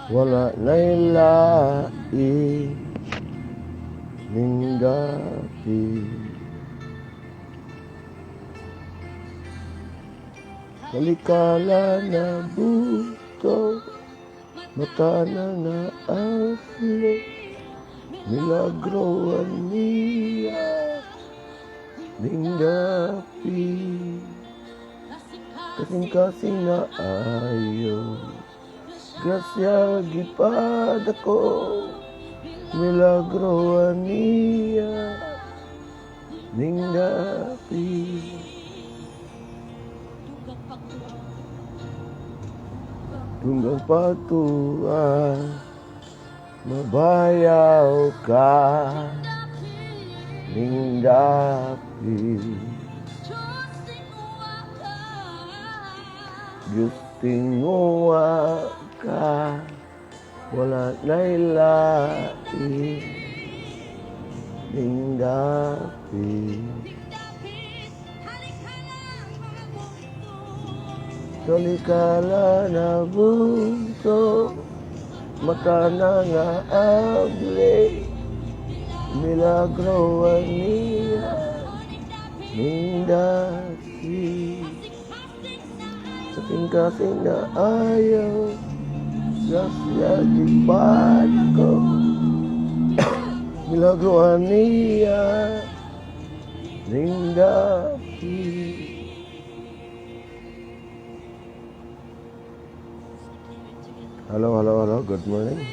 Wala na'y lain ning dati. Kalikala na buto, mata na nga aslo, milagro niya ning dapi. Kasing-kasing na ayo, grasya gipadako, milagro niya ning dapi. Tunggang pagtuwa, mabayaw ka ning dapi. Diyos tinguha ka, wala na'y lain ning dapi. Kalikala na bunso, mata na nga able, milagro niya ning dapi. Kasing-kasing na ayaw, grasya gipad ko, milagro niya ning dapi. Hello, hello, hello. Good morning.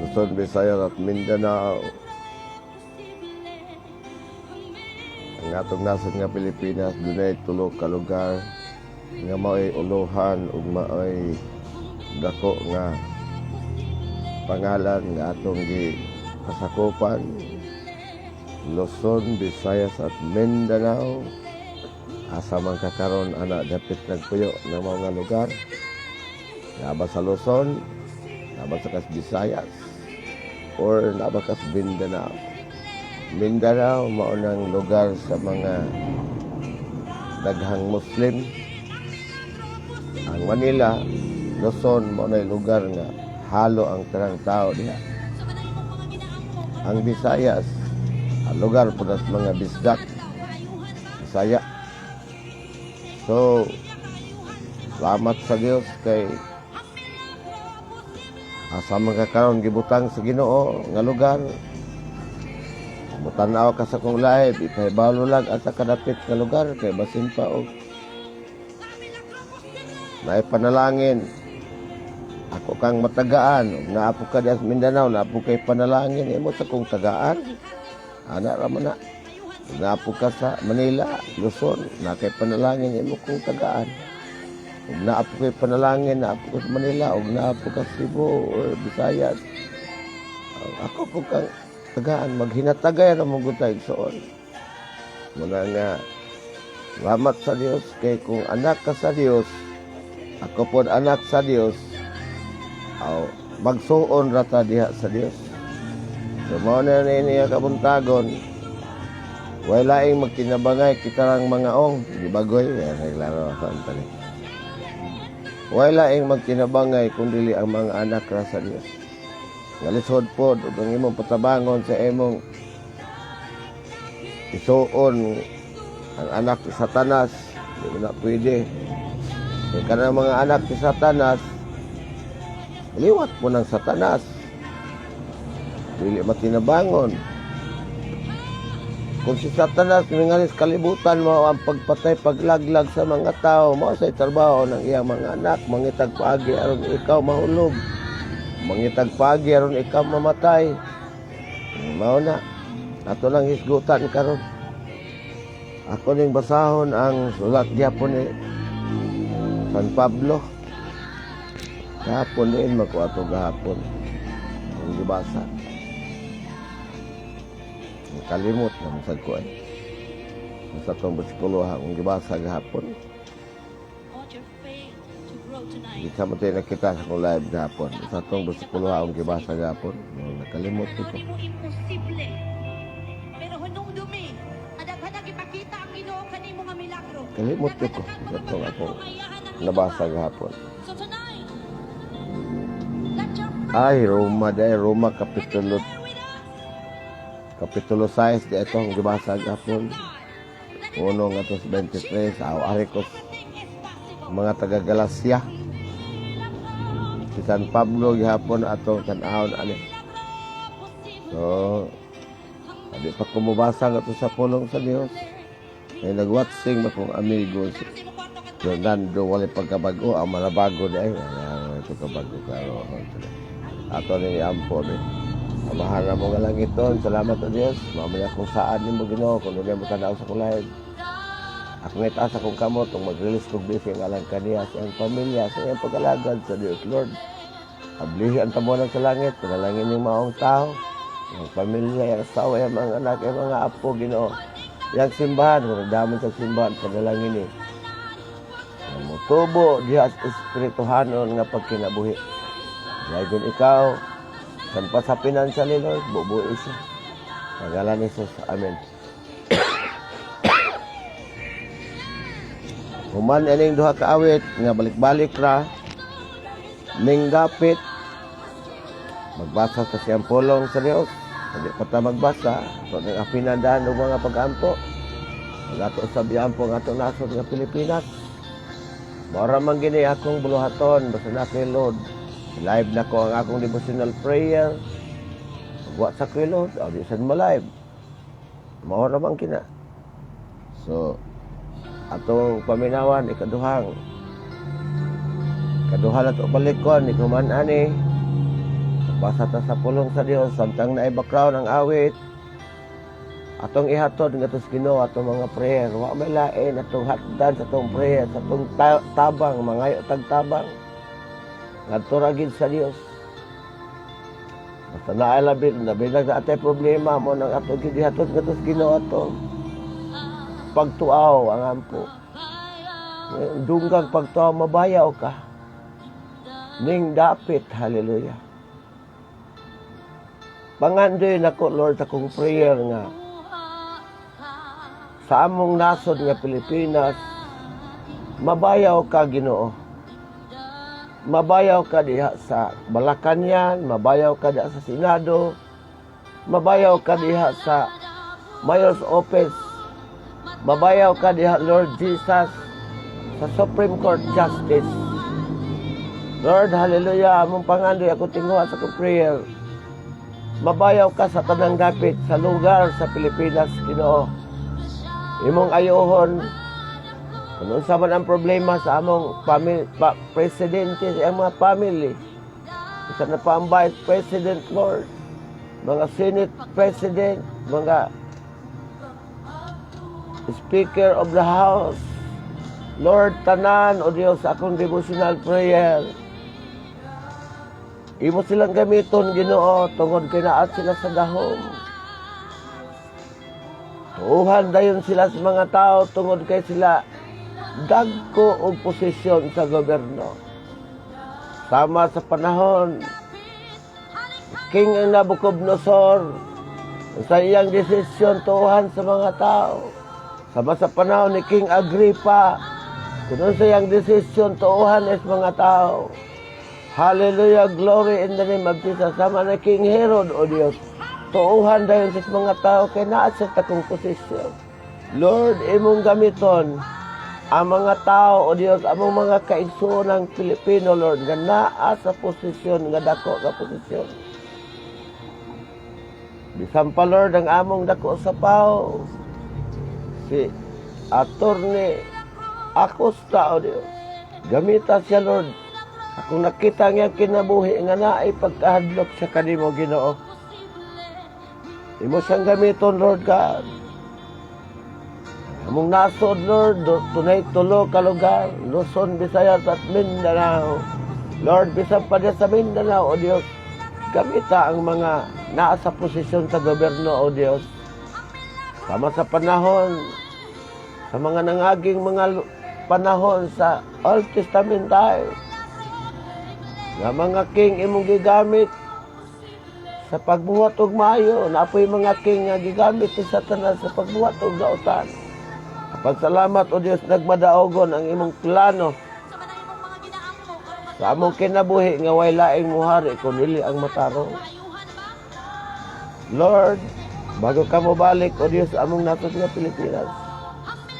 Luzon, Visayas at Mindanao. Ang atong nasod nga Pilipinas, dunay tulo ka lugar nga mao'y uluhan ug mao'y dako nga pangalan nga atong gipasakupan. Luzon, Visayas at Mindanao. Asa man ka karon ana dapit nagpuyo ng mga lugar. Naa ba sa Luzon, naa ba sa kas Visayas, or naa ba kas Mindanao? Mindanao mao nang lugar sa mga daghang Muslim. Ang Manila, Luzon, mao nay lugar nga halo ang tanang tao diha. Ang Visayas, ang lugar po sa mga Bisdak, Bisaya. So, salamat sa Dios kay asa man ka karon gibutang sa Ginoo nga lugar. Mutan-aw ka sa kong live, ipahibalo lang asa kadapit nga lugar kay basin pa og naay panalangin. Ako kang matagaan, ug naa po ka diha sa Mindanao, naa po kay panalangin imo sa kong tagaan. Ana ra man na. Ug naa po ka sa Manila, Luzon, naa kay panalangin imo kong tagaan. Ug naa po kay panalangin, naa po ka sa Manila, ug naa po ka sa Cebu or Visayas. Ako po kang tagaan, maghinatagay ra mo gud ta, igsoon. Muna nga, salamat sa Dios kay kung anak ka sa Dios, ako po anak sa Dios, aw, magsuon ra ta diha sa Dios. So mao na niya kabuntagon. Way laing magkinabangay kita lang mga ong, di ba goy? Yan, naglaro ako ang tali. Way laing magkinabangay kung dili ang mga anak ra sa Dios. Nga lisod pod ug ang imong patabangon sa imong isuon ang anak ni Satanas, di mo na pwede. Kaya kanang mga anak ni Satanas, liwat mo ng Satanas. Dili matinabangon. Kung si Satanas mingalis kalibutan mo ang pagpatay, paglaglag sa mga tao, mao sa trabaho ng iyang mga anak, mangitag paagi aron ikaw mahulog. Mangitag paagi aron ikaw mamatay. Mao na. Ato lang hisgutan karon. Ako ning basahon ang sulat gyapon ni San Pablo. Gahapon din magkuha to gahapon. Ang gibasa. Kalimot na masad ko ay. Sa itong bersikulo ha, ang gibasa gahapon. Di sa mo tayo nakita sa akong live gahapon. Sa itong bersikulo ha, ang gibasa gahapon. Nakalimot ko. Imposible. Pero hunong dumi, adaghanag ipakita ang Ginoo kanimo nga milagro. Kalimot ko. Sa itong akong nabasa gahapon. So tonight, Ay, Roma dahil Roma kapitulo 6 di ito ang gibasa gapon. 1 ngadto sa 23, aw ari ko mga taga Galacia. Si San Pablo gihapon atong tan-awon ani. So, di pa ko mobasa ngadto sa pulong sa Dios. Ay nagwatsing ba kong amigo si Fernando, wala pagkabago, ang manabago di ay wala pagkabago karo. Ato ni ampo ni. Amahan na mo nga langiton, salamat o Dios. Mamaya kung saan nimo, Ginoo, kung dunay mo tanaw sa kulay. Ako nga itaas akong kamot, kung mag-release kong blessing alang kaniya sa iyang pamilya, sa iyang pag-alagad sa Dios, Lord. Ablihi ang tabunan sa langit, panalangin ning maong tao, ang pamilya, yung asawa, yung mga anak, yung mga apo, Ginoo. Yang simbahan, kung damon sa simbahan, panalangin ni. Ang mutubo diha sa espirituhanon nga pagkinabuhi. Dayon ikaw, san pa sa financially, Lord, bubuhi siya. Sa ngalan ni Jesus, Amen. Human ining duha ka awit nga balik-balik ra ning dapit magbasa sa siyang pulong sa Dios. Hindi pa ta magbasa, so nang apinadahan og mga pag-ampo. Magato sa biyampo ang atong nasod nga Pilipinas. Mora man gini akong buluhaton basta na kay Lord. Live na ko ang akong devotional prayer. Magwa sa kay Lord, aw di sad mo live. Mao ra man kina. So atong paminawan ikaduhang kaduha na to balikon ni kuman ani. Basa ta sa pulong sa Dios samtang naay background ang awit. Atong ihatod ngadto sa Ginoo atong mga prayer. Wa may lain atong hatdan sa atong prayer, sa atong tabang, mangayo tag tabang. Ngadto ra gid sa Dios. Basta naay labi, labi na sa atay problema mo nang atong gid ihatod ngadto sa Ginoo atong pagtuaw ang ampo. Dunggang pagtuaw, mabayaw ka. Ning dapit, hallelujah. Pangandoy nako, Lord, akong prayer nga sa among nasod nga Pilipinas, mabayaw ka, Ginoo. Mabayaw ka diha sa Malacañang, mabayaw ka diha sa Senado, mabayaw ka diha sa Mayor's Office, mabayaw ka diha, Lord Jesus, sa Supreme Court Justice. Lord, hallelujah, among pangandoy, ako tinguha sa akong prayer. Mabayaw ka sa tanang dapit sa lugar sa Pilipinas, Ginoo. Imong ayohon kung unsa man ang problema sa among family, pa, presidente, sa iyang mga family. Isa na pa ang vice president, Lord. Mga senate president, mga speaker of the house. Lord, tanan, O Diyos, akong devotional prayer. Imo silang gamiton, Ginoo, tungod kay naa sila sa dahom. Tuuhan dayon sila sa mga tao tungod kay sila dagko og posisyon sa gobyerno. Sama sa panahon, King ang Nabucodonosor, sa iyang desisyon, tuuhan sa mga tao. Sama sa panahon ni King Agrippa, kung sa iyang desisyon, tuuhan is mga tao. Hallelujah, glory in the name of Jesus. Sama na King Herod, O Diyos. Tuuhan dayon sa mga tao kay naa sa takong posisyon. Lord, imong gamiton ang mga tao, O Diyos, among mga kaigsuonang Pilipino, Lord, nga naa sa posisyon, nga dako nga posisyon. Bisan pa, Lord, ang among dako sa PAO, si Attorney Acosta, O Diyos. Gamita siya, Lord. Akong nakita nga kinabuhi nga naay pagkahadlok sa kanimo, Ginoo. Imo siyang gamiton, Lord God. Among nasod, Lord, tunay tulo ka lugar, Luzon, Visayas at Mindanao. Lord, bisan pa diya sa Mindanao, O Diyos, gamita ang mga naa sa posisyon sa gobyerno, O Diyos. Sama sa panahon, sa mga nangaging mga panahon sa Old Testament tayo, nga mga king imong gigamit sa pagbuhat og maayo, napoy mga king nga gigamit ni Satanas sa pagbuhat og dautan. Pagsalamat, O Dios, nagmadaogon ang imong plano. Sa among kinabuhi nga way laing muhari kun dili ang matarong. Lord, bago ka mobalik, O Diyos, among nasod nga Pilipinas,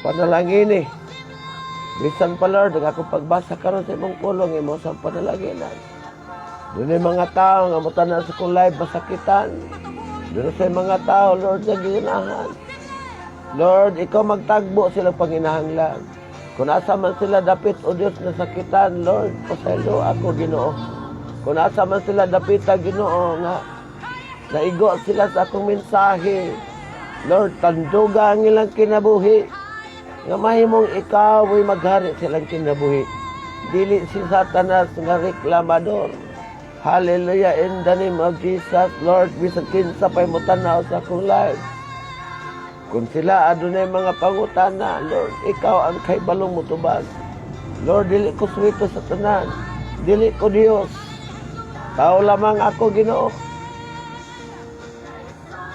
panalangini. Bisan pa, Lord, ang akong pagbasa karon sa imong pulong, imo sa panalanginan. Dunay mga tao nga mutanaw sa akong live masakitan. Dunay mga tao, Lord, nga ginahan. Lord, ikaw magtagbo silang panginahanglan. Kung asa man sila dapit, O Diyos, nasakitan, Lord, pasaylo ako, Ginoo. Kung asa man sila dapita, Ginoo, nga naigo sila sa akong mensahe. Lord, tanduga ang ilang kinabuhi. Nga mahimong ikaw ay maghari silang kinabuhi. Dili si Satanas nga reklamador. Hallelujah, in the name of Jesus, Lord, bisan kinsa pa'y mutanaw sa akong live. Kung sila adunay mga pangutana, Lord, ikaw ang kaybalong mutubag. Lord, dili ko swito sa tanan. Dili ko Dios. Tao lamang ako, Ginoo.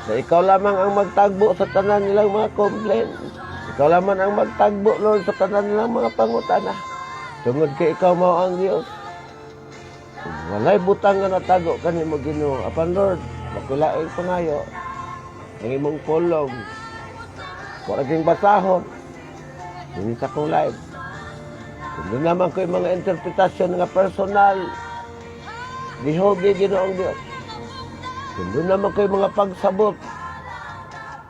Sa ikaw lamang ang magtagbo sa tanan nilang mga complaint. Ikaw lamang ang magtagbo, Lord, sa tanan nilang mga pangutana. Tungod kay ikaw mao ang Dios. Walay butang nga natago kanimo, Ginoo. Apan Lord, makulaing pangayo ang imong pulong. Wala king basahon. Dinhi sa akong live. Kung doon naman ko yung mga interpretasyon nga personal, dihogi, Ginoong Diyos. Kung doon naman ko yung mga pagsabot,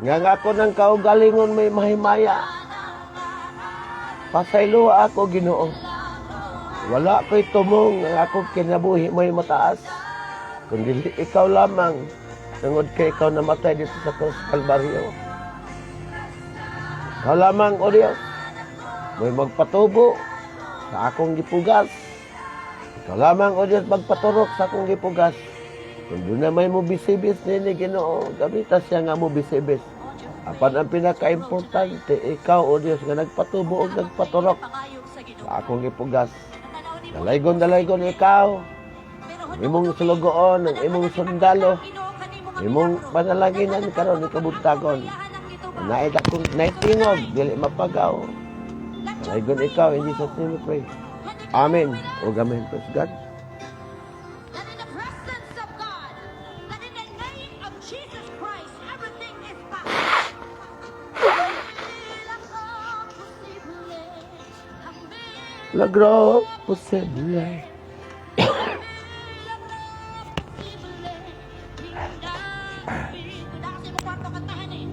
nga ako ng kaugalingon may mahimaya. Pasaylo ako, Ginoo. Wala ko'y tumong ang akong kinabuhi mo'y mataas. Kundi ikaw lamang, tungod kay ikaw namatay dito sa krus Kalbaryo. Ikaw lamang, O Diyos, mo'y magpatubo sa akong gipugas. Ikaw lamang, O Diyos, magpaturok sa akong gipugas. Kung doon na may mubisibis nini, Ginoo, gamita siya nga mubisibis. Apan ang pinaka-importante, ikaw, O Diyos, nga nagpatubo o nagpaturok Pangayog sa Ginoo. Sa akong gipugas. Natanaw ni Dalaygon, dalaygon ikaw, ang imong sulugoon, ang imong sundalo, imong panalanginan karon ni kabuntagon. Naay akong naitingog, dili mapagaw. Dalaygon ikaw, in Jesus' name we pray. Amen. O amen. Praise God. That in the presence of God, that in the name of Jesus Christ, everything is possible. Posible, ang Lagro posible. Posible, kasi mo kwarto kantahan eh.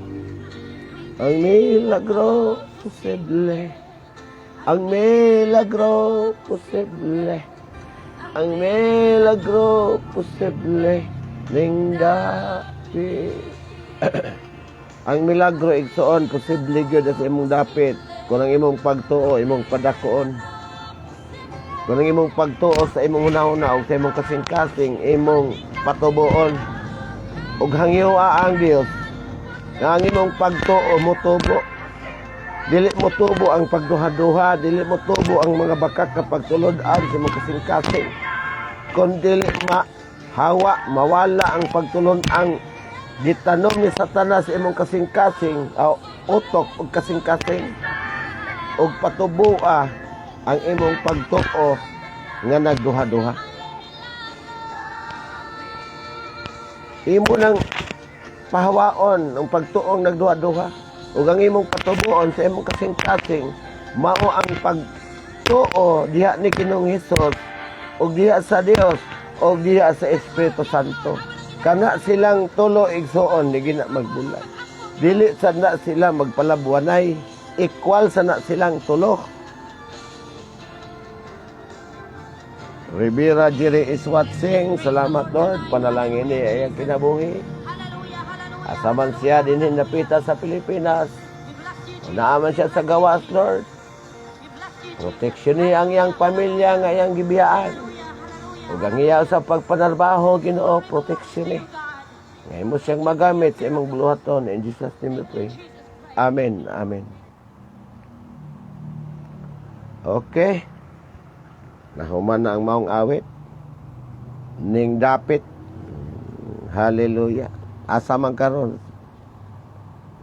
Ang milagro posible. Ang milagro posible. Ang milagro posible. Ning dapit. Ang milagro, igsoon, posible gyud sa imong dapit. Kung ang imong pagtuo, imong padakoon. Kung ang imong pagtuo sa imong hunahuna o sa imong kasing-kasing, imong patuboon. Ug hangyoa ang Dios nga ang imong pagtuo motubo. Dili mo tubo ang pagduha-duha, dili mo tubo ang mga bakak kapag tulod-an sa imong kasing-kasing. Kung dili mahawa, mawala ang pagtulon ang gitanom ni Satanas sa imong kasing-kasing, o utok ug kasing-kasing, ug patuboa ang imong pagtuo nga nagduha-duha. Imo nang pahawaon ang pagtuong nagduha-duha ug ang imong patubuon sa imong kasing-kasing mao ang pagtuo diha ni Ginoong Hesus ug diha sa Dios ug diha sa Espiritu Santo. Kana silang tulo, igsoon, di gina magbulag. Dili sa na sila magpalabwanay, equal sa na silang tulo. Rivera Jerry is watching. Salamat, Lord. Panalangin ni ay ang kinabuhi. Hallelujah, hallelujah. Asaman siya dinhi napita sa Pilipinas. We bless you, Jesus. Naaman siya sa gawas, Lord. We bless you, Jesus. Protection niya ang iyang pamilya nga iyang gibiyaan. Hallelujah, hallelujah. Ug ang iya sa pagpanarbaho, Ginoo, protection ni. God. Ngayon mo siyang magamit sa imong buluhaton. In Jesus' name we pray. Amen. Amen. Okay. Nahuman na ang maong awit. Ning dapit. Hallelujah. Asa man karon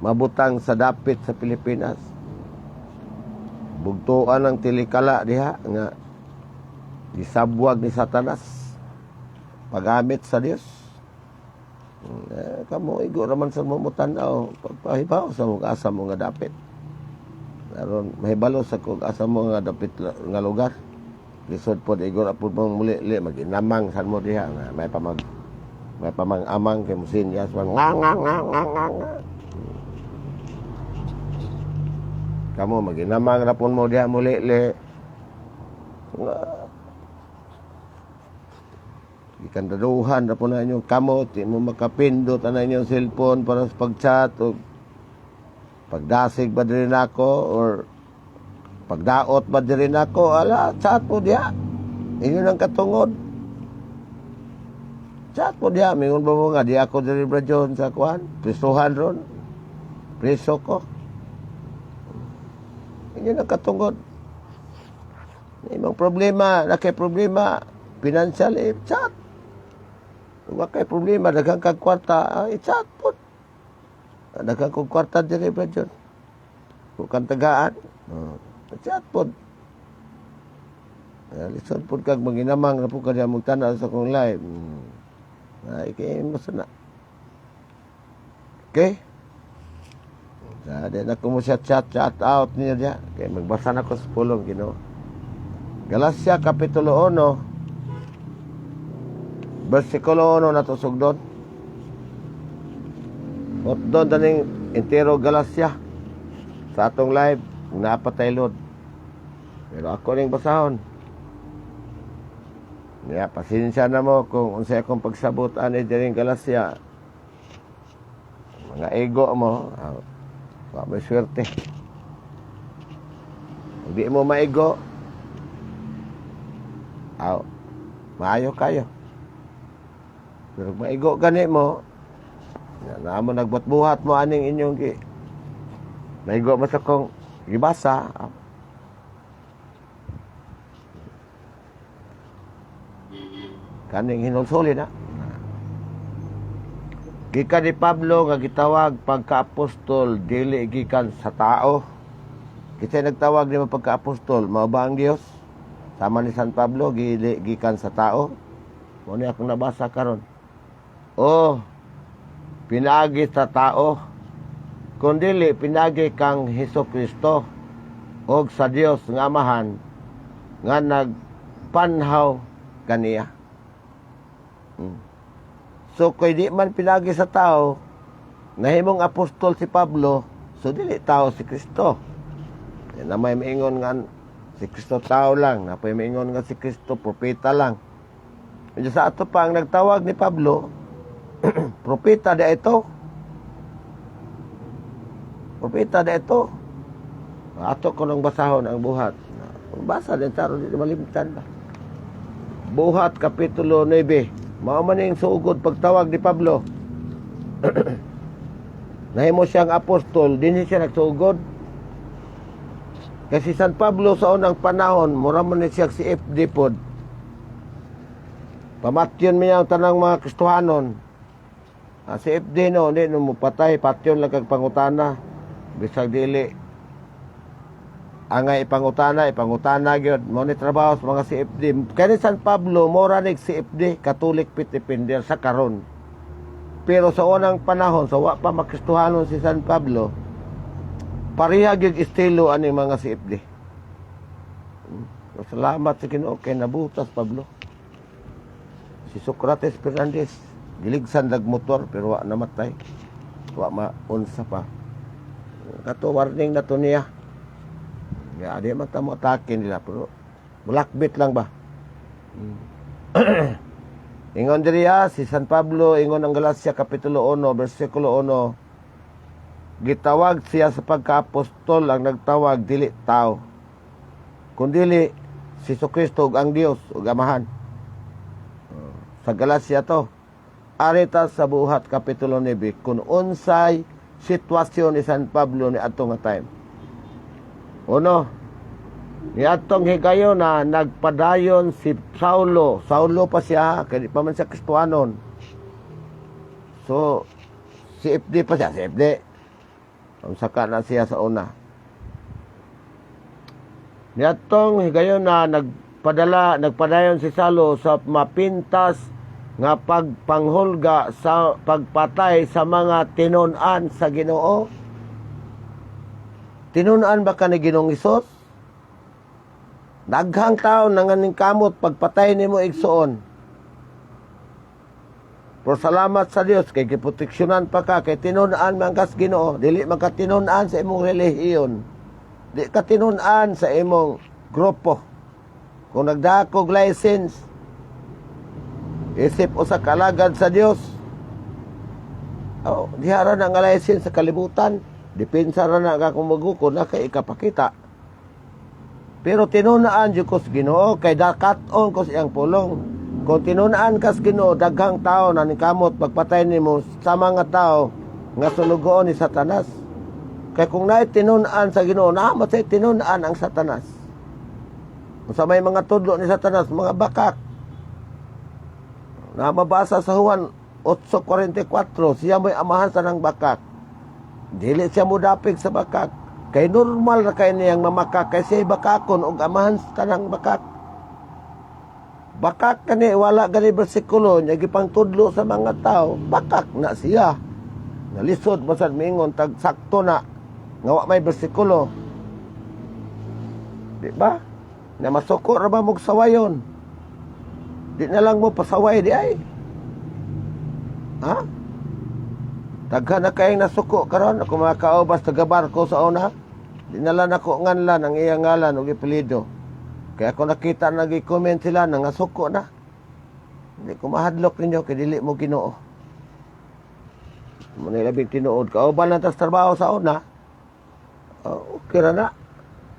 mabutang sa dapit sa Pilipinas. Bugtuan ang tilikala diha nga Gisabwag ni Satanas paggamit sa Dios. Eh, kamo igo raman sa mo tan-aw, pagpahibaw sa mo asa mo nga dapit. Aron mahibalo sa kog asa mo nga dapit nga lugar. Lisod pod igo ra pud mong muli li maginamang san mo diha nga may pamag may pamang amang kay musinyas man nga nga nga nga nga nga. Kamo maginamang ra pud mo diha muli li. Nga gikandaduhan ra po na inyong kamot, di mo makapindot na inyong cellphone para sa pag-chat o pagdasig ba diri nako or pagdaot ba diri nako, ala, chat mo diha. Inyo nang katungod. Chat mo diha, mingon ba mo nga, di ako diri bra John sa kuan, prisuhan ron. Priso ko. Inyo nang katungod. Imong problema, na kay problema, financial, eh, chat. Wa kay problema, daghang kag kwarta, ah, i-chat po. Daghang kog kwarta diri bra John. Kung kang tagaan, oh, chat po. Lisod po kag maginamang na po ka diya magtanaw sa akong live. Ay, kay mo na. Okay? Sa di na ko mo siya chat, chat out niyo diya. Kay magbasa na ko sa pulong Ginoo. Galacia Kapitulo 1, versikulo 1 na to sugdon. Ot doon taning entero Galacia sa atong live napatay load. Pero ako ning basahon. Ya, pasensya na mo kung unsay akong pagsabot ani diring Galacia. Mga ego mo, ah, wa may swerte. Hindi mo maigo, aw, maayo kayo. Pero kung maigo gani mo, na, na mo nagbuhat-buhat mo aning inyong gi maigo mo sa kong gibasa, ah. Kaning hinulsuli na. Gikan ni Pablo nga gitawag pagka-apostol dili gikan sa tao. Kasi nagtawag ni mo pagka-apostol, mao ba ang Dios? Sama ni San Pablo, dili gikan sa tao. Mao ni akong nabasa karon. O pinaagi sa tao, kun dili pinaagi kang Hesus Kristo og sa Dios nga Amahan nga nagpanhaw kaniya. So kay di man pinagi sa tao, nahimong apostol si Pablo, so dili tao si Kristo. Yan na may maingon nga si Kristo tao lang, na may maingon nga si Kristo propeta lang. Medyo sa ato pa ang nagtawag ni Pablo, propeta di ito. Propeta di ito. Ato ko nang basahon ang buhat. Basa din taro di malimtan ba. Buhat Kapitulo 9. Mao man ning sugod pagtawag ni Pablo. Nahimo siyang apostol, dinhi siya nagsugod. Kasi San Pablo sa unang panahon, mura man ni siya si FD pod. Pamatyon mi ang tanang mga Kristohanon. Ah, si FD no, hindi no mo patay, patyon lang kag pangutana. Bisag dili angay ipangutana, ipangutana gyud. Mao ni trabaho sa mga CFD. Kani San Pablo, mora ni CFD, Catholic Faith Defender sa karon. Pero sa unang panahon, sa wa pa makristohanon si San Pablo, pareha gyud estilo ani mga CFD. Salamat sa Ginoo kay nabutas Pablo. Si Socrates Fernandez, giligsan dag motor pero wa namatay. Wa maunsa pa. Kato warning na to niya. Ya, di man ta mo atake nila pero mulakbit lang ba. Ingon diri si San Pablo ingon ang Galacia Kapitulo 1 bersikulo 1, gitawag siya sa pagka-apostol, ang nagtawag dili tao kundili si Kristo ug ang Dios ug Amahan. Sa Galacia to. Arita sa Buhat Kapitulo 9 kung unsay sitwasyon ni San Pablo ni adto nga time. Uno, niadtong higayon na nagpadayon si Saulo. Saulo pa siya, kaya di pa man siya Kristohanon. So, si FD pa siya, si FD. Ang saka na siya sa una. Niadtong higayon na nag Nagpadala, nagpadayon si Salo sa mapintas nga pagpanghulga sa pagpatay sa mga tinun-an sa Ginoo. Tinun-an ba ka ni Ginoong Hesus? Daghang tao nanganing kamot pagpatay nimo, igsuon. Pero salamat sa Dios kay giproteksyonan pa ka kay tinun-an man kas Ginoo, dili man ka tinun-an sa imong relihiyon. Di ka tinun-an sa imong grupo. Kung nagdakog license, isip usa ka alagad sa Dios. Oh, diha ra na nga license sa kalibutan. Depensa ra na ka kung magukod na kay ikapakita. Pero tinun-an jud ko sa Ginoo kay dakat-on ko sa iyang pulong. Kung tinun-an kas Ginoo, daghang tao na kamot pagpatay nimo sa mga tao nga sulugoon ni Satanas. Kay kung naay tinun-an sa Ginoo, naa man say tinun-an ang Satanas. Kung sa may mga tudlo ni Satanas, mga bakak. Na mabasa sa Juan 8:44, siya mo'y amahan sa ng bakak. Dili siya modapig sa bakak. Kay normal ra kay niyang mamakak kay siya bakakon og amahan sa tanang bakak. Bakak kani, wala gani bersikulo niya gipangtudlo sa mga tao, bakak na siya. Nalisod masad miingon tag sakto na nga wa may bersikulo. Di ba? Na masuko ra ba mog sawayon? Di na lang mo pasaway di ay. Ha? Daghan na kayong nasuko karon ako mga kaobas taga barko sa una. Di na lang ako nganlan ang iyang ngalan ug apelyido. Kaya ako nakita nag-comment sila na ngasuko na. Hindi ko mahadlok ninyo kay dili mo Ginoo. Mo na labing tinuod kauban lang tas trabaho sa una. Oh, okay ra na.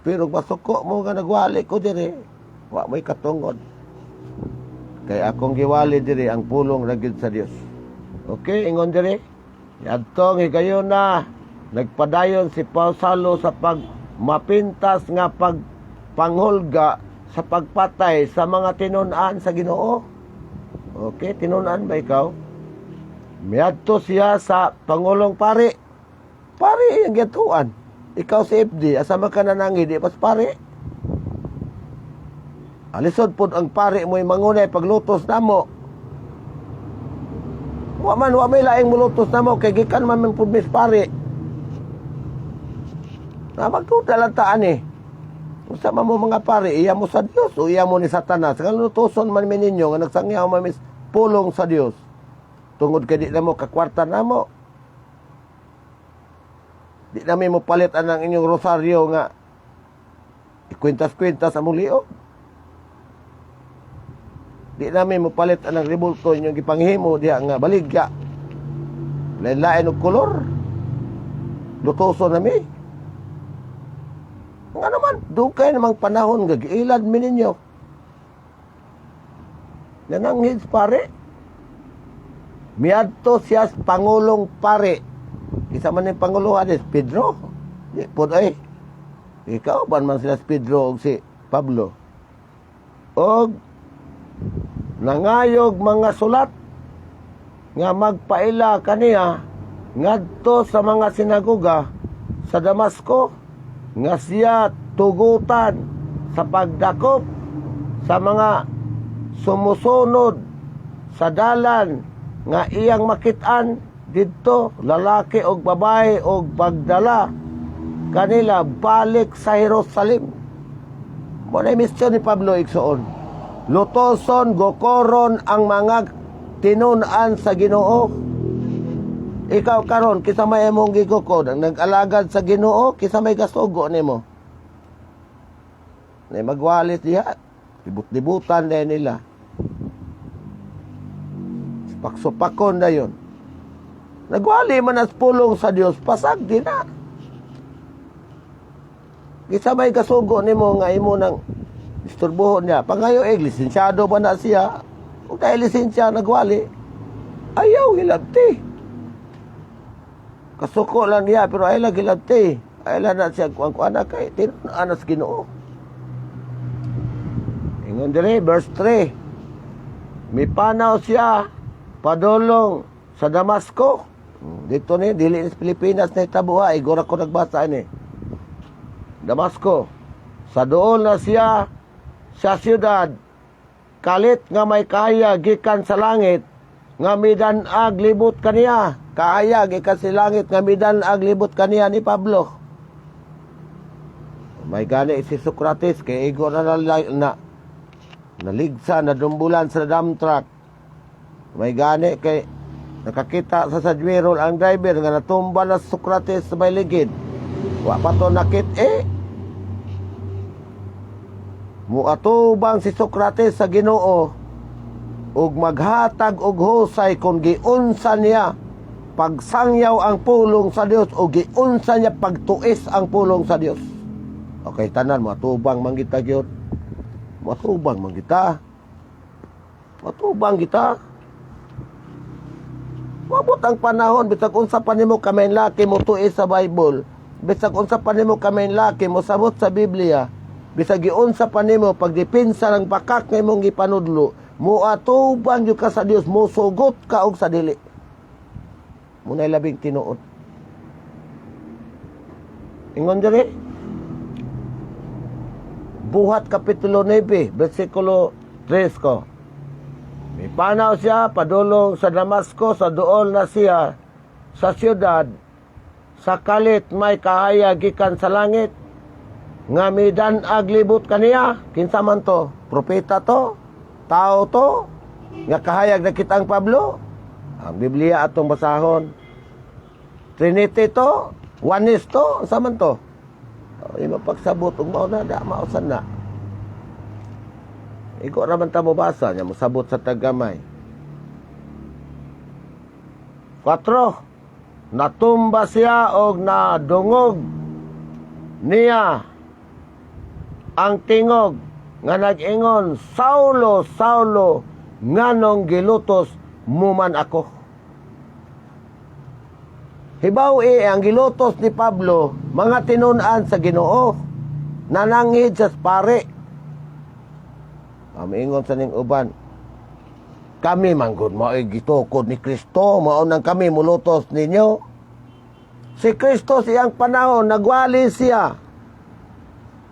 Pero masuko mo nga nagwali ko dire, wa mo'y katungod. Kay akong giwali dire ang pulong ra gyud sa Dios. Okay, ingon dire. Yadtong higayon na nagpadayon si Paulo sa pag mapintas nga pagpanghulga sa pagpatay sa mga tinun-an sa Ginoo. Okay, tinun-an ba ikaw? Miadto siya sa pangulong pari. Pari ang gituan. Ikaw si FD, asa man ka nanangi, di pas pari. Alisod pod ang pari mo'y mangunay paglutos namo. Wa man, wa may laing mulutos namo kay gikan man man pud mis pari. Na magtuda lang taan eh. Unsa man mo mga pare, iya mo sa Dios o iya mo ni Satanas? Nga lutuson man mi ninyo nga nagsangyaw man mis pulong sa Dios. Tungod kay di na mo kakwarta namo. Di namin mo palit ang inyong rosaryo nga ikwintas-kwintas among liog. Di namin mo palit ang rebulto inyong gipanghimo diha nga baligya. Lain-lain og kolor. Lutoson nami. Nga naman, dugay namang panahon nga giilad mi ninyo. Nananghid pare. Miadto siya sa pangulong pare. Isa man yung pangulo is Pedro. Di po ay. Ikaw ban man sila si Pedro og si Pablo. Og nangayog mga sulat nga magpaila kaniya ngadto sa mga sinagoga sa Damasco nga siya tugutan sa pagdakop sa mga sumusunod sa dalan nga iyang makit-an didto, lalaki og babae, og pagdala kanila balik sa Jerusalem. Mo na misyon ni Pablo, igsuon. Lutoson, gokoron ang mga tinun-an sa Ginoo. Ikaw karon, kinsa may imong gigukod? Ang nag-alagad sa Ginoo, kinsa may gasugo nimo? Na magwalit diha. Libot-libutan na nila. Paksupakon na yun. Nagwali man as pulong sa Dios, pasag di na. Kinsa may gasugo nimo nga imo nang isturbohon niya? Pangayo eh, lisensyado ba na siya? Kung dahil lisensya, nagwali. Ayaw, hilabti. Kasuko lang niya, pero ay lang hilabti. Ay lang na siya, kuang kuan na kay, tinun-an sa Ginoo. Ingon dire, verse 3. Mipanaw siya padulong sa Damasco. Dito ni, dili ni sa Pilipinas na itabo ha. Igora ko nagbasa ni. Damasco. Sa doon na siya Sa siyudad, kalit nga may kahayag gikan sa langit nga midan-ag libot kaniya. Kahayag gikan sa langit nga midan-ag libot kaniya ni Pablo. May gani si Socrates kay igo na na, naligsa, nadumbulan sa dump truck. May gani kay nakakita sa sadmirol ang driver nga natumba na si Socrates sa may ligid. Wa pa to nakit eh. Muatubang si Socrates sa Ginoo ug maghatag og husay kung giunsa niya pagsangyaw ang pulong sa Dios o giunsa niya pagtuis ang pulong sa Dios. Okay, tanan moatubang man kita gyud. Moatubang man kita. Moatubang kita. Moabot ang panahon bisag unsa pa nimo laki mo tuis sa Bible, bisag unsa pa nimo laki mo sabot sa Biblia, bisag giunsa pa nimo pagdepensa ng bakak nga imong gipanudlo, moatubang gyud ka sa Dios, mosugot ka og sa dili. Muna'y labing tinuod. Ingon diri, Buhat Kapitulo 9, versikulo 3 ko. Mipanaw siya padulong sa Damasco, sa duol na siya sa siyudad, sa kalit may kahayag gikan sa langit nga midan-ag libot kaniya. Kinsa man to? Propeta to? Tao to? Nga kahayag na kitang Pablo? Ang Biblia atong basahon. Trinity to? Oneness to? Unsa man to? O, imo pagsabot ug mao na da, mausan na. Igo raman ta mo basa nya, mosabot sa tagamay. Kwatro. Natumba siya og nadungog niya ang tingog nga nag-ingon, "Saulo, Saulo, nganong gilutos mo man ako?" Hibaw eh, ang gilutos ni Pablo, mga tinun-an sa Ginoo, nananghid sa pare. Amiingon sa ning uban, "Kami manggod mao'y gitukod ni Kristo, mao nang kami mulutos ninyo." Si Kristo siyang panahon, nagwali siya.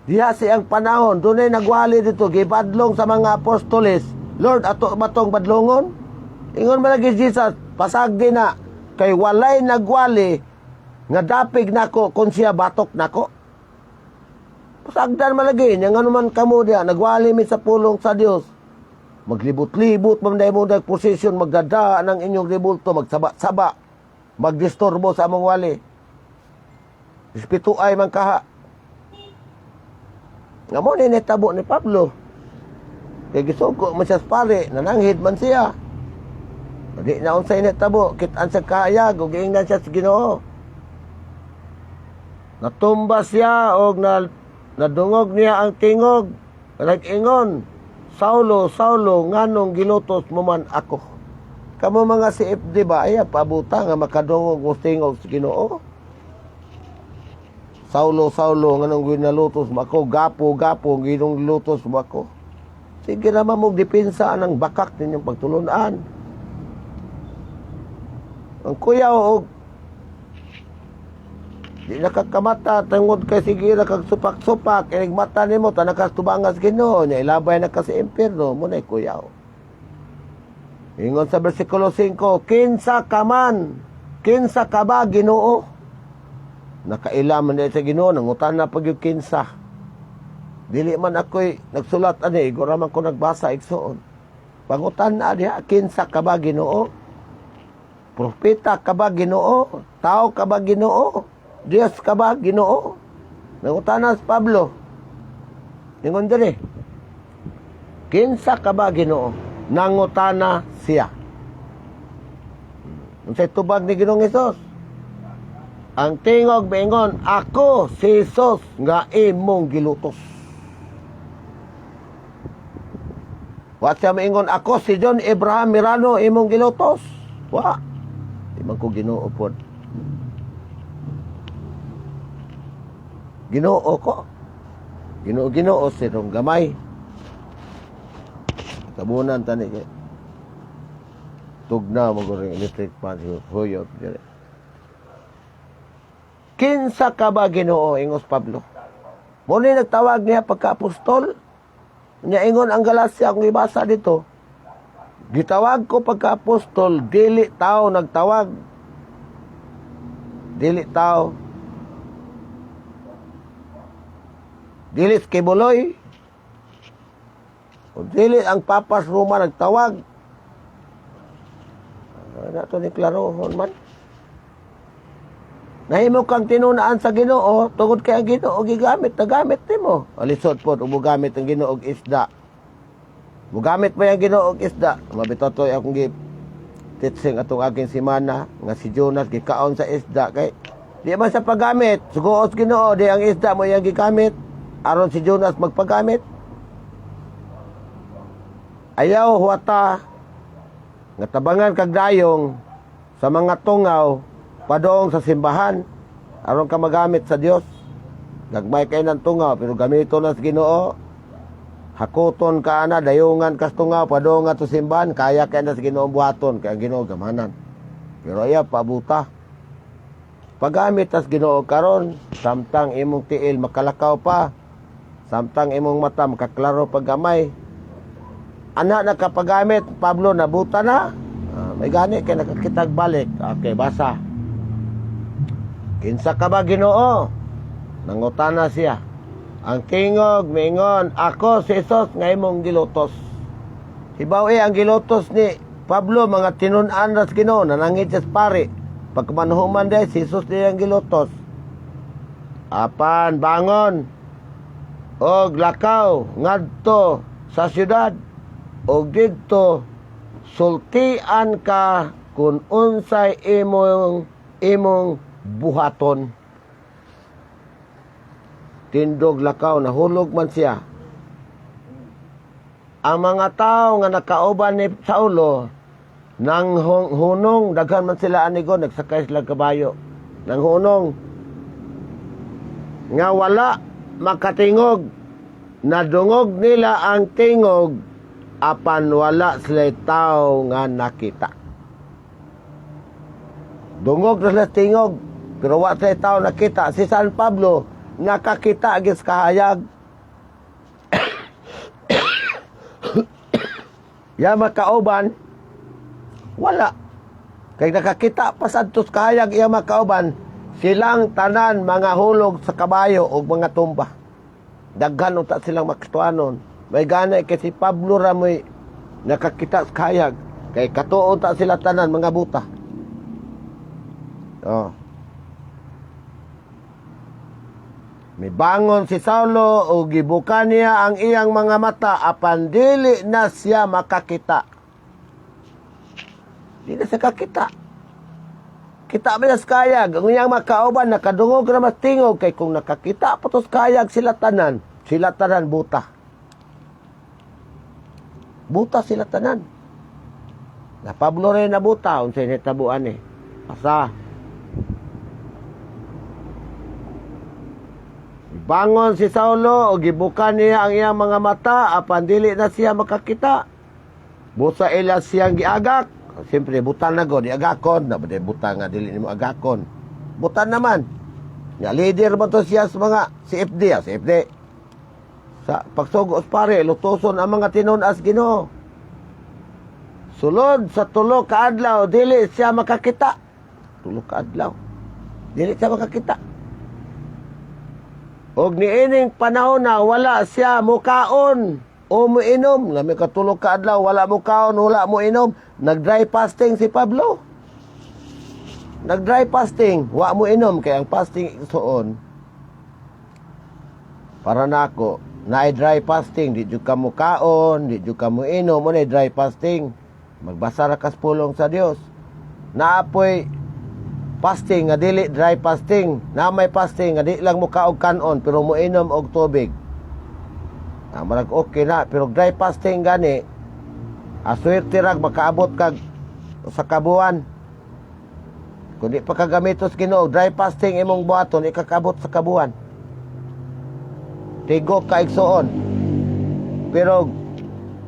Diha siyang panahon, dunay nagwali dito, gibadlong sa mga apostoles. "Lord, ato ba tong badlongon?" Ingon man lagi Jesus, "Pasagdi na, kay walay nagwali nga dapig nako kung siya batok nako." Pasagdan malagi, nya ngano man kamo diha, nagwali mi sa pulong sa Dios. Maglibot-libot man mo posisyon, magdada ng inyong rebulto, magsaba-saba, magdisturbo sa among wali. Respeto ay man kaha. Nga mo ni nitabo ni Pablo. Kay gisugo man siya sa pare, nananghid man siya. Di na unsay nitabo, kit-an sa kahayag, ug giingnan siya sa Ginoo. Natumba siya og na, nadungog niya ang tingog nag-ingon, "Saulo, Saulo, nganong gilutos mo man ako?" Kamo mga CFD ba, ay pabuta nga makadungog mo tingog sa Ginoo. "Saulo, Saulo, nganong ginalutos mo ako? Gapo, gapo, ginong gilutos mo ako." Sige naman mo depensa ang bakak ninyong pagtulunan. Ang kuya og di nakakamata tungod kay sige ra kag supak-supak, inig mata nimo ta nakastubangas Ginoo nya, ilabay na ka sa impierno mo na kuyaw. Ingon sa bersikulo 5, "Kinsa ka man? Kinsa ka ba, Ginoo?" Nakaila man sa Ginoo, nangutan na pag yung kinsa. Dili man ako'y nagsulat ani, igo ra man ko nagbasa, igsuon. Pangutan na diha, "Kinsa ka ba, Ginoo? Propeta ka ba, Ginoo? Tao ka ba, Ginoo? Diyos ka ba, Ginoo?" Nangutana si Pablo. Ingon diri, "Kinsa ka ba, Ginoo?" Nangutana siya. Unsay tubag ni Ginoong Hesus? Ang tingog miingon, "Ako si Jesus nga imong gilutos." Wa siya miingon, "Ako si John Abraham Mirano imong gilutos." Wa. Di man ko Ginoo pod. Ginoo ko. Ginoo Ginoo sirong gamay. Tabunan tani kay tugna mo ring electric fan huyot dire. "Kinsa ka ba, Ginoo?" ingos Pablo. Mo ni nagtawag niya pagka-apostol. Nya ingon ang Galacia, akong ibasa dito. Gitawag ko pagka-apostol, dili tao nagtawag. Dili tao. Dili sa Quiboloy. O dili ang Papas Roma nagtawag. Ano to ni klarohon man. Nahimo kang tinunaan sa Ginoo tungod kay ang Ginoo gigamit nagamit nimo. Alisod pod ug mogamit ang Ginoo og isda. Mogamit ba ang Ginoo og isda? Mabitotoy akong gi teaching atong aging semana nga si Jonas gikaon sa isda kay di man sa paggamit. Sugoos Ginoo di ang isda mo iyang gigamit aron si Jonas magpagamit. Ayaw huwata nga tabangan kag dayong sa mga tungaw padong sa simbahan aron ka magamit sa Dios. Gagmay kay ng tungaw pero gamito na sa Ginoo. Hakuton ka ana, dayungan kas tungaw padong ato simbahan, kaya kay na sa Ginoo buhaton kay ang Ginoo gamanan. Pero ayaw pabuta. Paggamit tas Ginoo karon samtang imong tiil makalakaw pa, samtang imong mata makaklaro paggamay. Ana nakapagamit Pablo nabuta na. May gani kay nakakitag balik. Okay, basa. Kinsa ka ba Ginoo? Nangutana siya. Ang tingog miingon, ako si Jesus nga imong gilutos. Hibaw ang gilutos ni Pablo mga tinun-an ras Ginoo, nanangit siya sa pari. Pagkamanhuman day, si Jesus niya ang gilutos. Apan bangon og lakaw ngadto sa syudad og didto sultian ka kung unsay imong imong buhaton. Tindog lakaw, nahulog man siya. Ang mga tao nga nakauban ni Saulo nang hunong, daghan man sila anigo, nagsakay sila kabayo. Nang hunong nga wala makatingog, nadungog nila ang tingog apan wala sila tao nga nakita. Dungog na sila tingog, pero wala sila tao nakita. Si San Pablo nakakita agis kahayag. Ya makauban, wala. Kay nakakita pa sa adtos kahayag iya makauban, silang tanan mga hulog sa kabayo o mga tumba. Daghan unta silang makituanon. May gana kay si Pablo ra mo'y nakakita sa kahayag. Kay katuon ta sila tanan mga buta. Oh. Mibangon si Saulo o gibuka niya ang iyang mga mata apan dili na siya makakita. Di na siya kakita. Kita man sa kayag. Ang iyang makauban nakadungog na mas tingog kay kung nakakita pa to sa kayag sila tanan buta. Buta sila tanan. Na Pablo rin nabuta unsay nitabuan eh. Asa. Bangon si Saulo o gibuka niya ang iyang mga mata apan dili na siya makakita. Busa ila siyang giagak. Siyempre butan na god agakon na ba buta nga dili nimo agakon. Butan naman. Nga leader ba to siya sa mga CFD, CFD. Sa pagsugo sa pare, lutoson ang mga tinun-as Ginoo. Sulod sa 3 ka adlaw dili siya makakita. 3 ka adlaw. Dili siya makakita. Og niining panahon na wala siya mukaon o muinom. Lami ka 3 ka adlaw, wala mukaon, wala muinom. Nag-dry fasting si Pablo. Nag-dry fasting, wa mo inom kay ang fasting suon. Para nako, naay dry fasting, di jud ka mukaon, di jud ka muinom, mo na dry fasting. Magbasa ra kas pulong sa Dios. Naapoy fasting nga dili dry fasting, na may fasting nga di lang mo kaog kanon pero moinom og tubig. Marag okay na, pero dry fasting gani aswerte rag makaabot kag sa kabuan. Kung di pa kagamitos Ginoo, dry fasting imong buhaton ikakabot sa kabuan. Tigok ka igsuon. Pero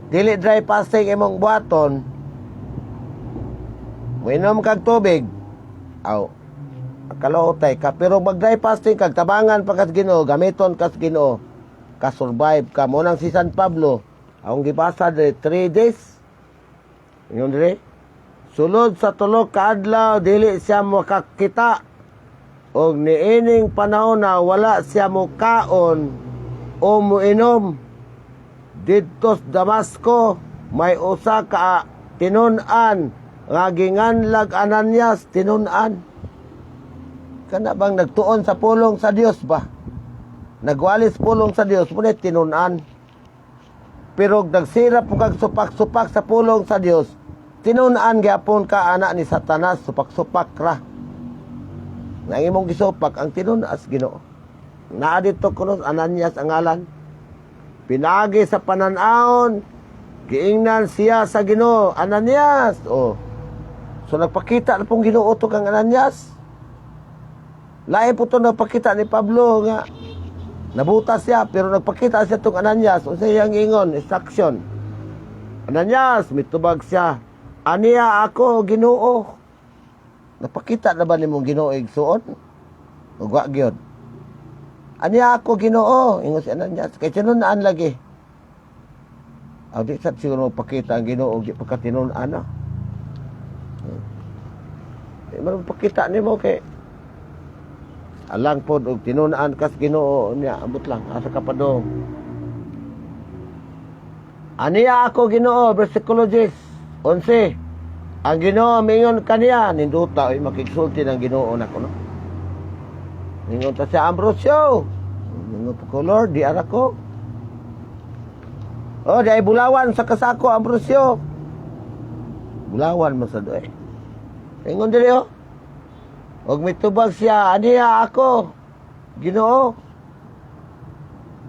dili dry fasting imong buhaton, moinom kag tubig, aw, kalotay ka. Pero mag dry fasting kag tabangan pa kas Ginoo, gamiton kas Ginoo. Makasurvive ka mo nang si San Pablo. Akong gibasa dire, 3 days. Ingon dire, sulod sa 3 ka adlaw dili siya makakita og niining panahon na wala siya mokaon o moinom. Didto sa Damasco may usa ka tinun-an nga ginganlag Ananias. Tinun-an kana bang nagtuon sa pulong sa Dios ba, nagwalis pulong sa Dios mo tinun-an, pero nagsira po kag supak-supak sa pulong sa Dios, tinun-an gyapon ka, anak ni Satanas. Supak-supak ra nga imong gisupak ang tinun-as Ginoo. Naa dito kuno Ananias ang ngalan. Pinagi sa panan-awon, giingnan siya sa Ginoo, "Ananias." Oh. So nagpakita na pong Ginoo to kang Ananias. Lain po to nagpakita ni Pablo nga nabuta siya, pero nagpakita siya tong Ananias. Unsa iyang ingon? Instruction. "Ananias," mitubag siya. "Aniya ako, Ginoo." Napakita na ba nimong Ginoo, igsuon? Ug wa gyud. "Aniya ako, Ginoo," ingon si Ananias. Kay tinun-an lagi. Aw, di sad siguro magpakita ang Ginoo di pa ka tinun-an na. Di man magpakita nimo kay alang pod og tinun-an kas Ginoo niya, ambot lang asa ka pa dong. "Aniya ako, Ginoo," versikulo 10. 11. Ang Ginoo mingon kaniya, nindota oy makigsulti ng Ginoo nako, no. Mingon ta siya, "Ambrosio." Mingon po ko, "Lord, di ara ko." "Oh, di ay bulawan sa kasako, Ambrosio." Bulawan man sa doy. Ingon diri oh. Og mitubag siya, "Aniya ako, Ginoo."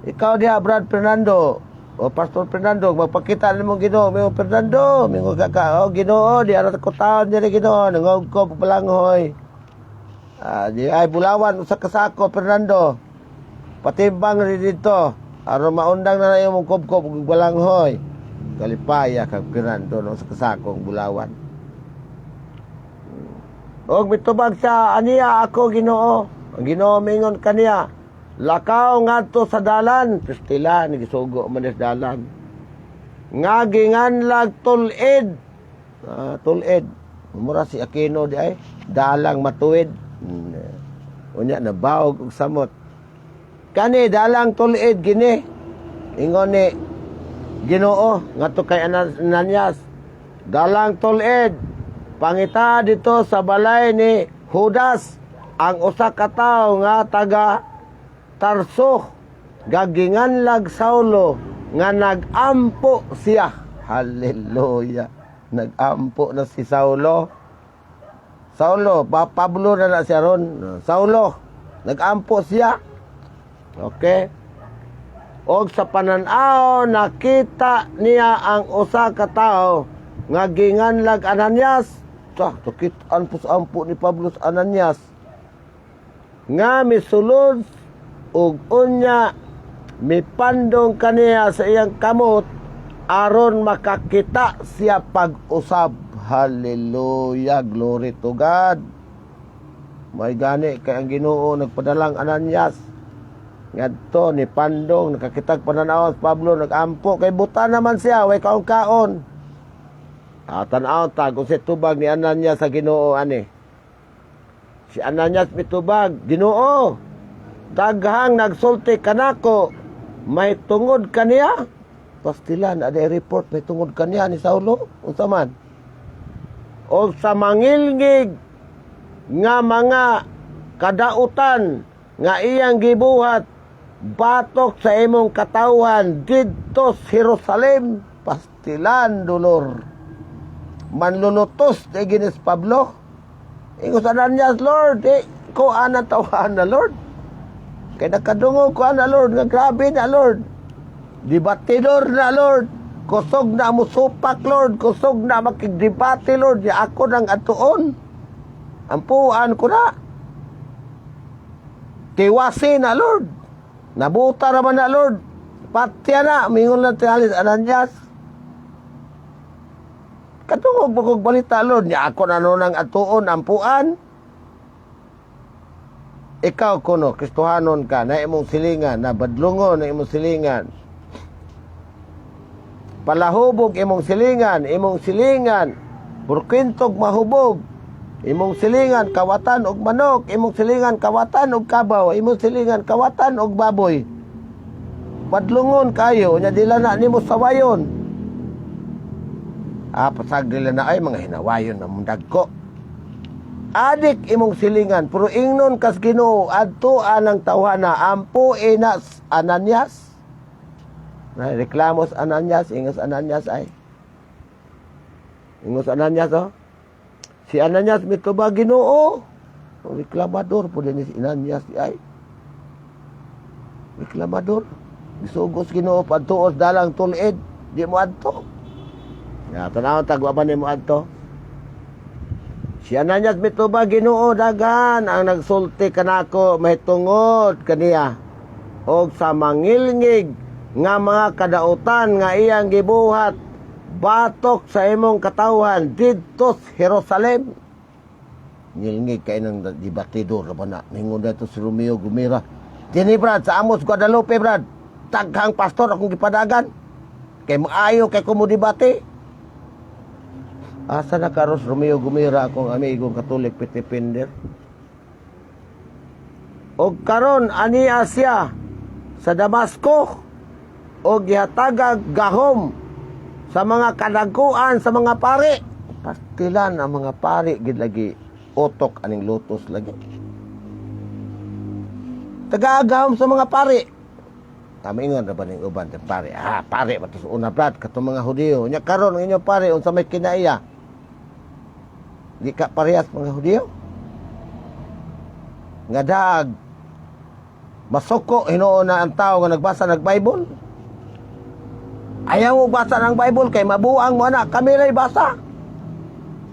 Ikaw diha, Brad Fernando, o Pastor Fernando, magpakita nimo Ginoo, mingon, "Fernando," mingon ka ka, "Oh Ginoo, di ara ko taon diri, Ginoo, nangog ko palanghoy." "Ah, di ay bulawan usa ka sako, Fernando. Patimbang rin dito. Aron maundang na na imong kubkob ug balanghoy." Kalipaya kang Fernando no sa kasakong bulawan. Og mitubag siya, "Aniya ako, Ginoo." Ang Ginoo mingon kaniya, "Lakaw ngadto sa dalan." Pistila ni gisugo man sa dalan. Nga ginganlag Tulid. Ah, Tulid. Mura si Aquino di ay dalang matuwid. Unya nabaog og samot. "Kani dalang Tulid gini." Ingon ni Ginoo ngadto kay Ananias. "Dalang Tulid. Pangita dito sa balay ni Judas ang usa ka tawo nga taga Tarso gaginganlag Saulo nga nagampo siya." Hallelujah. Nagampo na si Saulo. Saulo, Pablo na na siya ron. Saulo, nagampo siya. Okay. Og sa pananaw nakita niya ang usa ka tawo nga ginganlag Ananias. Ta, nakit-an po sa ampo ni Pablo sa Ananias. Nga misulod ug unya mipandong kaniya sa iyang kamot aron makakita siya pag-usab. Hallelujah, glory to God. May gani kay ang Ginoo nagpadalang Ananias ngadto ni pandong, nakakitag pananaw si Pablo, nagampo kay buta naman siya, way kaon-kaon. Ah, tan-aw ta kung si tubag ni Ananias sa Ginoo ani. Si Ananias mitubag, "Ginoo, daghang nagsulti kanako may tungod kaniya." Pastilan, ada report may tungod kaniya ni Saulo. Unsa man? Og sa mangilngig nga mga kadautan nga iyang gibuhat batok sa imong katawhan didto sa Jerusalem. Pastilan, dolor. Manlulutos ni Ginis Pablo. Ingon sa Ananias, "Lord, eh, ko ana tawahan na, Lord. Kay nakadungog ko ana, Lord, nga grabe na, Lord. Debatidor na, Lord. Kusog na mo supak, Lord. Kusog na makigdebate, Lord. Ya ako nang atuon. Ampuan ko na. Tiwasi na, Lord. Nabuta naman na, Lord. Patya na." Mingon lang tingali Ananias. "Kadungog ba kog balita, Lord? Nya ako na nunang atuon, ampuan." Ikaw kuno Kristohanon ka na imong silingan, na badlungon na imong silingan. Palahubog imong silingan, burkwintog mahubog. Imong silingan kawatan og manok, imong silingan kawatan og kabaw, imong silingan kawatan og baboy. Badlungon kayo, nya dila na nimo sawayon. Ah, pasag dila na ay mga hinawayon na mong dagko. Adik imong silingan, pero ingnon kas Ginoo adto anang tawhana, ampo ina Ananias. Na reklamos Ananias, ingos Ananias ay. Ingos Ananias, oh. Si Ananias mitubag, "Ginoo." Reklamador po din si Ananias ay. Reklamador. Gisugos Ginoo padtuos dalang tulid, di mo adto. Ya, tanaw tagwa ba nimo adto? Si Ananias mitubag, "Ginoo, daghan ang nagsulti kanako mahitungod kaniya og sa mangilngig nga mga kadautan nga iyang gibuhat batok sa imong katawhan didto sa Jerusalem." Ngilngig kay nang debatidor ba na. Mingon dito si Romeo Gumira. Dini, Brad, sa Amos Guadalupe, Brad. Daghang pastor akong gipadagan. Kay maayo kay ko mo debate. Asa na karos Romeo Gumira, akong amigong Katolik Pitipender? Og karon ania siya sa Damasco og gihatagag gahom sa mga kadaguan sa mga pari. Pastilan ang mga pari gid lagi utok aning lutos lagi. Tagaagahom sa mga pari. Tama, ingon ra ba ning uban ng pari? Ah, pari ba to sa una, Brad, katong mga Hudiyo. Nya karon ang inyong pari unsa may kinaiya? Di ka parehas mga Hudiyo? Nga dag masuko hinuon na ang tao nga nagbasa ng Bible. Ayaw mo basa ng Bible kay mabuang mo na, kami ray basa.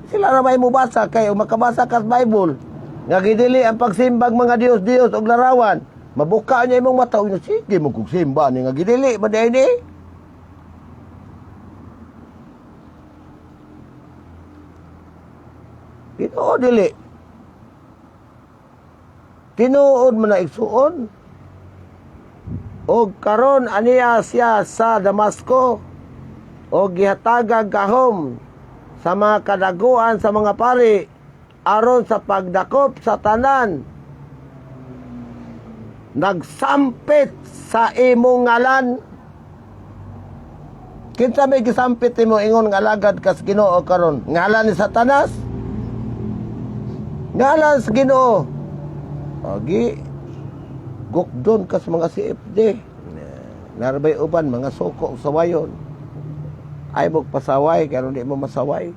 Sila ra may mo basa kay makabasa ka sa Bible. Nga gidili ang pagsimbag mga Diyos-Diyos og larawan. Mabuka niya imong mata, uy, sige mo kung simba ni nga gidili man ni. Tinuod dili. Tinuod man na, igsuon. Og karon aniya siya sa Damasco og gihatagag gahom sa mga kadaguan sa mga pari aron sa pagdakop sa tanan nagsampit sa imong ngalan. Kinsa may gisampit nimo ingon nga alagad kas Ginoo karon? Ngalan ni Satanas? Ngalan sa Ginoo. Agi gukdon kas mga CFD. Narbay uban mga suko sa wayon. Ay mo pasaway karon, di mo masaway.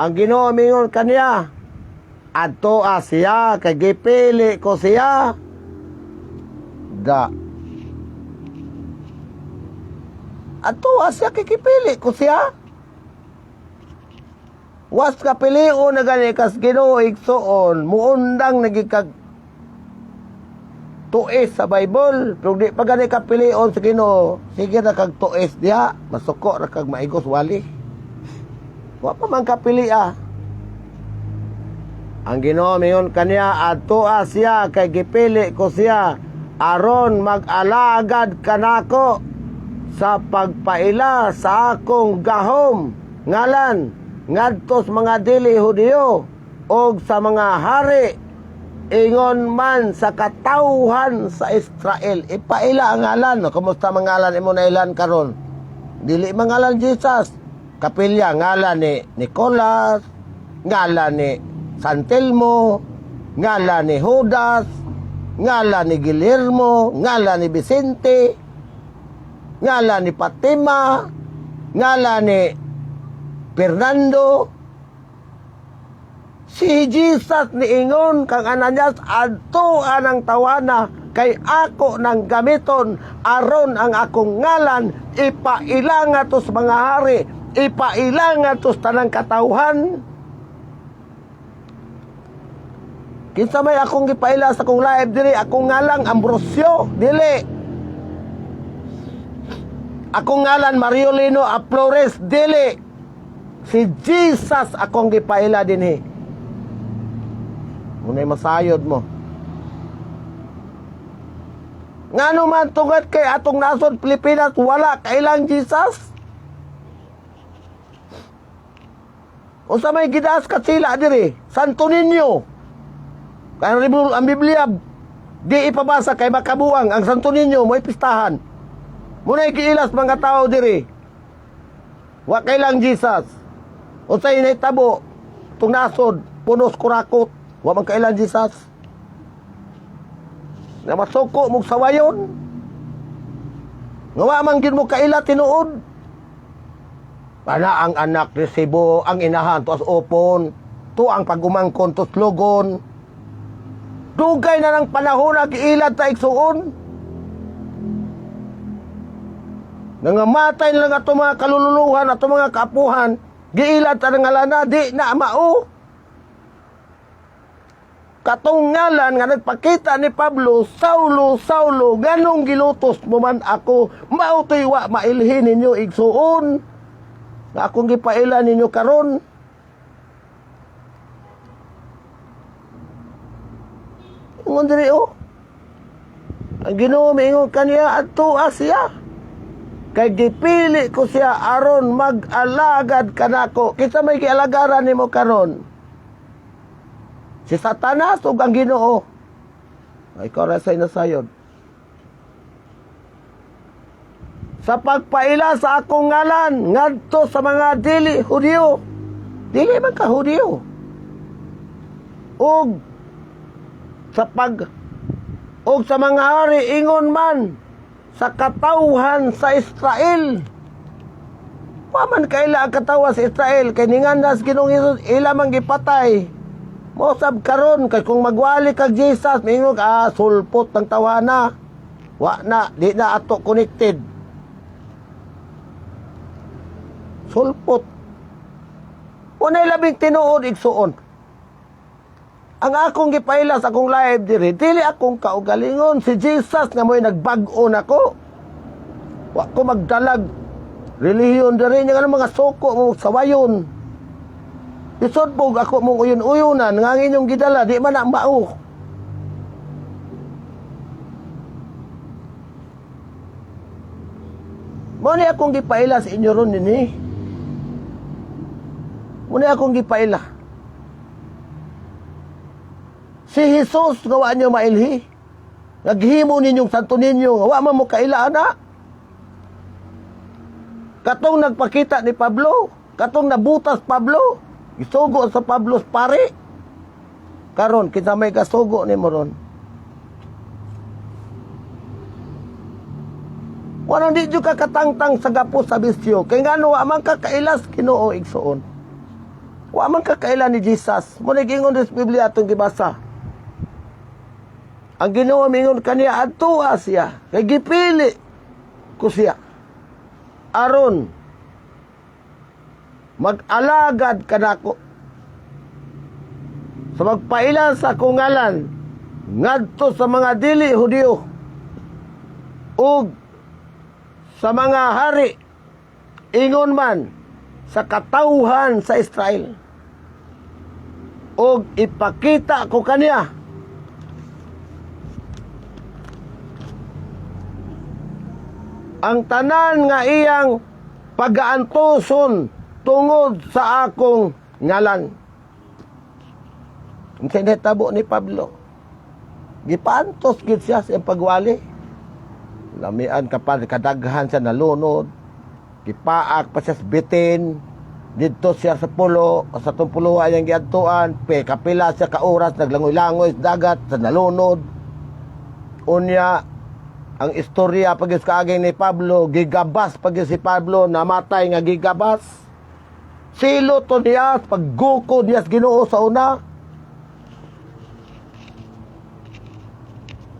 Ang Ginoo mingon kaniya, "Adto siya kay gipili ko siya." Da. Adto siya kay gipili ko siya. Was ka pilion na gani kas Ginoo, igsuon, muundang nagikag tuis sa Bible. Pero di pa gani ka pilion sa Ginoo, sige na kag tuis diha, masuko ra kag maigos wali. Wa pa man kapili ah. Ang Ginoo mingon kaniya, "Adto siya kay gipili ko siya aron mag-alagad kanako sa pagpaila sa akong gahom ngalan ngadto sa mga dili Hudiyo og sa mga hari, ingon man sa katawhan sa Israel." Ipaila ang ngalan. Kumusta mangalan imo na ilan karon? Dili mangalan Jesus. Kapilya ngalan ni Nicolas, ngalan ni Santelmo, ngalan ni Judas, ngalan ni Guillermo, ngalan ni Vicente, ngalan ni Fatima, ngalan ni Fernando. Si Jesus niingon kang Ananias, "Adto anang tawana kay ako nang gamiton aron ang akong ngalan ipaila ngadto sa mga hari, ipaila ngadto sa tanang katawhan." Kinsa may akong gipaila sa akong live diri? Akong ngalang Ambrosio, dili. Akong ngalan Mariolino Flores, dili. Si Jesus akong gipaila dinhi. Muna'y masayod mo. Ngano man tungod kay atong nasod Pilipinas wala kailang Jesus? Unsa may gidaas katsila diri? Santo Niño. Kaya ang Biblia di ipabasa kay makabuang ang Santo Niño mo'y pistahan. Muna'y giilas mga tao diri. Wa kailang Jesus. Unsay nahitabo tung nasod punos kurakot, wa man kailang Jesus. Nga masuko mong sawayon. Nga wa man gyud mo kaila tinuod. Ana ang anak ni Cebu, ang inahan tuas opon, to ang pagumangkon tos lugon. Dugay na ng panahon na giilad ta, igsuon. Nangamatay na lang ato mga kalululuhan, ato mga kaapuhan, giilad ta ng ngalana, di na mao. Katong ngalan nga nagpakita ni Pablo, "Saulo, Saulo, ganong gilutos mo man ako?" Mao to'y wa mailhin ninyo, igsuon. Nga akong gipaila ninyo karon. Ingon diri oh. Ang Ginoo miingon kaniya, "Adto siya. Kay gipili ko siya aron mag-alagad kanako." Kinsa may gialagaran nimo karon? Si Satanas ug ang Ginoo? Ay, ikaw ra sa inasayod. Sa pagpaila sa akong ngalan ngadto sa mga dili Hudiyo. Dili man ka Hudiyo. Ug sa mga hari, ingon man sa katawhan sa Israel. Wa man kaila ang katawhan sa Israel kay ninganas Ginoong Hesus, ila man gipatay. Mosab karon kay kung magwali kag Jesus, mingon ka, ah, sulpot ng tawana. Wa na, di na ato connected. Sulpot. Unay labing tinuod, igsuon. Ang akong gipaila sa akong live diri, dili akong kaugalingon, si Jesus nga mo'y nagbag-o nako. Wa ko magdalag relihiyon diri nya nga mga suko mo sawayon. Isod po ako mong uyon-uyunan nga ang inyong gidala di man na mao. Mo ni akong gipaila sa inyo ron nini. Mo ni akong gipaila. Si Jesus nga wa nyo mailhi. Naghimo ninyong Santo Niño, wa man mo kaila ana. Katong nagpakita ni Pablo, katong nabutas Pablo, gisugo sa Pablo pare. Karon kinsa may kasugo nimo ron? Walang di ka katangtang sa gapos sa bisyo. Kay ngano wa man ka kailas Ginoo, igsuon. Wa man ka kaila ni Jesus. Mo ni giingon sa Biblia atong gibasa. Ang Ginoo mingon kaniya, "Adto siya. Kay gipili ko siya aron mag-alagad kanako sa magpaila sa akong ngalan ngadto sa mga dili Hudiyo ug sa mga hari, ingon man sa katawhan sa Israel, ug ipakita ko kaniya ang tanan nga iyang pagaantuson tungod sa akong ngalan." Unsay nahitabo ni Pablo? Gipaantos gid siya sa iyang pagwali. Lamian ka pa, kadaghan siya nalunod. Gipaak pa siya sa bitin. Didto siya sa pulo, sa tong pulo ayang giadtuan, pe kapila siya ka oras naglangoy-langoy sa dagat sa nalunod. Unya, ang istorya pag kaaging ni Pablo, gigabas pag si Pablo, namatay nga gigabas. Silo to niya, paggukod niya sa Ginoo sa una.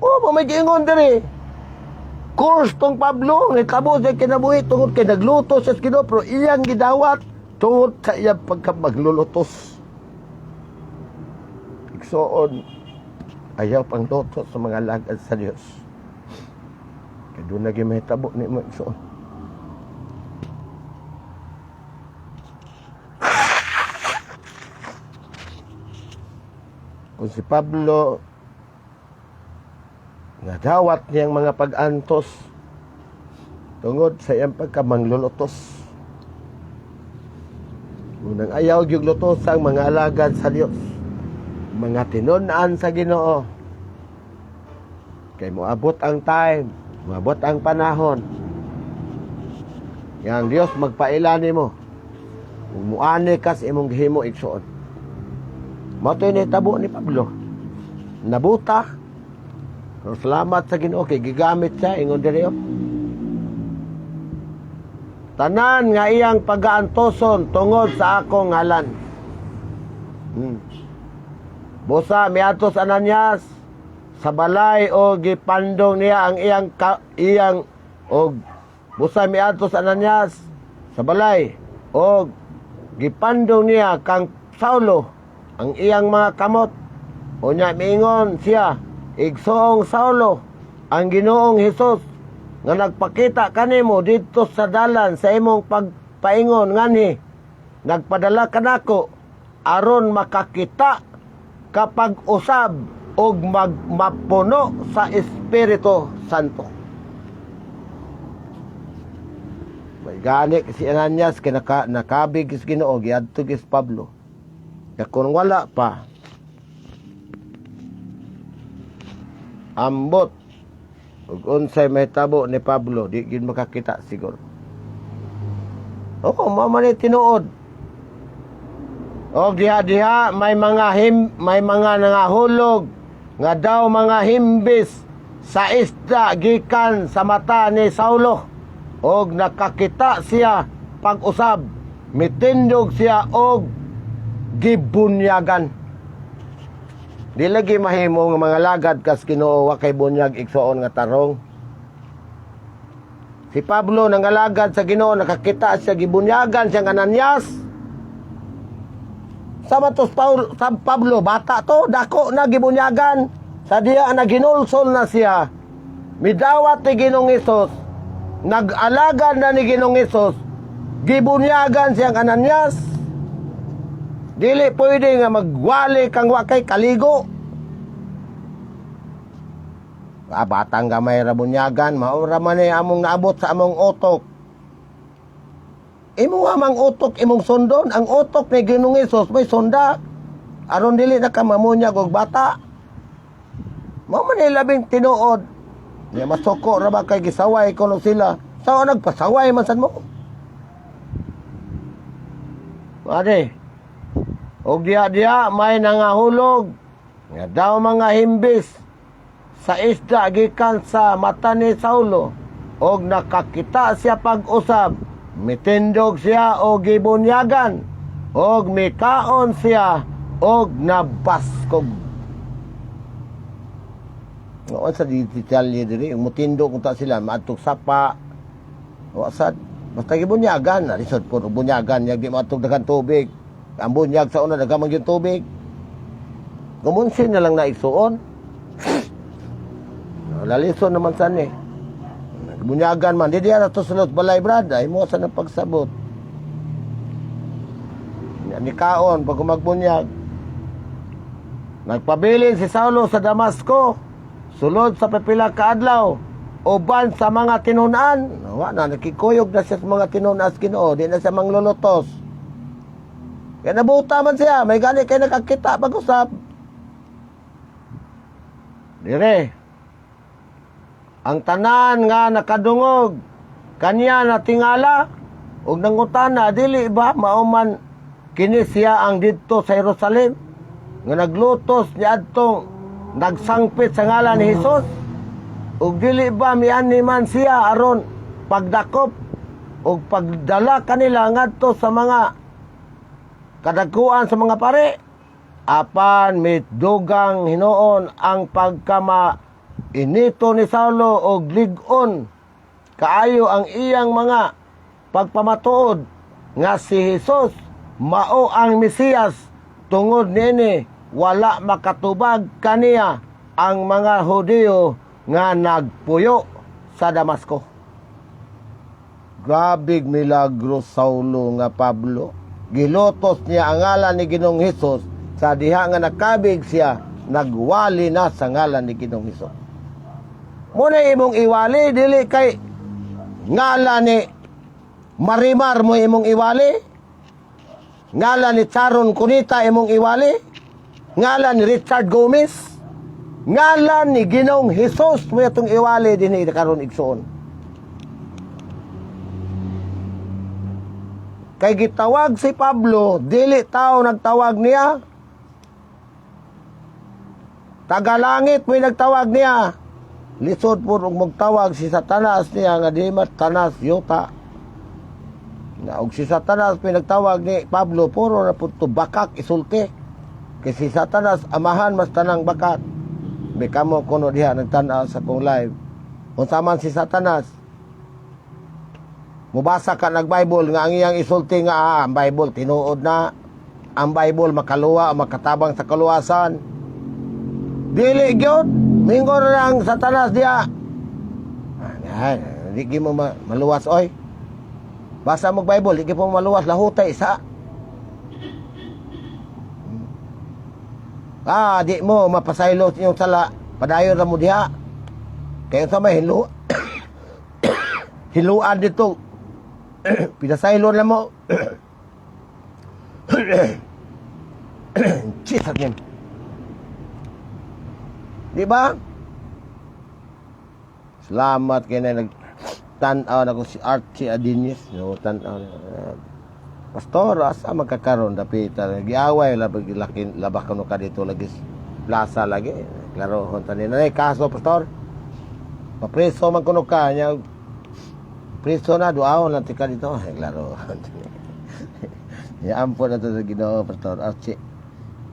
Oh, may giingon diri. Course tong Pablo, nitabo siya kinabuhi tungod kay nagluto siya sa Ginoo, pero iyang gidawat tungod sa iyang pagkamaglulutos. Igsoon, ayaw pang luto sa mga lagad sa Dios. Kay doon naging mahitabo ni mo, igsoon. Kung si Pablo nga Nadawat niyang mga pag-antos tungod sa iyang pagkamanglulutos. Unang ayaw gyud lutos ang mga alagad sa Dios, mga tinun-an sa Ginoo. Kay moabot ang time, moabot ang panahon nga ang Dios magpaila nimo ug muani kas imong gihimo, igsuon. Mao to'y nahitabo ni Pablo. Nabuta. Pero salamat sa Ginoo kay gigamit siya, ingon diri oh. Tanan nga iyang pagaantoson tungod sa akong ngalan. Busa miadto sa Ananias sa balay o gipandong niya ang iyang ka, iyang og busa miadto sa Ananias sa balay og gipandong niya kang Saulo ang iyang mga kamot. Unya miingon siya, "Igsoong Saulo, ang Ginoong Hesus nga nagpakita kanimo didto sa dalan sa imong pagpaingon nganhi nagpadala kanako aron makakita kapag usab og magmapuno sa Espiritu Santo." May gani si Ananias kay nakabig sa Ginoo, giadto gis Pablo. Kaya kung wala pa, ambot ug unsay mahitabo ni Pablo, di gid makakita siguro. Oo, mao man ni tinuod. Og diha-diha may mga nangahulog nga daw mga himbis sa isda gikan sa mata ni Saulo og nakakita siya pag-usab, mitindog siya og gibunyagan. Di lagi mahimo nga mga lagad kas Ginoo wa kay bunyag, igsuon, nga tarong. Si Pablo nangalagad sa Ginoo, nakakita siya, gibunyagan siya ng Ananias. Sama to Paul, sa Pablo, bata to, dako na gibunyagan. Sa diya na ginulsol na siya. Midawat ni Ginoong Hesus, nag-alagad na ni Ginoong Hesus, gibunyagan siyang Ananias. Dili pwede nga magwali kang wa kay kaligo. Ah, batang gamay ra bunyagan, mao ra man ni among naabot sa among utok. Imo nga mang utok imong sundon, ang utok ni Ginoong Hesus may sunda. Aron dili na ka mamunyag og bata. Mao man ni labing tinuod. Nya masuko ra ba kay gisaway kuno sila. Sao nagpasaway man sad mo? Ade. Og diha-diha may nangahulog nga daw mga himbis sa isda gikan sa mata ni Saulo og nakakita siya pag-usab, mitindog siya og gibunyagan og mikaon siya og nabaskog. Noon sa detalye diri, mutindog kung ta sila maadtog sapa. Wa sad basta gibunyagan na lisod po bunyagan yag di maadtog daghan tubig. Ang bunyag sa una daghan man gyud tubig. Gumunsin na lang na igsuon. Lalison naman san eh. Bunyagan man. Di diya na to sulod balay, brad. Ay mo sa nang pagsabot. Ni kaon pag magbunyag. Nagpabilin si Saulo sa Damasco. Sulod sa pipila ka adlaw uban sa mga tinun-an. Wa na nakikuyog na siya sa mga tinun-an sa Ginoo, di na siya manglulutos. Kaya nabuta man siya, may gani kay nakakita pag-usap. Dire. Ang tanan nga nakadungog kanya natingala ug nangutana, "Dili ba mao man kini siya ang didto sa Jerusalem nga naglutos niadtong nagsangpit sa ngalan ni Hesus? Ug dili ba mianhi man siya aron pagdakop ug pagdala kanila ngadto sa mga kadakuan sa mga pare?" Apan midugang hinuon ang pagkama inito ni Saulo og lig-on kaayo ang iyang mga pagpamatuod nga si Jesus mao ang Mesiyas. Tungod niini wala makatubag kaniya ang mga Hudiyo nga nagpuyo sa Damasco. Grabe milagro Saulo nga Pablo. Gilutos niya ang ngalan ni Ginoong Hesus sa diha nga nakabig siya, nagwali na sa ngalan ni Ginoong Hesus. Muna imong iwali, dili kay ngala ni Marimar mo imong iwali. Ngala ni Charon Cunita imong iwali. Ngala ni Richard Gomez. Ngala ni Ginoong Hesus mo itong iwali dinhi karon, igsoon. Kay gitawag si Pablo, dili tao nagtawag niya. Tagalangit mo'y nagtawag niya. Lisod po og magtawag si Satanas niya nga di matanas yuta. Na og si Satanas pinagtawag ni Pablo, puro na po to bakak isulti. Kay si Satanas amahan mas tanang bakak. May kamo kuno diha nagtan-aw sa kong live. Unsa man si Satanas? Mubasa ka nag Bible nga ang iyang isulti nga ang Bible tinuod na, ang Bible makaluwa, makatabang sa kaluwasan. Dili gyud, mingon lang Satanas diha. Ah, di gyud mo maluwas oy. Basa mo Bible, di gyud mo maluwas, lahutay isa. Ah, di mo mapasaylo sa inyong sala, padayon ra mo diha. Kaya sa may hiluan dito, pinasaylo na mo. Jesus name. Di ba? Salamat kay na nagtan-aw na ko si Archie Adinis. No, tan-aw na. Pastor, asa magkakaroon dapita? Giaway labag laki labak kuno ka dito lagi plaza lagi. Klaro honta ni nanay kaso, pastor. Papreso man kuno ka nya. Preso na duaon na tika dito. Ay, klaro. Ya ampun na to sa Ginoo, Pastor Archie.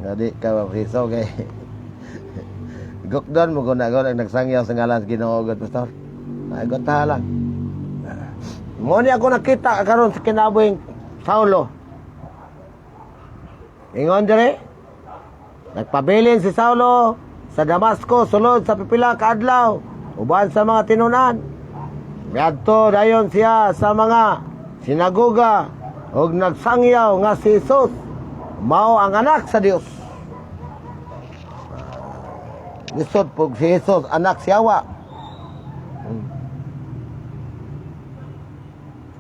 Nga di ka mapreso kay Gukdon mo guna ang nagsangyaw sa ngalan sa Ginoo gud, pastor. Ay gontaha lang. Mo ni ako nakita karon sa kinabuhing Saulo. Ingon dire, nagpabilin si Saulo sa Damasco sulod sa pipila ka adlaw uban sa mga tinunan. Miadto dayon siya sa mga sinagoga ug nagsangyaw nga si Jesus mao ang anak sa Dios. Lisod pug si Jesus anak si Awa.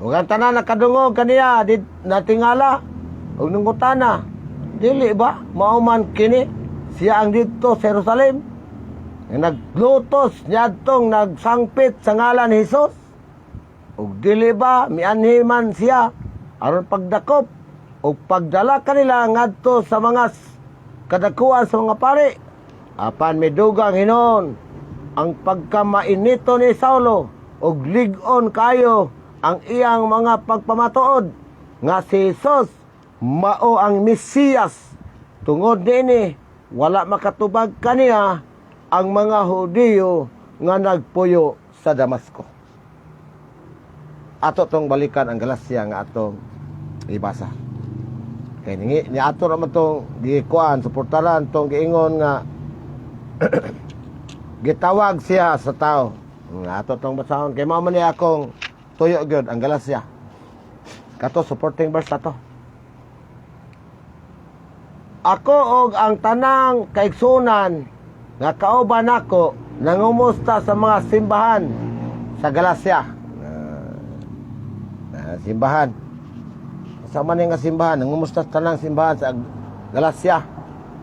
Ug ang tanan nakadungog kaniya di natingala ug nangutana, "Dili ba mao man kini siya ang didto sa Jerusalem nga naglutos niadtong nagsangpit sa ngalan ni Jesus? Ug dili ba mianhi man siya aron pagdakop ug pagdala kanila ngadto sa mga kadakuan sa mga pari?" Apan midugang hinon ang pagkamainito ni Saulo ug lig-on kayo ang iyang mga pagpamatuod nga si Jesus mao ang Mesiyas. Tungod niini, wala makatubag kaniya ang mga Hudiyo nga nagpuyo sa Damasco. Ato tong balikan ang Galacia nga atong ibasa. Kay ni ato naman tong gikuan, suportaran tong giingon nga gitawag siya sa tao. Nga ato tong basahon kay mao man ni akong tuyo gyud ang Galacia. Kato supporting verse ato. Ako og ang tanang kaigsunan nga kauban nako nangumusta sa mga simbahan sa Galacia. Simbahan. Sa man nga simbahan, nangumusta sa tanang simbahan sa Galacia.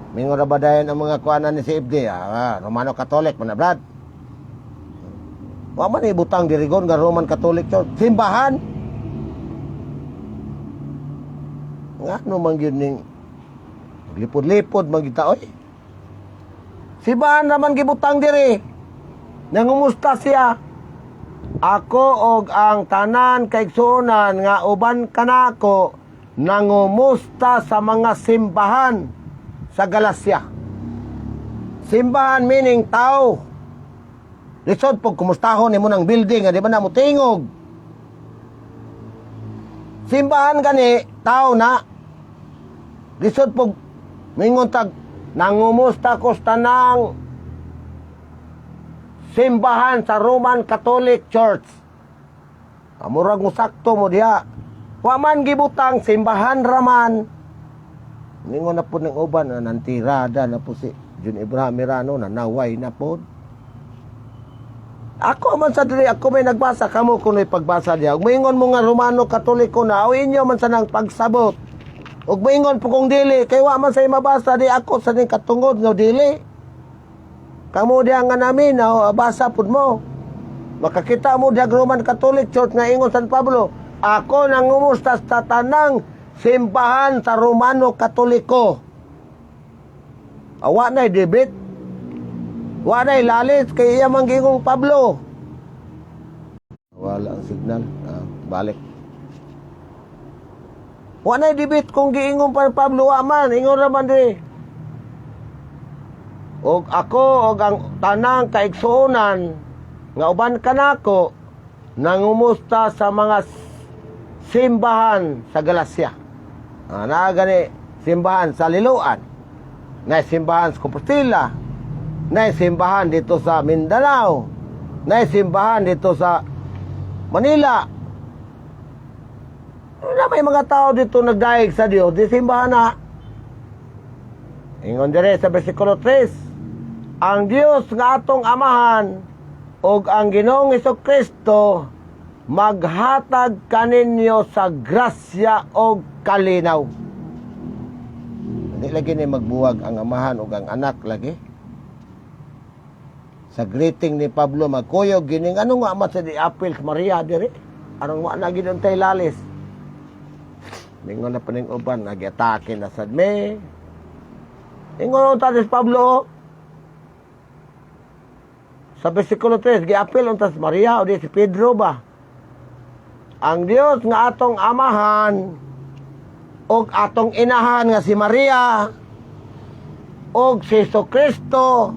Mingon ra ba dayon ang mga kuanan ni CFD? Ah, Romano Catholic man na, Brad. Wa man ibutang dirigon nga Roman Catholic Church. Simbahan. Ngano man gyud ning lipod-lipod man gyud ta oy. Simbahan naman gibutang diri. Nangumusta siya. Ako og ang tanan kaigsuonan nga uban kanako nangumusta sa mga simbahan sa Galacia. Simbahan meaning tao. Lisod pag kumustahon nimo ng building, di ba na mo tingog? Simbahan gani, tao na. Lisod pag mingon tag nangumusta ko sa tanang simbahan sa Roman Catholic Church. Amurag mo sakto mo diha. Wa man gibutang simbahan raman. Ningon na po ng uban na nantirada na po si Jun Abraham Mirano na naway na po. Ako man sa diri, ako may nagbasa, kamo kuno'y pagbasa diya. Ug moingon mo nga Romano Katoliko na, o inyo man sa nang pagsabot. Ug moingon po kung dili, kay wa man say mabasa di ako sa ning katungod nga dili. Kamo diha nga namin, na basa pud mo. Makakita mo diha Roman Catholic Church nga ingon San Pablo, "Ako nangumusta sa tanang simbahan sa Romano Katoliko." Awa na debate. Wa na lalis kay iya man giingong Pablo. Wala ang signal. Ah, balik. Wa na debate kung giingon pa ni Pablo, wa man ingon ra man diri. Og ako og ang tanang kaigsuonan nga uban kanako nangumusta sa mga simbahan sa Galacia. Ah, naa gani simbahan sa Liloan, na simbahan sa Compostela, na simbahan dito sa Mindanao, na simbahan dito sa Manila. Na may mga tao dito nagdayeg sa Dios, di simbahan na. Ingon dire sa versikulo 3, ang Dios nga atong amahan ug ang Ginoong Kristo maghatag kaninyo sa grasya og kalinaw. Hindi lagi ni magbuwag ang amahan ug ang anak lagi. Sa greeting ni Pablo magkuyog gining ano nga man sa di apil sa Maria diri. Aron wa na gid tay lalis. Mingon na pa ning uban, nag-atake na sad me. Ingon unta si Pablo sa versikulo 3, giapil unta si Maria o di si Pedro ba? Ang Dios nga atong amahan og atong inahan nga si Maria og si Kristo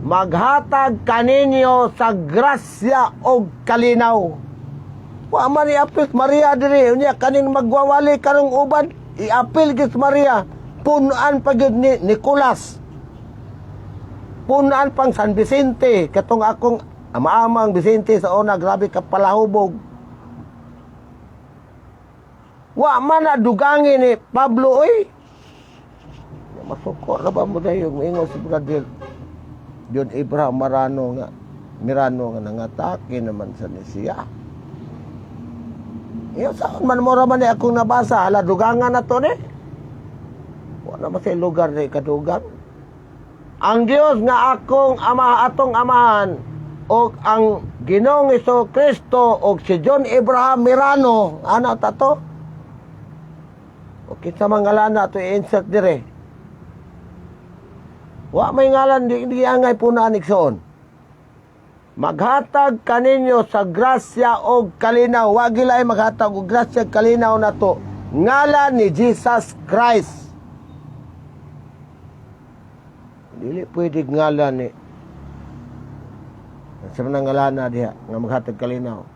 maghatag kaninyo sa grasya og kalinaw. Wa man iapil Maria diri, unya kaning magwawali karong uban, iapil gid Maria, punuan pa gyud ni Nicolas. Punuan pang San Vicente, katong akong ama-amang Vicente sa una, grabe ka palahubog. Wa man na dugangi ni Pablo oy. Masuko ra ba mo dayon moingon si Brother John Abraham Marano nga Mirano nga nangatake naman sa ni siya. Iyo saan man mo ra man ni akong nabasa, hala, dugangan na to ni. Wa na man sa lugar ni kadugang. Ang Dios nga akong ama, atong amahan og ang Ginoong Kristo og si John Abraham Mirano, ana ta to. O kinsa man ngalan na to i-insert dire. Wa may ngalan, di angay punaan igsoon. Maghatag kaninyo sa grasya og kalinaw. Wa gilay maghatag og grasya og kalinaw nato. Ngalan ni Jesus Christ. Dili pwede ngalan ni sa mga ngalan na diha nga maghatag kalinaw.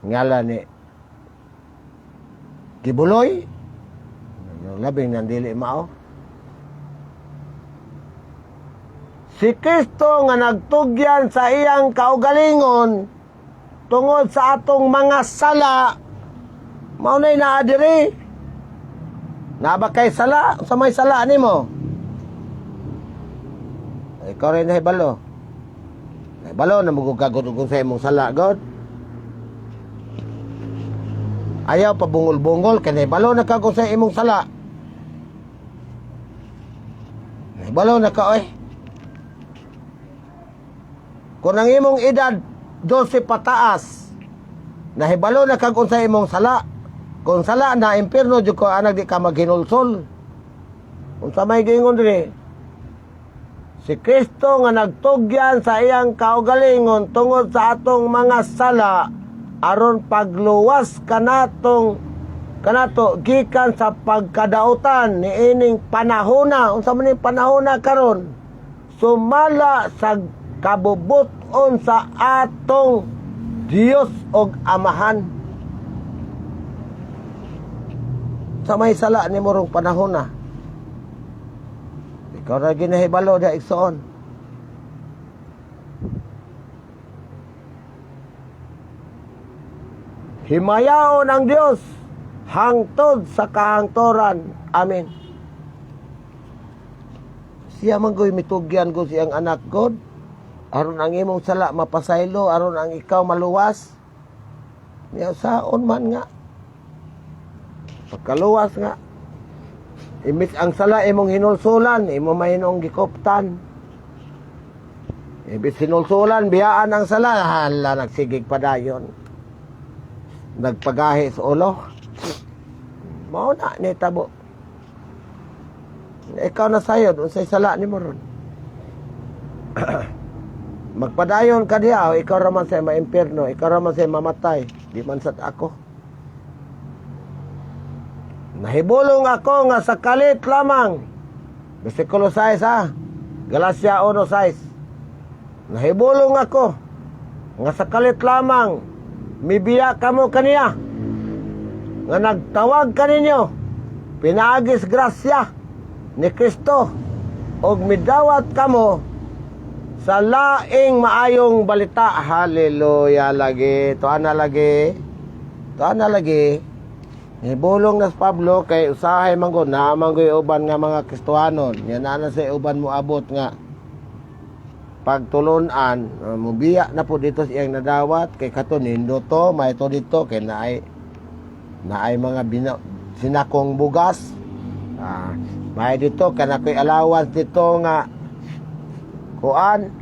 Ngalan ni Kibuloy. Labing nang dili mao. Si Kristo nga nagtugyan sa iyang kaugalingon tungod sa atong mga sala, mao na'y naa diri. Naa ba kay sala? Sa may sala nimo? Ikaw rin nahibalo. Nahibalo na magugagod kung sa imong sala, God. Ayaw pa bungol-bungol, kay nahibalo na ka kung sa imong sala. Nahibalo na ka, oy. Kung ang imong edad 12 pataas, nahibalo na ka kung sa imong sala. Kung sala na, impirno jud ko anak, di ka maghinulsol. Kung sa may giingon diri, si Kristo nga nagtugyan sa iyang kaugalingon tungod sa atong mga sala aron pagluwas kanato gikan sa pagkadautan niining panahona. Unsa man ning panahona karon? Sumala sa kabubuton sa atong Dios og Amahan. Sa may sala ni morong panahon na. Ikaw ra ginahibalo diha, igsoon. Himayaon ang Dios hangtod sa kahangtoran. Amen. Siya man goy mitugyan ko siyang anak God. Aron ang imong sala mapasaylo, aron ang ikaw maluwas. Nya saon man nga pagkaluwas nga imbis ang sala imong hinulsulan, imo mahinong gikoptan. Imbis hinulsulan, biyaan ang sala, hala, nagsigig padayon. Nagpagahi sa ulo. Mao na ni tabo. Ikaw na sayod unsay sala nimo ron. Magpadayon ka diha, o ikaw ra man sa maimpierno, ikaw ra man sa mamatay, di man sad ako. Nahibulong ako nga sa kalit lamang. Versikulo 6 ha. Galacia 1:6. Nahibulong ako nga sa kalit lamang mibiya kamo kaniya nga nagtawag kaninyo pinaagis grasya ni Kristo og midawat kamo sa laing maayong balita. Hallelujah lagi. Tuan na lagi. Tuan na lagi. Nibulong na si Pablo kay usahay man gud naa man gud uban nga mga Kristohanon. Nya naa na sa uban mo abot nga pagtulunan, mubiya na po dito sa iyang nadawat kay kato nindoto may to dito kay naay naay mga sinakong bugas. May dito kana ko'y allowance dito nga kuan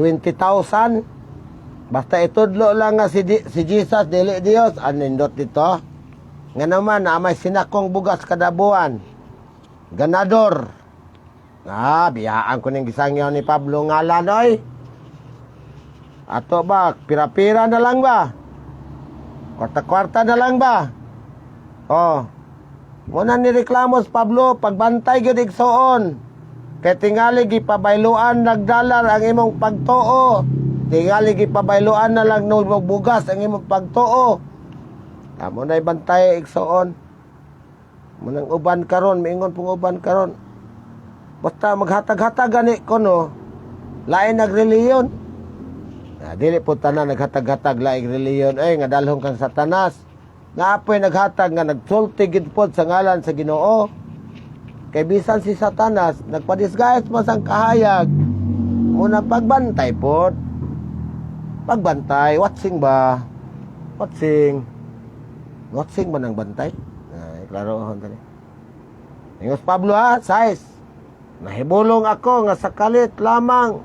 20,000, basta itudlo lang nga si Jesus dili Dios, anindot dito nga naman na may sinakong bugas kada buwan, ganador. Biyaan ko ning gisangyaw ni Pablo ngalan oy. Ato ba, pira-pira na lang ba, kwarta-kwarta na lang ba? Oh, muna ni reklamo si Pablo, pagbantay gyud, igsoon. Kay tingali gipabayluan nagdalar ang imong pagtuo. Tingali gipabayluan na lang no bugas ang imong pagtuo. Amo na bantay, igsoon. Munang uban karon, miingon pong uban karon. Basta maghatag-hatag gani ko no, lain nagreliyon. Ah, dili po tanan naghatag-hatag laing reliyon ay nga dalhong kang Satanas. Nga apoy naghatag nga nagsulti gid pod sa ngalan sa Ginoo. Kay bisan si Satanas nagpadisguise man sang kahayag. Muna pagbantay pod. Pagbantay, watching ba? Watching. Watching ba ng bantay? Ay, klaro hon tani. Ingos Pablo ha, 6. Nahibulong ako nga sa kalit lamang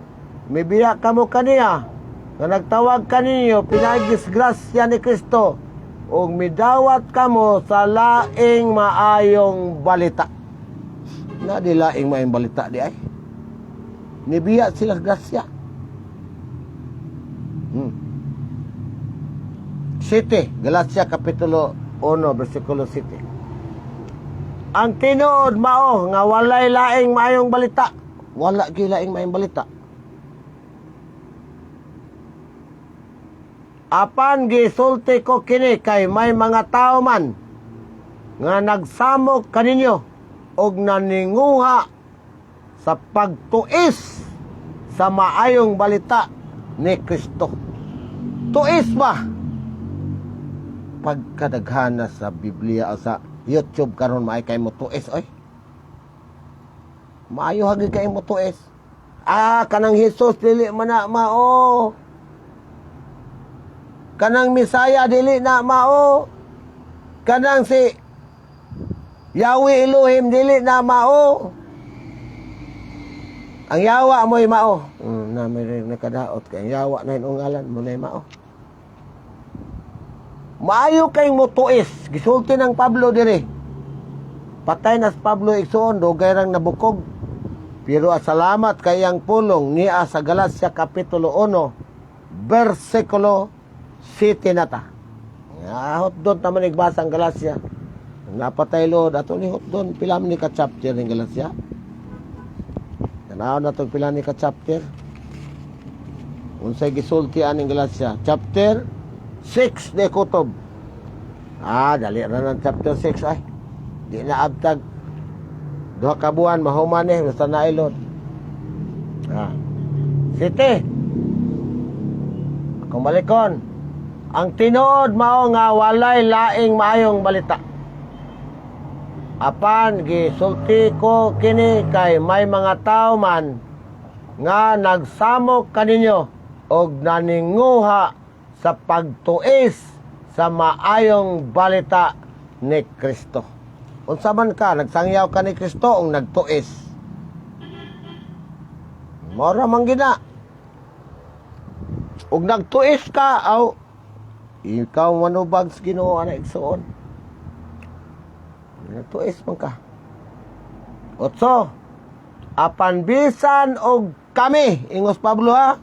mibiya kamo kaniya nga nagtawag kaninyo pinaagis grasya ni Kristo ug midawat kamo sa laing maayong balita. Na di laing maayong balita di ay. Nibiya sila grasya. 7, Galacia Kapitulo 1, versikulo 7. Ang tinuod mao nga walay laing maayong balita. Wala gyud laing maayong balita. Apan gisulti ko kini kay may mga tao man nga nagsamok kaninyo og naninguha sa pagtuis sa maayong balita ni Kristo. Tuis ba? Pagkadaghana sa Biblia o sa YouTube karon, maay kay mo tuis oy. Maayo hagi kay mo tuis. Ah, kanang Jesus dili man na mao. Kanang Misaya dili na mao. Kanang si Yahweh Elohim dili na mao. Ang yawa mo'y mao. Na may rin nakadaot kay ang yawa na hinungalan mo na mao. Maayo kay mo tuis. Gisulti ng Pablo dire. Patay na si Pablo, igsuon, dugay rang nabukog. Pero salamat kay ang pulong niya sa Galacia Kapitulo 1, versikulo 7 na ta. Nga hot doon taman igbasa ang Galacia. Napatay Lord ato ni hot doon pila ni ka chapter ng Galacia. Tanaw na tong pila ni ka chapter. Unsay gisulti aning Galacia? Chapter 6 de kutob. Ah, dali ra ng chapter 6 ay. Di na abtag 2 ka buwan mahuman eh, basta nailot. Ah. 7. Akong balikon. Ang tinuod mao nga walay laing maayong balita. Apan gisulti ko kini kay may mga tao man nga nagsamok kaninyo og naninguha sa pagtuis sa maayong balita ni Kristo. Unsa man ka, nagsangyaw ka ni Kristo ug nagtuis. Mora man gina. Ug nagtuis ka, aw, ikaw manubag sa Ginoo ana, igsuon. Nagtuis man ka. Otso, apan bisan og kami, ingos Pablo ha,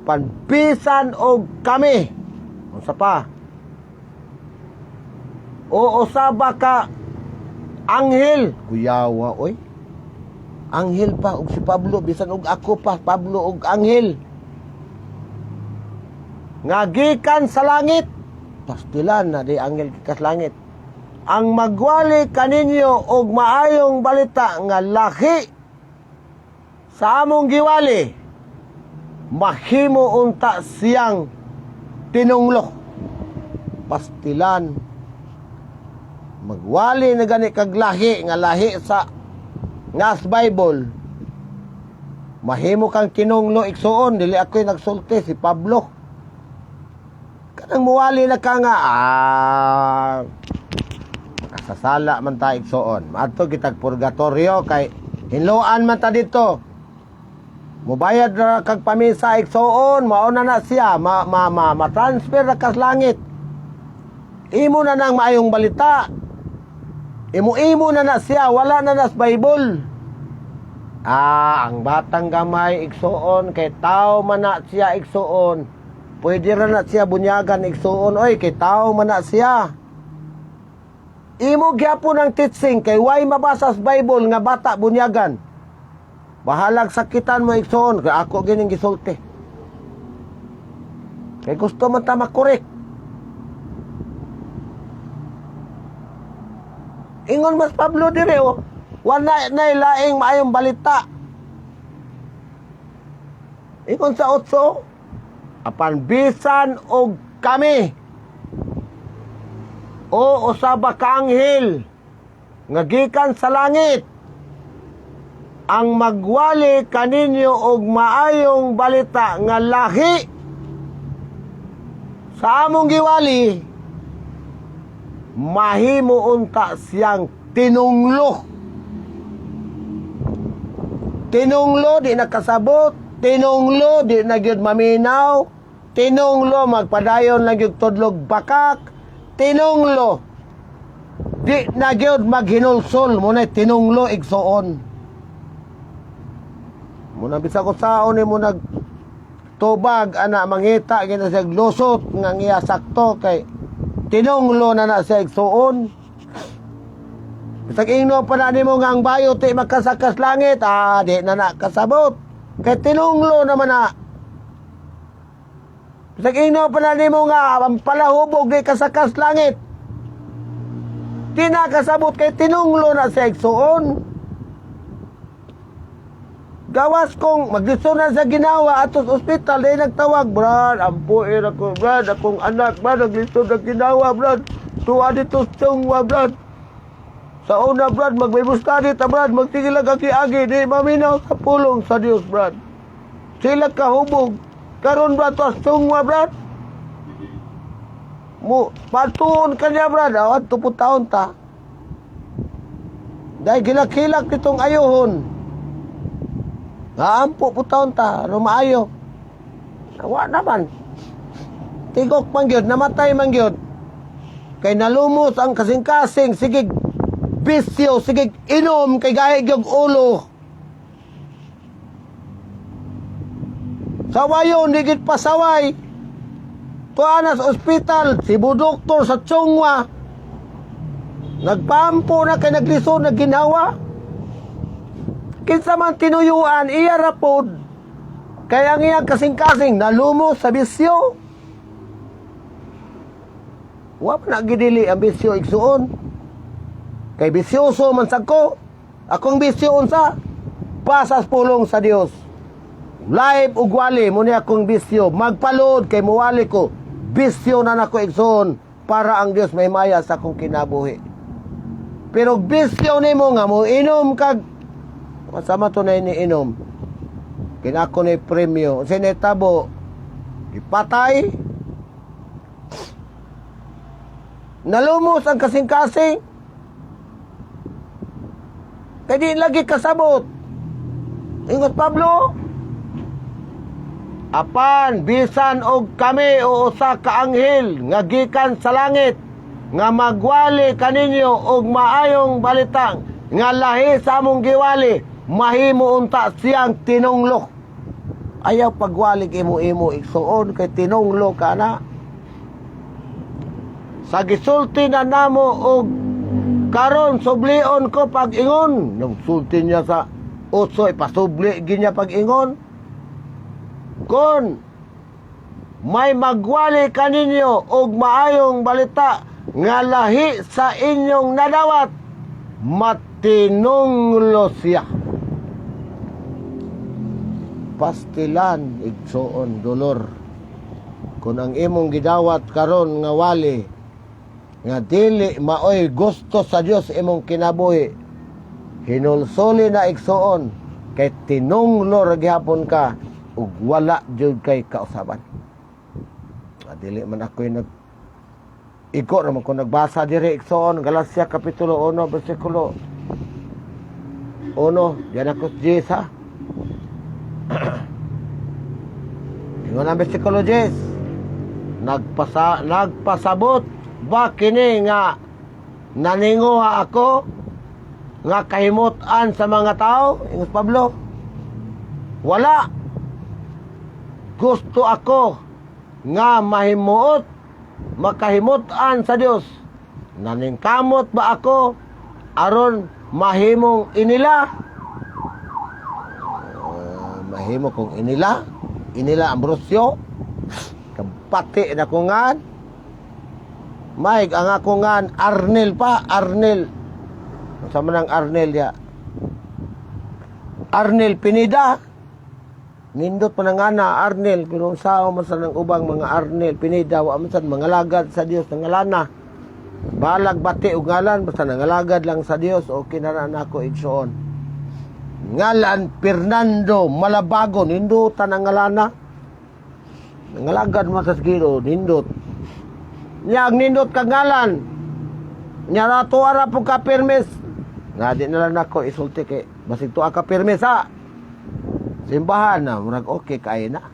apan bisan og kami, unsa pa? O usaba ka anghel, kuyawa oy. Anghel pa og si Pablo, bisan og ako pa Pablo og anghel nga gikan sa langit, pastilan na di anghel gikan sa langit, ang magwali kaninyo og maayong balita nga lahi sa among giwali, mahimo unta siyang tinunglo. Pastilan, magwali na gani kag lahi nga lahi sa ngas Bible, mahimo kang tinunglo, igsuon. Dili ako'y nagsulti, si Pablo. Kanang muwali na ka nga makasasala man ta, igsuon, maadto kitag purgatorio kay hinloan man ta dito, mubayad ra kag pamisa, igsuon, mao na na siya, ma ma ma, ma-transfer ra kas langit. Imo na nang maayong balita, imo-imo na na siya, wala na nas Bible. Ang batang gamay, igsuon, kay tao man na siya, igsuon. Pwede ra na siya bunyagan, igsuon, oy, kay tao man na siya. Imo gyapon ang teaching kay way mabasa sa Bible nga bata bunyagan. Bahalag sakitan mo, igsuon, kay ako gining gisulti. Kay gusto man ta makorek. Ingon mas Pablo dire oh, wala na laing maayong balita. Ingon sa 8, apan bisan og kami o usaba ka anghel nga gikan sa langit ang magwali kaninyo og maayong balita nga lahi sa among giwali, mahimo unta siyang tinunglo. Tinunglo, di nakasabot. Tinunglo, di na gyud maminaw. Tinunglo, magpadayon na gyud tudlog bakak. Tinunglo, di na gyud maghinulsol. Muna tinunglo, igsuon. Muna bisag ko saon ni mo nag tubag ana, mangita gina siya lusot nga ngiya sakto kay tinunglo na na siya, igsuon. Bisag ingno pa na nimo nga ang bayo ti makasakas langit, di na na kasabot kay tinunglo naman na. Bisag ingno pa na nimo nga ang palahubog di kasakas langit, di na kasabot kay tinunglo na siya, igsuon. Gawas kong maglisunan sa ginawa atos ospital, di nagtawag, "Brad, ampuin ako, Brad, akong anak, Brad, naglisod ang ginawa, Brad. Tuwa dito sa Brad. Sa una, Brad, mag-Bible study ta, Brad, magtige lang agi-agi, di maminaw sa pulong sa Dios, Brad. Sila kahubog. Karon, Brad, tuwa sa Brad. Mo, patuon ka niya, Brad, awat po taon ta. Dahil gilak-hilak nitong ayuhon. Naampo po taon ta, ano maayo. Wa naman. Tigok man gyud, namatay man gyud. Kay nalumos ang kasing-kasing, sige bisyo, sige inom, kay gahi gyud ulo. Sawayon, digit pasaway. Tuwa na sa ospital, Cebu Doctor sa Chongwa. Nagpampo na kay naglisod na ginawa. Kinsa man tinuyuan, iya ra pod. Kaya ang iyang kasing-kasing nalumos sa bisyo. Wa pa na gidili ang bisyo, igsuon. Kay bisyoso man sad ko. Akong bisyo unsa? Pasas pulong sa Dios. Live ug wali mo ni akong bisyo. Magpalod kay muwali ko. Bisyo na nako, igsuon, para ang Dios may maya sa akong kinabuhi. Pero bisyo nimo nga mo inom kag masama to na iniinom. Kinako ni premyo. Unsay nahitabo? Gipatay. Nalumos ang kasing-kasing. Kay di lagi kasabot. Ingon Pablo, apan bisan og kami o usa ka anghel nga gikan sa langit nga magwali kaninyo og maayong balitang nga lahi sa among giwali, mahimo unta siyang tinunglo. Ayaw pagwali imo-imo, igsuon, kay tinunglo ka na. Sa gisulti na namo og karon sublion ko pag-ingon. Nung sulti niya sa utso, ipasubli ginya pag-ingon. Kung may magwali kaninyo og maayong balita nga lahi sa inyong nadawat, matinunglo siya. Pastilan, igsuon, dolor. Kung ang imong gidawat karon nga wali nga dili maoy gusto sa Dios imong kinabuhi, hinulsuli na, igsuon, kay tinunglo ra gihapon ka ug wala jud kay kausaban. Ah, dili man ako'y nag iko ra man ko nagbasa diri, igsuon. Galacia kapitulo 1 bersikulo 1. Diyan ako 10 ha. Ingon ang bersikulo 10, Nagpasabot ba kini nga naninguha ako nga kahimutan sa mga tao?" Ingon Pablo, "Wala. Gusto ako nga mahimuot makahimutan sa Dios. Naningkamot ba ako aron mahimong inila?" Mahimo kong inila, inila Ambrosio, kabati na ko ngan. Mike, ang ako ngan, Arnel pa, Arnel. Sa man ang Arnel ya? Arnel Pinida. Nindot pa na nga na, Arnel. Pero sa man sa ng ubang mga Arnel Pinida, wa man sa mga lagad sa Dios, nangalana. Balag bati og ngalan, basta nangalagad lang sa Dios, okay na na nako, igsoon. Ngalan Fernando Malabago, nindutan ang ngalana. Nangalagad man sa Ginoo, nindot. Nya ang nindot kag ngalan. Nya rato ara po ka permis. Nga di na lang nako isulti kay basig tuwa ka permis ha. Simbahan na murag okay kay na.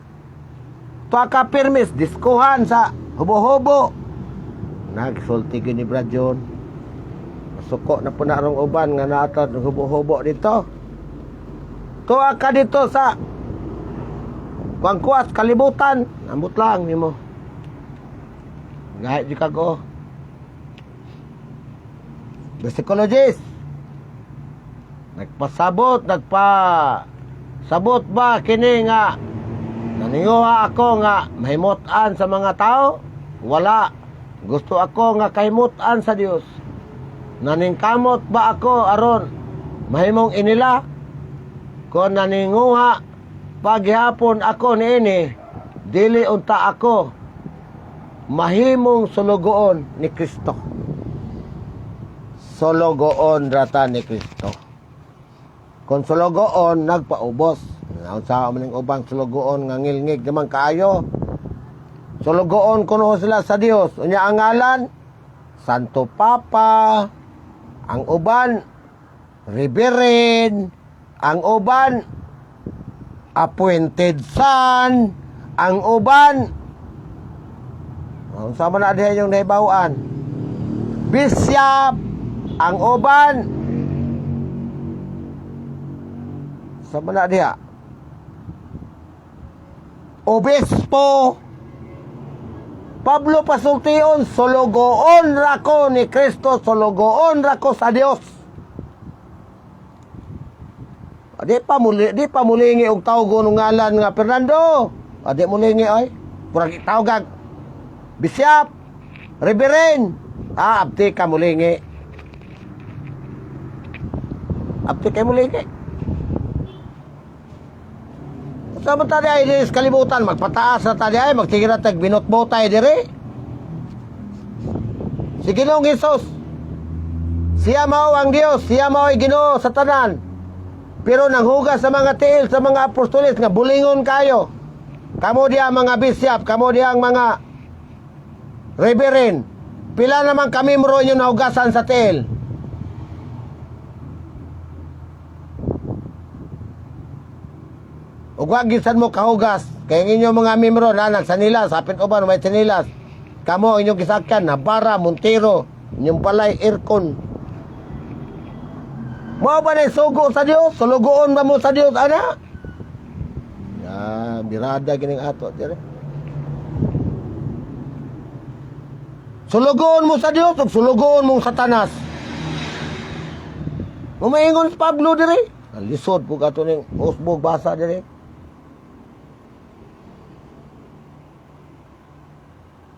Tuwa ka permis diskuhan sa hubo-hubo. Nagsulti gyud ni Brad John. Masuko na po na rong uban nga naatad ng hubo-hubo dito. Tuwa ka dito sa Kwangkuas, kalibutan. Ambot lang nimo. Gahit di ka ko. Versikulo 10. Nagpasabot, nagpa sabot ba kini nga naninguha ako nga mahimutan sa mga tao? Wala. Gusto ako nga kahimutan sa Dios. Naningkamot ba ako aron mahimong inila? Kung naninguha paghihapon ako niini, dili unta ako mahimong sulugoon ni Kristo. Sulugoon rata ni Kristo. Kung sulugoon, nagpaubos. Sa man ning ubang sulugoon nga ngilngig naman kaayo. Sulugoon kuno sila sa Dios. Unya ang ngalan, Santo Papa, ang uban, Reverend, ang uban, appointed son, ang uban, unsa man na diha yung nahibaw-an? Bishop, ang uban, sa man na diha? Obispo. Pablo pasultion, "Sulugoon ra ko ni Kristo, sulugoon ra ko sa Dios." Di pa mulingi og tawgon og ngalan nga Fernando. Di mulingi oy. Murag itawgag Bishop, Reverend. Ah, abti ka mulingi. Abti kay mulingi. Sa man ta ay diri sa kalibutan, magpataas na ta ay, magtige na tag binotbotay diri. Si Ginoong Hesus, siya mao ang Dios, siya mao ay Ginoo sa tanan. Pero nanghugas sa mga tiil sa mga apostoles nga bulingon kayo. Kamo diha mga bishop, kamo diha ang mga reverend. Pila naman kami mro inyo nahugasan sa tiil? Ug wa gisan mo kahugas kay ang inyong mga membro na nagsanilas, hapit uban may sinilas. Kamo ang inyong gisakyan, Nabara, Montero, inyong palay aircon. Mao ba na sugo sa Dios? Sulugoon ba mo sa Dios ana? Ya, birada gining ato dire. Sulugoon mo sa Dios ug sulugoon mo sa Satanas. Mumaingon si Pablo dire. Ang lisod po kato ning usbog basa dire.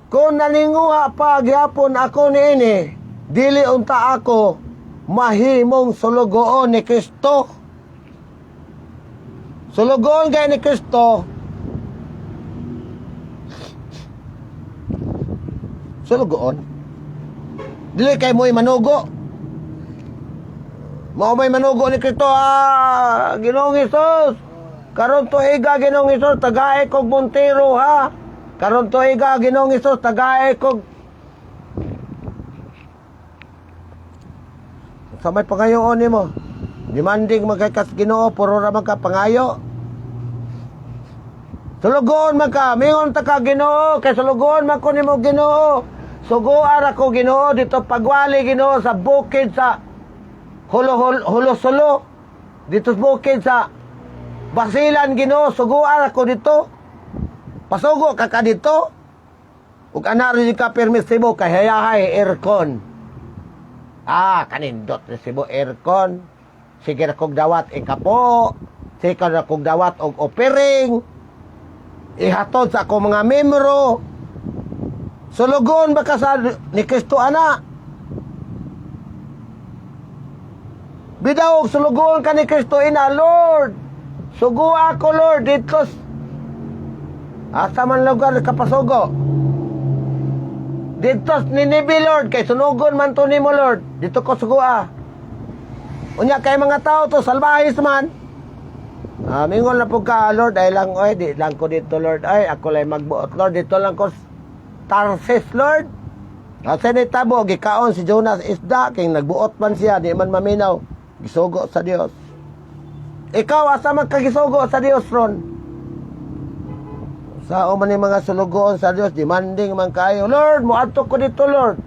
Kung naninguha pa gyapon ako niini, dili unta ako mahimong sulugoon ni Kristo. Sulugoon kay ni Kristo. Sulugoon. Dili kay mo'y manugo. Mao may manugo ni Kristo, ah, Ginoong Hesus. Karon tuiga, Ginoong Hesus, tagae kog Montero, ha. Karon tuiga, Ginoong Hesus, tagae kog sa may pangayoon nimo. Demanding man kay kas Ginoo, puro ra man ka pangayo. Sulugoon man ka, mingon ta ka Ginoo, kay sulugoon man ko nimo, Ginoo. Sugoan ako, Ginoo, dito pagwali, Ginoo, sa bukid sa Hulo Hulo Solo. Dito sa bukid sa Basilan, Ginoo, suguan ako dito. Pasugo ka ka dito. Ug ana rin ka permisibo kay hayahay aircon. Ah, kanindot resibo aircon. Sige ra kog dawat ikapo. Sige ra kog dawat og offering. Ihatod sa akong mga membro. Sulugon ba ka sa ni Kristo ana? Bidaw sulugon ka ni Kristo ina, Lord. Sugo ako, Lord, dito. Asa man lugar kapasugo? Dito Ninibe, Lord, kay sunugon man to nimo, Lord. Dito ko sugua. Unya kay mga tao to salbahis man. Ah, mingon na po ka, Lord, ay lang, oy, di lang ko dito, Lord, ay, ako lang magbuot, Lord, dito lang ko Tarsis, Lord. Asa ni tabo, gikaon si Jonas isda, kay nagbuot man siya, di man maminaw. Gisugo sa Dios. Ikaw, asa man kagisugo sa Dios ron? Sao man yung mga sulugoon sa Dios, demanding man kayo. Lord, muadto ko dito, Lord.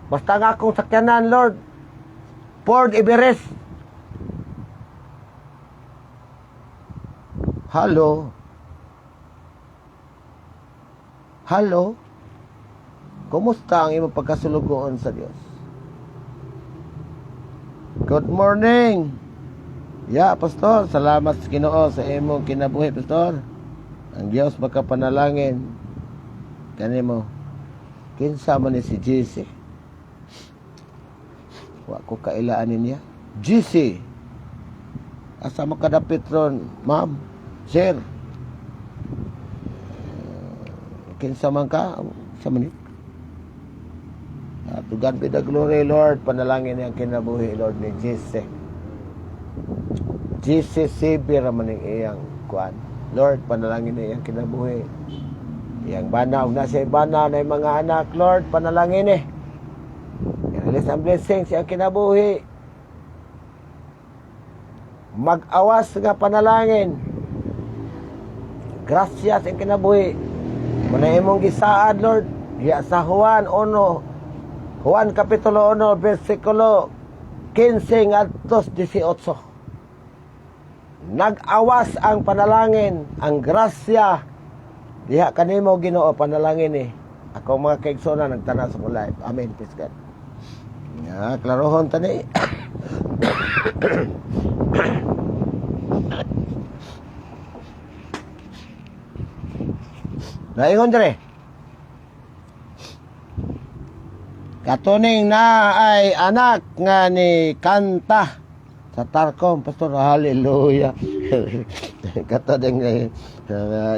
Basta nga akong sakyanan, Lord. Ford Everest. Hello? Hello? Kumusta ang imong pagkasulugoon sa Dios? Good morning. Ya, Pastor, salamat sa Ginoo sa imong kinabuhi, Pastor. Ang Dios makapanalangin kanimo. Kinsa man ni si JC? Wa ko kailaan niya. GC. Asa mo kadapit ron, ma'am? Sir? Kinsa man ka? Sa man ni? To God be the glory, Lord. Panalangin niyang kinabuhi, Lord, ni JC. JC CB raman ning iyang kuan. Lord, panalangin niya iyang kinabuhi. Iyang bana, ug na siya bana na mga anak, Lord, panalangin eh. I-release ang blessing siyang kinabuhi. Mag-awas nga panalangin. Gracias ang kinabuhi. Muna imong gisaad, Lord. Diya sa Juan 1. Juan Kapitulo 1, versikulo 15 ngadto 18. Nag-awas ang panalangin, ang grasya. Diha kanimo, Ginoo, panalangin eh. Ako mga kaigsoona nagtanaw sa akong live. Amen. Praise God. Ya, klarohon tani. Naingon dire. Katuning na ay anak nga ni Kanta sa Tarkom, Pastor, hallelujah. Katuning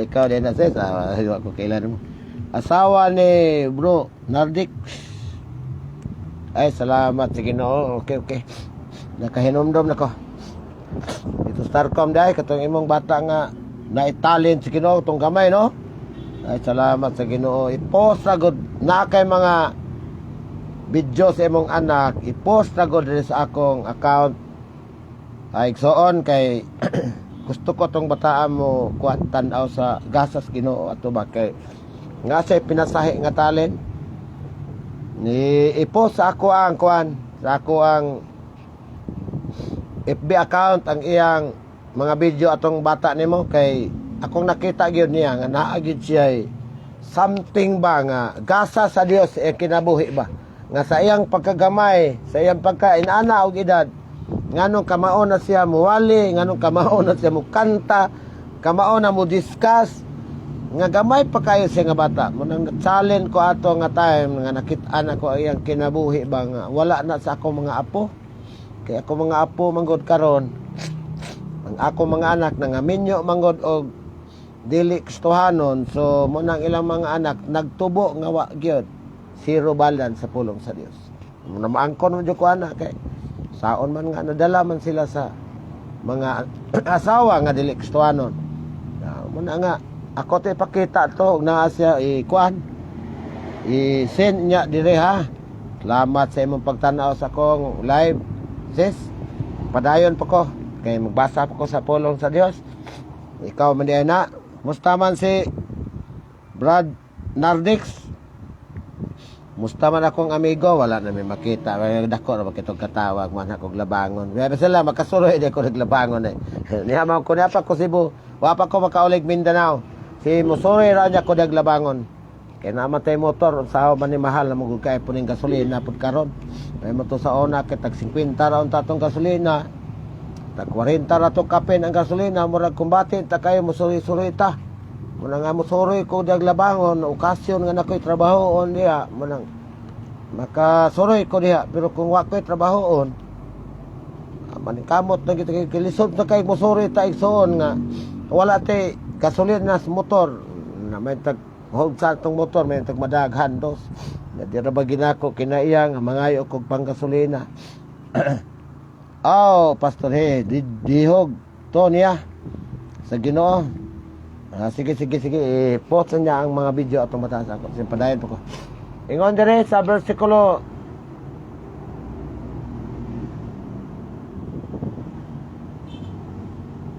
ikaw din na sis, ko kailan mo. Asawa ni bro Nardik. Ay, salamat sa Ginoo. Okay. Nakahinumdom na ko. Dito Starcom dai katong imong bata nga na-talent sa Ginoo tong gamay, no. Ay, salamat sa Ginoo. I-post ra gud na kay mga video sa imong anak, i-post ra gud diri sa akong account. Ay, igsoon, kay gusto ko tong bataan mo kuan tan-aw sa gasas Ginoo ato ba, kay nga say pinasahi nga talent ni i-post sa ako ang kuan, sa ako ang FB account ang iyang mga video atong bata nimo, kay akong nakita gyud niya nga naa gyud siya something ba nga gasa sa Dios e kinabuhi ba, nga sa iyang pagkagamay, sa iyang pagka inana og edad, nganong kamao na siya muwali, nganong kamao na siya mukanta, kamao na mo discuss, nga gamay pa kayo siya nga bata mo. Nang challenge ko ato nga time nga nakit-an ako ang iyang kinabuhi ba nga wala na sa ako mga apo, kay ako mga apo manggod karon, ang ako mga anak nangaminyo manggod og dili Kristohanon. So mo nang ilang mga anak nagtubo nga wa gyud, zero balance sa pulong sa Dios. Mo na maangkon mo jud ko ana, kay saon man nga nadala man sila sa mga asawa nga dili Kristohanon. Mo na nga ako to ipakita to og naa siya i-kuan, i-send niya dire ha. Salamat sa imong pagtan-aw sa akong live, sis. Padayon pa ko kay magbasa pa ko sa pulong sa Dios. Ikaw man di na. Musta man si Brad Nardix? Musta man akong amigo, wala na may makita. May dako ra bakit katawag man ako labangon. Pero sila makasuroy di ako naglabangon eh. Niya man ko niya pa ko Cebu. Wa pa ko makaulig Mindanao. Si musuroy ra niya ko naglabangon. Kay namatay motor, unsa man ni mahal na mugud kay puning gasolina pud karon. May mo to sa una kay tag 50 ra unta tong gasolina. Tag 40 ra to kapin ang gasolina, murag kumbate ta kayo musuroy-suroy ta. Muna nga musuroy ko daglabangon, okasyon nga nakoy trabahoon diha, munang makasuroy ko diha, pero kung wa ko'y trabahoon, maningkamot na kita kay lisod na kay musuroy ta, igsoon, nga wala tay gasolina sa motor na may tag hold sa atong motor, may tag madaghan dos. Na di ra ba ginako kinaiyang mangayo kog panggasolina. Oh, Pastor he, di, dihog to niya sa Ginoo. Ah, sige, sige, sige. I-post na niya ang mga video atong mataas ako. Sige, padayon po ko. Ingon dire sa versikulo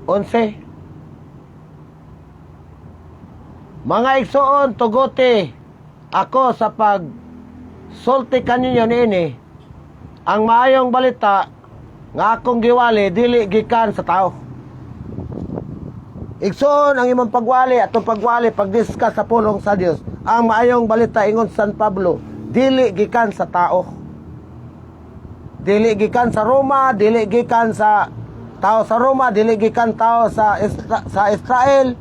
11. Mga igsoon, tuguti ako sa pag sulti kaninyo niini, ang maayong balita nga akong giwali dili gikan sa tao. Igsoon, ang imong pagwali, atong pagwali, pagdiscuss sa pulong sa Dios, ang maayong balita, ingon San Pablo, dili gikan sa tao. Dili gikan sa Roma, dili gikan sa tao sa Roma, dili gikan tao sa Israel,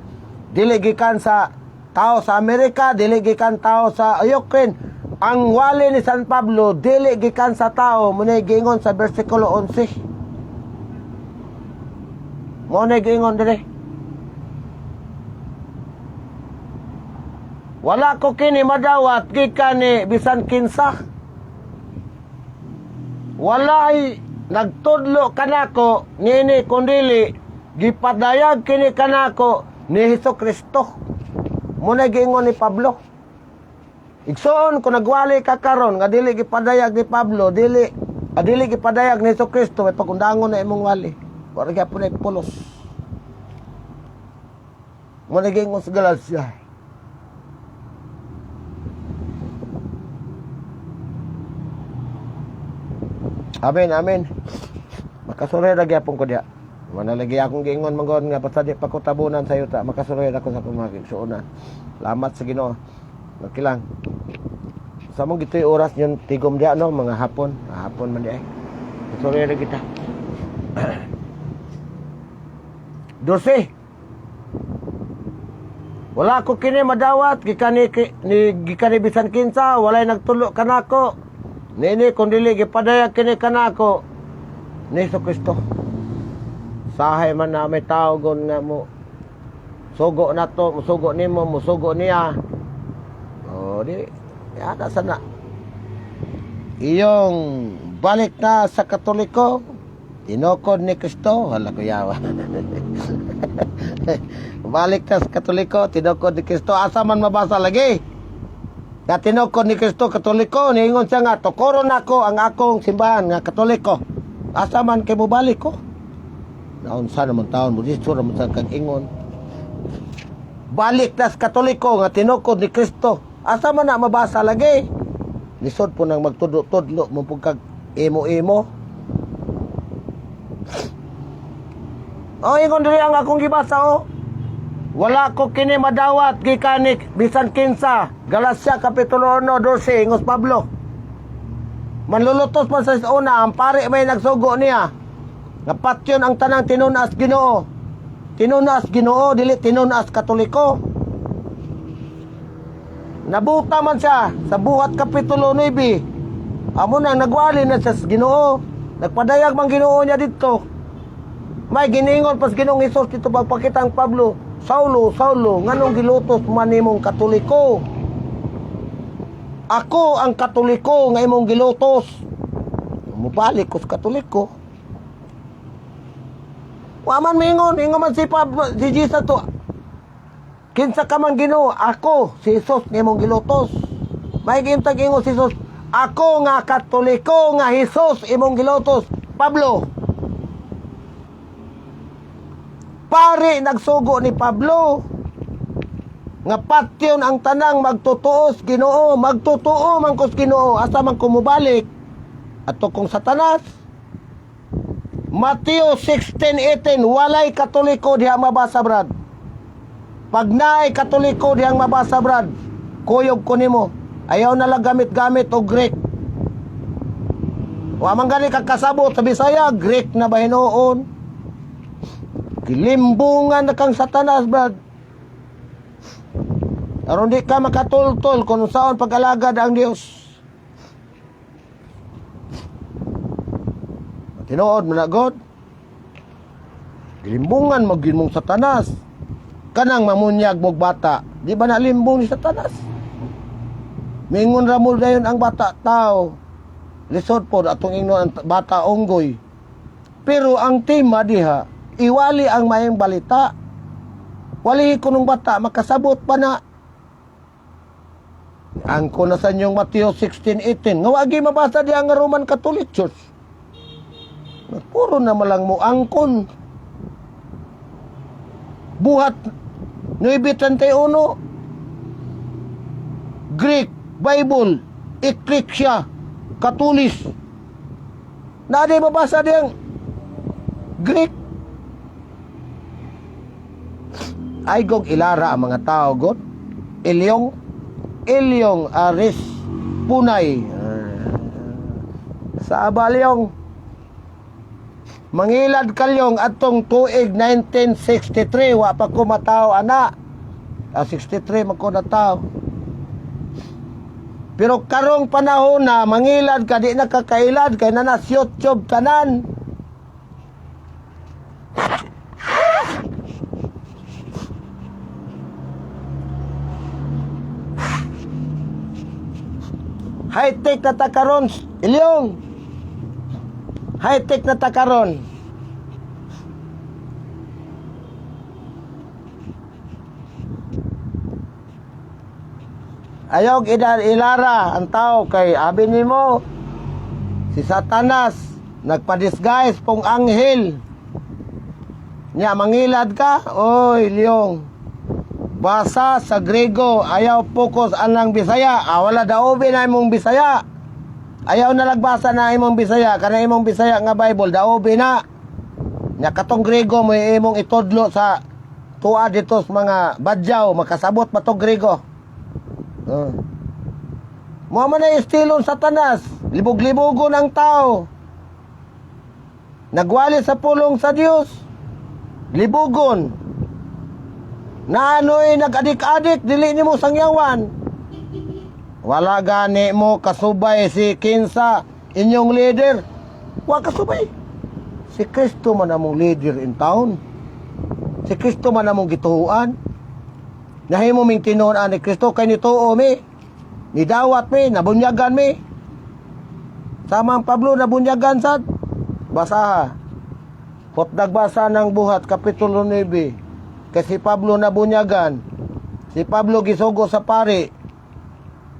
dili gikan sa tao sa Amerika, dili gikan tao sa Ukraine. Ang wali ni San Pablo dili gikan sa tao, mao giingon sa bersikulo 11. Mao giingon dire. Wala ko kini madawat gikan ni bisan kinsa. Walay nagtudlo kanako nini kundili gipadayag kini kanako ni Hesus Kristo. Muna giingon ni Pablo. Igsoon, kung nagwali ka karon nga dili gipadayag ni Pablo, dili gipadayag ni Hesus Kristo, may pagundangon na imong wali. Wala gyapon na pulos. Muna giingon sa Galacia. Amen, amen. Makasuroy ra gyapon ko diha. Wala lagi akong giingon manggod nga basta di pa ko tabunan sa yuta, makasuroy ra ko sa akong mga igsuonan. Salamat sa Ginoo. Okay lang. Sa mong gito'y oras yun, tigom diha, no, mga hapon. Hapon man di ay. Masuroy ra kita. 12. Wala ko kini madawat gikan ni gikan ni bisan kinsa, walay nagtulo kanako nini kun dili gipadayag kini kanako ni Hesus Kristo. Sahay man na may tao gon nga mo sugo na to, musugo nimo, musugo niya. Oh, di yata sana. Iyong balik na sa Katoliko. Tinukod ni Kristo, hala kuyawa. Balik ta sa Katoliko, tinukod ni Kristo, asa man mabasa lagi? Nga tinukod ni Kristo Katoliko, niingon siya nga tukoron nako ang akong simbahan nga Katoliko. Asa man kay mobalik ko? Naunsa naman taon mo dito naman sa kag ingon. Balik tas Katoliko nga tinukod ni Kristo. Asa man na mabasa lagi? Lisod po nang magtudlo-tudlo mo pug kag imo-imo. O ingon diri ang akong gibasa oh. Wala ko kini madawat gikan ni bisan kinsa. Galacia kapitulo 1:12 ingos Pablo. Manlulutos man sa una ang pare may nagsugo niya. Nga patyon ang tanang tinunas Ginoo. Tinunas Ginoo dili tinunas Katoliko. Nabuta man siya sa Buhat kapitulo 9. Amo nang nagwali na siya sa Ginoo. Nagpadayag man Ginoo niya didto. May giningon pas Ginoong Hesus dito pagpakita ang Pablo, "Saulo, Saulo, nganong gilutos man nimong Katoliko? Ako ang Katoliko nga imong gilutos." Mubalik ko sa Katoliko. Wa man mingon, ingon man si Pablo, si Jesus to. "Kinsa ka man, Ginoo?" "Ako, si Jesus nga imong gilutos." May gintag ingon si Jesus, "Ako nga Katoliko nga Jesus imong gilutos, Pablo." Pare nagsugo ni Pablo nga patyon ang tanang magtutuos Ginoo, magtotoo man kos Ginoo, asa man ko mobalik ato kong Satanas. Mateo 16:18, walay Katoliko diha mabasa, brad. Pag naay Katoliko dihang mabasa, brad, kuyog ko nimo. Ayaw na lang gamit-gamit og Greek. Wa man gani kakasabot sa Bisaya, Greek na ba hinuon? Gilimbungan na kang Satanas, brad. Aron di ka makatultol kung saan pag-alagad ang Dios. Tinuod man na God. Gilimbungan magyud mong Satanas. Kanang mamunyag mog bata, di ba nalimbong ni Satanas? Mingon ra mo dayon ang bata tao. Lisod po atong ingnon ang bata unggoy. Pero ang tema diha, iwali ang maayong balita. Wali ko nung bata, makasabot pa na. Ang kuna sa inyong Mateo 16:18, nga wagi mabasa diha nga Roman Catholic Church. Puro na malang mo angkon. Buhat 9:31, Greek, Bible, Ecclesia, Katulis. Na di mabasa diyang Greek. Ay gog ilara ang mga tao god. Ilyong Ilyong Aris Punay. Sa abalyong mangilad kalyong atong tuig 1963, wa pa ko mataw ana. 63 man ko nataw. Pero karong panahon na mangilad ka, di na kakailad kay na nas YouTube tanan. High-tech na ta karon, Ilyong. High-tech na ta karon. Ayaw idar ilara ang tao kay abi nimo si Satanas nagpa-disguise pong anghel. Nya mangilad ka, oy Ilyong. Basa sa Grego, ayaw focus anang Bisaya. Ah, wala daobi na imong Bisaya. Ayaw na lagbasa na imong Bisaya, kana imong Bisaya nga Bible daobi na. Nya katong Grego mo imong itudlo sa tuwa dito sa mga Badyaw, makasabot pa to Grego. Mo man na estilo Satanas, libog-libogon ang tao. Nagwali sa pulong sa Dios. Libugon. Naanoy nag-adik-adik, dili nimo sangyawan. Wala gani mo kasubay si kinsa inyong leader. Wa kasubay. Si Kristo man among leader in town. Si Kristo man among gituoan. Nahimo ming tinuon ni Kristo kay nituo mi. Nidawat mi, nabunyagan mi. Sama ang Pablo nabunyagan sad. Basaha. Nagbasa ng Buhat, Kapitulo 9. Kay si Pablo nabunyagan. Si Pablo gisugo sa pari.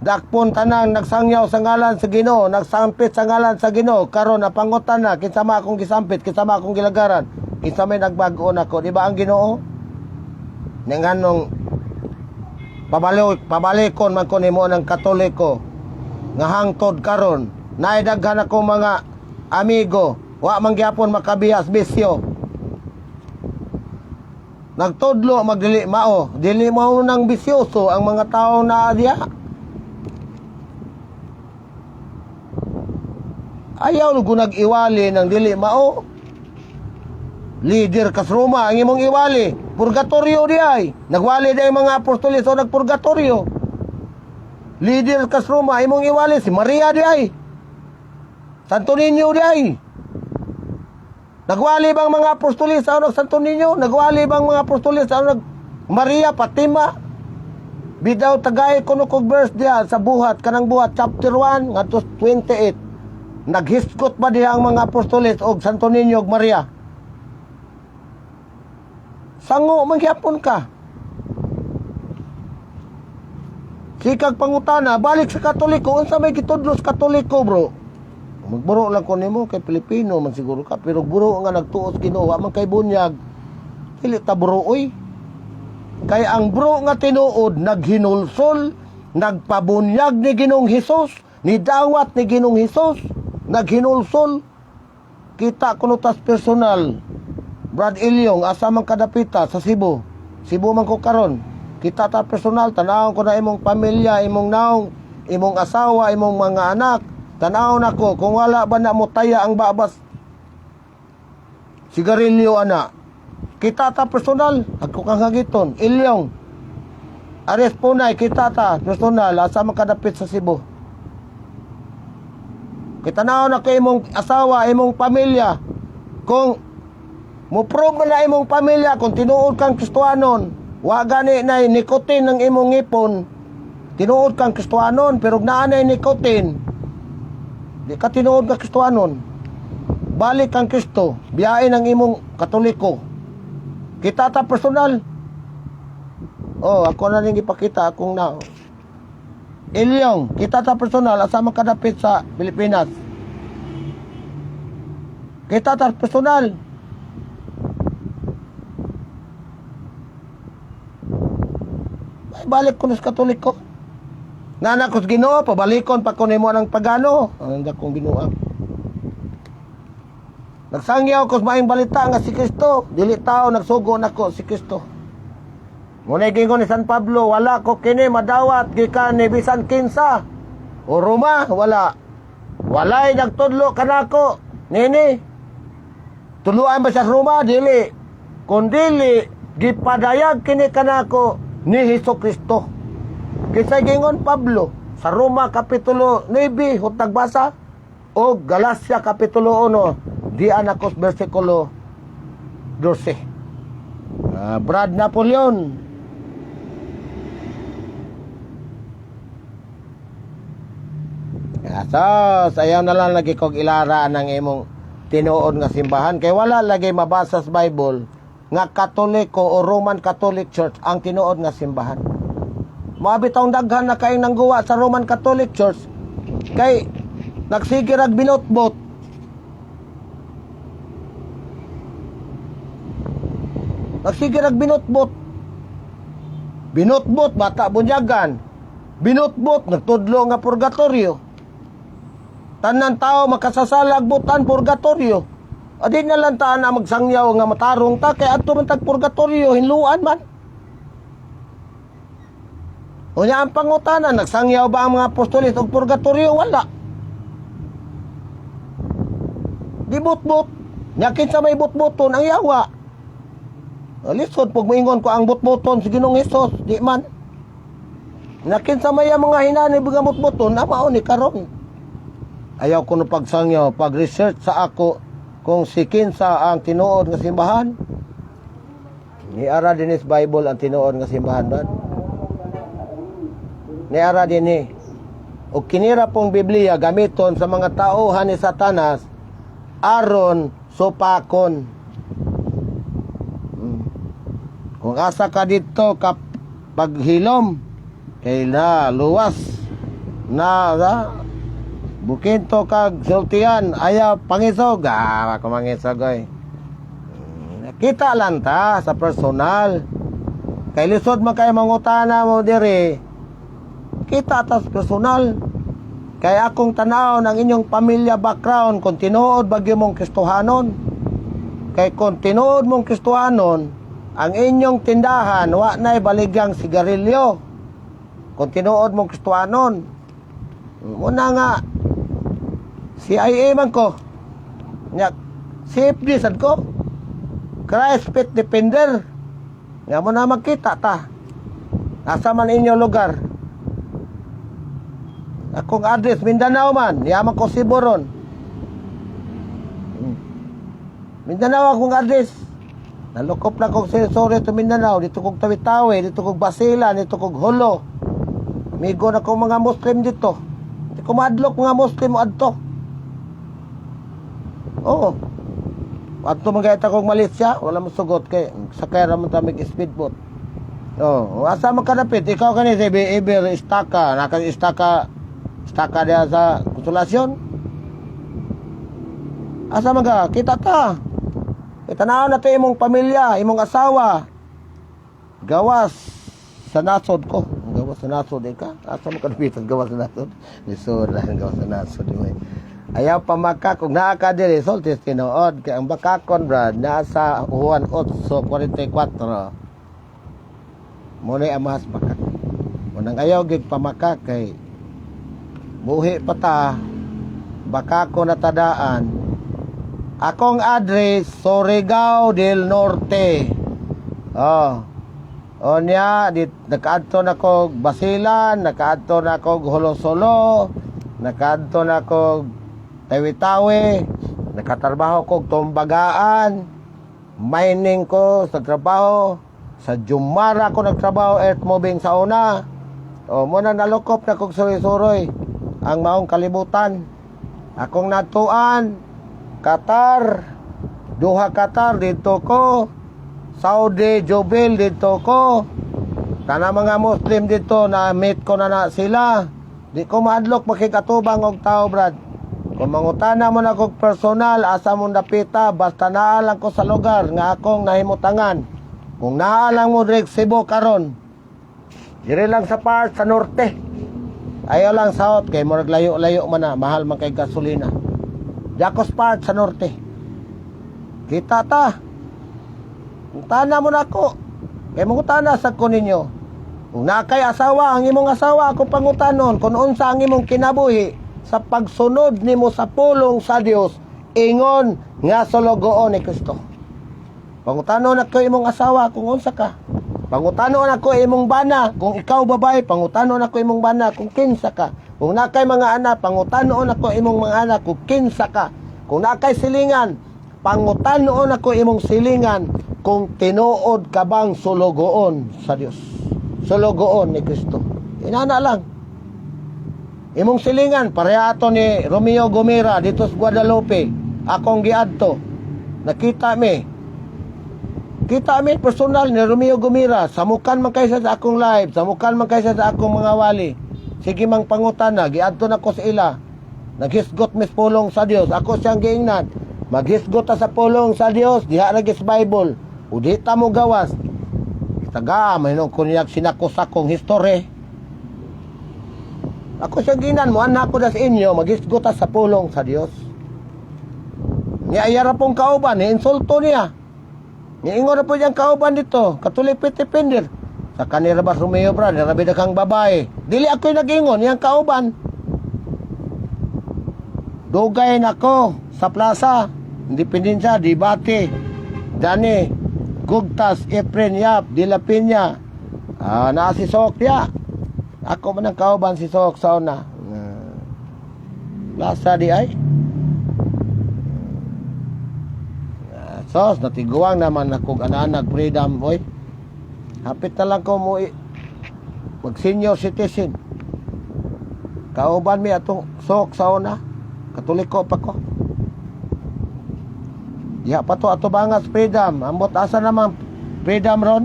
Dakpon tanang nagsangyaw sa ngalan sa Ginoo, nagsampit sa ngalan sa Ginoo. Karon napangutan na kinsa man akong gisampit, kinsa man akong gilagaran, kinsa may nagbag-o nako, di ba ang Ginoo? Nganong pabalik pabalikon man ko nimo ng Katoliko nga hangtod karon naay daghan ako mga amigo, wa man gyapon makabiyas bisyo. Nagtudlo magdili mao, dili mao nang bisyoso ang mga tao na diha. Ayaw gunag iwali ng dili mao. Leader kas Roma ang imong iwali. Purgatorio di ay. Nagwali di ay mga apostoles o nagpurgatorio. Leader kas Roma imong iwali si Maria di ay. Santo Niño di ay. Nagwali bang mga apostoles sa nag Santo Niño? Nagwali bang mga apostoles sa nag Maria Fatima? Bidaw tagay kuno kog verse diha sa Buhat, kanang Buhat chapter 1 ngadto 28. Naghisgot ba diha ang mga apostoles og Santo Niño og Maria? Sango man gyapon ka. Sikag pangutana, balik sa Katoliko, unsa may gitudlo sa Katoliko, bro? Magburo lang ko nimo kay Pilipino man siguro ka, pero buro nga nagtuos Ginoo, wa man kay bunyag. Dili ta bro oy. Kay ang bro nga tinuod naghinulsol, nagpabunyag ni Ginoong Hesus, ni dawat ni Ginoong Hesus, naghinulsol. Kita kuno tas personal. Brad Ilyong, asa man kadapita sa Cebu. Cebu man ko karon. Kita ta personal, tanawon ko na imong pamilya, imong naong, imong asawa, imong mga anak. Tanawon nako kung wala ba na mo taya ang babas sigarilyo ana. Kita ta personal, ako kang hagiton. Ilyong. Ares Punay, kita ta personal, asa man kadapit sa Cebu. Kita naon na kay imong asawa, imong pamilya. Kung mo-prove man na imong pamilya kung tinuod kang Kristohanon, wa gani na nikotin ng imong ngipon, tinuod kang Kristohanon, pero naa na nikotin, di ka tinuod nga Kristohanon. Balik kang Kristo, biyain ang imong Katoliko. Kita ta personal. Oh, ako na ning ipakita akong nao. Ilyong, kita ta personal, asa man kadapit sa Pilipinas. Kita ta personal. Ay, balik ko sa Katoliko. Nana ko sa Ginoo, pabalikon pa ko nimo ng pagano. Ang dakong Ginoo. Nagsangyaw ko sa maayong balita nga si Kristo, dili tao nagsugo nako si Kristo. Ngunay gingon ni San Pablo, wala ko kini madawat gikan ni bisan kinsa. O Roma, wala. Walay nagtudlo kanako. Nini. Tuluan ba sa Roma? Dili. Kung dili, gipadayag kini kanako ni Hesus Kristo. Kinsa gingon Pablo sa Roma kapitulo 9 hutag basa o Galacia kapitulo 1 di anakos bersikulo 12. Brad Napoleon. So, sayaw na lang lagi kog ilara ng imong tinuod nga simbahan kay wala lagi mabasa sa Bible nga Katoliko o Roman Catholic Church ang tinuod nga simbahan. Moabit ang daghan na kayong nangguwa sa Roman Catholic Church kay nagsige rag binotbot. Nagsige rag binotbot. Binotbot bata bunyagan. Binotbot nagtudlo nga purgatorio. Tanan tao makasasalag butan purgatorio. Adi na lang taan na magsangyaw nga matarong ta kay adto man tag purgatorio hinluan man. Unya ang pangutana, nagsangyaw ba ang mga apostoles og purgatorio? Wala. Di butbut. Nya kinsa may butbuton ang yawa. Lisod pag moingon ko ang butbuton sa Ginoong Hesus, di man. Nya kinsa may ang mga hinani mga butbuton, na mao ni karon. Ayaw ko no pagsangyaw, pag-research sa ako kung si kinsa ang tinuod nga simbahan. Niara din is Bible ang tinuod nga simbahan ba? Niara din ni. O kinira pong Biblia gamiton sa mga tauhan ni Satanas aron supakon. Kung asa ka dito ka paghilom kay na luwas na, na bukinto kag sultian, ayaw pangisog. Ah, ako mangisog oy. Kita lang ta sa personal. Kay lisod man kay mangutana mo diri. Kita ta sa personal. Kay akong tanaw ng inyong pamilya background kung tinuod bagyo mong Kristohanon. Kay kung tinuod mong Kristohanon, ang inyong tindahan wa na'y baligyang sigarilyo. Kung tinuod mong Kristohanon. Muna nga CIA man ko. Nya CFD sad ko. Christ Faith Defender. Nga mo na magkita ta. Asa man inyo lugar. Akong address, Mindanao man. Yaman ko Siburon. Mindanao akong address. Nalukop lang kong sorry to Mindanao. Dito kong Tawi-Tawi, dito kong Basilan, dito kong Jolo. Migo na kong mga Muslim dito. Hindi ko maadlok mga Muslim adto. Oo. Adto mga kong Malaysia, wala mo sugot kay sakay ra man ta mig speedboat. Oh, asa man kadapit? Ikaw kani si Iber Istaka, naka Istaka Istaka diha sa Konsolasyon. Asa man ka? Kita ta. Itanaw na to imong pamilya, imong asawa. Gawas sa nasod ko. Gawas sa nasod eh ka. Asa mo kadapit ang gawas sa nasod? Lisod lang gawas sa nasod. Eh. Ayaw pamaka kung naa ka diri sulti tinuod kay ang bakakon, brad, nasa Juan 8:44. Mo na amahas bakak. Munang ayaw gig pamaka kay buhi pa ta, bakako na tadaan. Akong address, Surigao del Norte. Oh. O niya, dit, nakaadto na ko Basilan, nakaadto na ko Jolo-Solo, nakaadto na ko Tawi-Tawi, nakatrabaho ko Tumbagaan, mining ko sa trabaho, sa Jumara ko nagtrabaho, earth moving sa una. O, muna nalukop na kog suroy-suroy ang maong kalibutan. Akong natuan, Qatar, Doha, Qatar, dito ko, Saudi, Jubil, dito ko. Kana mga Muslim dito, na meet ko na na sila. Di ko maadlok makikatubang og tao, brad. Kung mangutana mo na kog personal, asa mo napita, basta naa lang ko sa lugar nga akong nahimutangan. Kung naa lang mo direk Cebu karon, dire lang sa part sa norte. Ayaw lang south kay murag layo-layo man na, mahal man kay gasolina. Jacos part sa norte. Kita ta. Mangutana mo na ako. Kay mangutana sa ko ninyo. Kung naa kay asawa, ang imong asawa akong pangutanon kung unsa ang imong kinabuhi sa pagsunod nimo sa pulong sa Dios ingon nga sulugoon ni Kristo. Pangutanon ako imong asawa kung unsa ka. Pangutanon ako imong bana kung ikaw babae, pangutanon ako imong bana kung kinsa ka. Kung naa kay mga anak, pangutanon ako imong mga anak kung kinsa ka. Kung naa kay silingan, pangutanon ako imong silingan kung tinuod ka bang sulugoon sa Dios. Sulugoon ni Kristo. Inana lang. Imong silingan, pareha ato ni Romeo Gomera dito sa Guadalupe. Akong giadto. Nakita mi. Kita mi personal ni Romeo Gomera. Samukan man kaysa sa akong live, samukan man kaysa sa akong mga wali. Sige mang pangutana, giadto na ko sa ila. Naghisgot mis pulong sa Dios. Ako siyang giingnan. Maghisgot ta sa pulong sa Dios, diha ra gis Bible. Udi ta mo gawas. Taga, may nung kunyak sinako-sakong history. Ako siyang ginan mo, anak ko na sa inyo, maghisgot ta sa pulong sa Dios. Niya ayara pong kauban, ni insulto niya. Niingon na po niyang kauban dito, Katolik Defender. Sa kanila ba Romeo bra, nirabi na kang babae. Dili ako'y nag-ingon, niyang kauban. Dugay nako sa plaza, Independencia, Debate, Dani, Gugtas, Efren Yap, De La Peña, ah, naa si Sok ya. Ako man ang kauban si Sok sa una. Ah, plaza di ay. Ah, sos, natiguang naman ako anak freedom, boy. Hapit na lang ko mo mag senior citizen. Kauban mi atong Sok sa una. Katoliko pa ko. Diha pa to ato bangas freedom. Ambot asa naman freedom ron?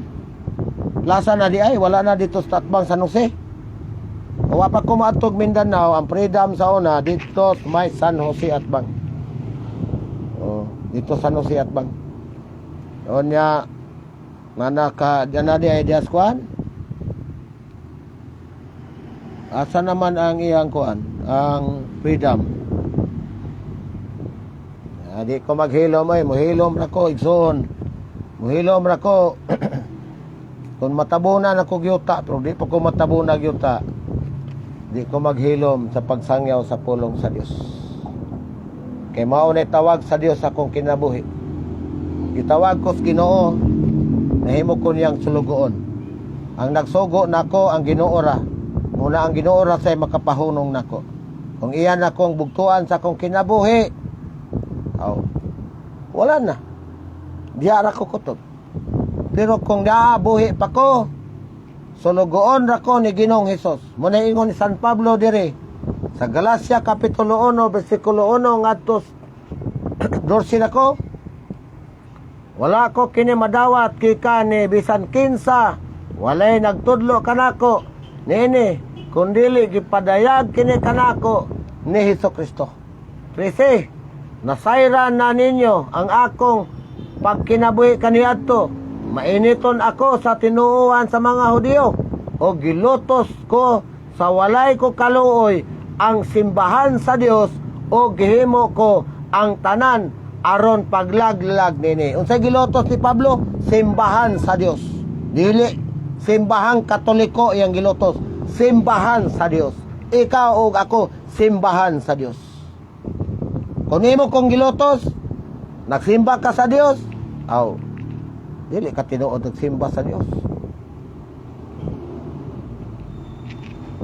Plaza na di ay, wala na dito sa Atbang San Jose. Wa pa ko maadtog Mindanao, ang Freedom sa una dito sa may San Jose Atbang. Oh, dito San Jose Atbang. Onya ngana ka diyan na di ay dias kuan. Asa naman ang iyang kuan, ang Freedom? Ah, di ko maghilom ay, muhilom ra ko, igsoon. Muhilom ra ko kung matabunan ako gyuta, pero di pa ko matabunan gyuta. Di ko maghilom sa pagsangyaw sa pulong sa Dios. Kay mao na tawag sa Dios akong kinabuhi. Gitawag ko sa Ginoo, nahimo ko niyang sulugoon. Ang nagsugo nako ang Ginoo ra. Muna ang Ginoo ra say makapahunong nako. Kung iyan akong bugtuan sa akong kinabuhi, aw, wala na. Diya ra ko kutob. Pero kung naabuhi pa ko, sulugoon ra ko ni Ginoong Hesus. Muna ingon ni San Pablo dire sa Galacia Kapitulo 1 versikulo 1 ngadto 12 nako. Wala ko kini madawat gikan ni bisan kinsa, walay nagtudlo kanako niini, kundili gipadayag kini kanako ni Hesus Kristo. 13. Nasayran na ninyo ang akong pagkinabuhi kaniadto. Mainiton ako sa tinuohan sa mga Hudiyo o gilutos ko sa walay ko kaluoy ang simbahan sa Dios o gihimo ko ang tanan aron paglaglag nini. Unsay gilutos ni Pablo? Simbahan sa Dios. Dili simbahang Katoliko iyang gilutos, simbahan sa Dios. Ikaw ug ako, simbahan sa Dios. Kung nimo kong gilutos, nagsimba ka sa Dios, aw, dili ka tinuod nagsimba sa Dios.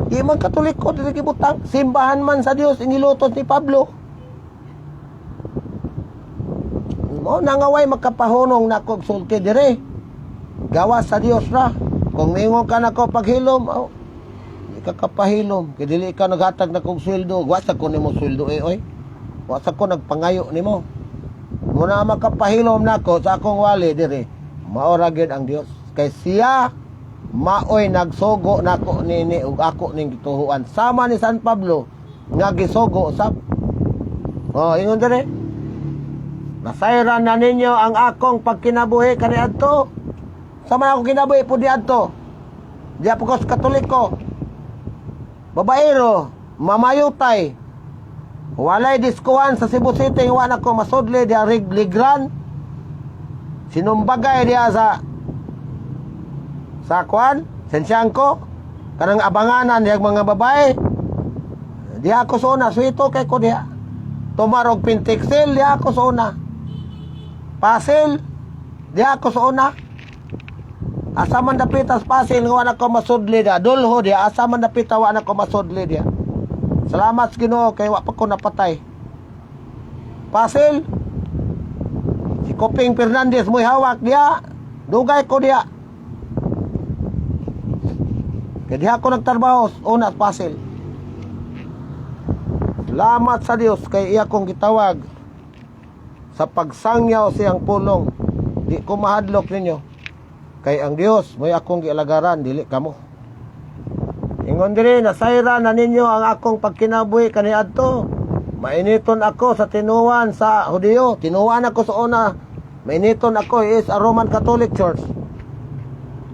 Di man Katoliko, dili gibutang. Simbahan man sa Dios, inilutos ni Pablo. Mo nangaway makapahunong nako og sulti dire. Gawas sa Dios ra. Kung mingon ka nako paghilom, aw, di ka kapahilom. Kay dili ka naghatag na kog sweldo. Wa sa ko nimo sweldo eh, oy. Wa sa ko nagpangayo nimo. Muna makapahilom nako sa akong wali dire. Maora gyud ang Dios. Kay siya maoy nagsugo nako nini ug ako ning gituhuan. Sama ni San Pablo nga gisugo sab. Oh, ingon dire. Nasayran na ninyo ang akong pagkinabuhi kaniadto. Sama ako kinabuhi po diadto. Diya po ko sa Katoliko. Babaero, mamayutay. Walay diskuhan sa Cebu City, wa na ko masudli diya ligran. Sinumbagay diya sa kwan, Sensyangko, kanang abanganan diya mga babae. Diya ako sa una, swito kay ko diya. Tumarog pintiksil, diya ako sa una. Pasil, diya ako sa una. Asa man dapita sa Pasil, nga wa na ko masudli diya. Dulho diya, asa man dapita wa na ko masudli diya. Salamat sa Ginoo kay wa pa ko napatay. Pasil, si Koping Fernandez mo'y hawak diya. Dugay ko diya. Kaya diha ko nagtrabaho una sa Pasil. Salamat sa Dios kay iya kong gitawag sa pagsangyaw siyang pulong. Di ko mahadlok ninyo. Kay ang Dios mo'y akong gialagaran, dili kamo. Ingon diri, nasayra na ninyo ang akong pagkinabuhi kaniadto. Mainiton ako sa tinuan sa Hudiyo. Tinuan ako sa una. Mainiton ako is a Roman Catholic Church.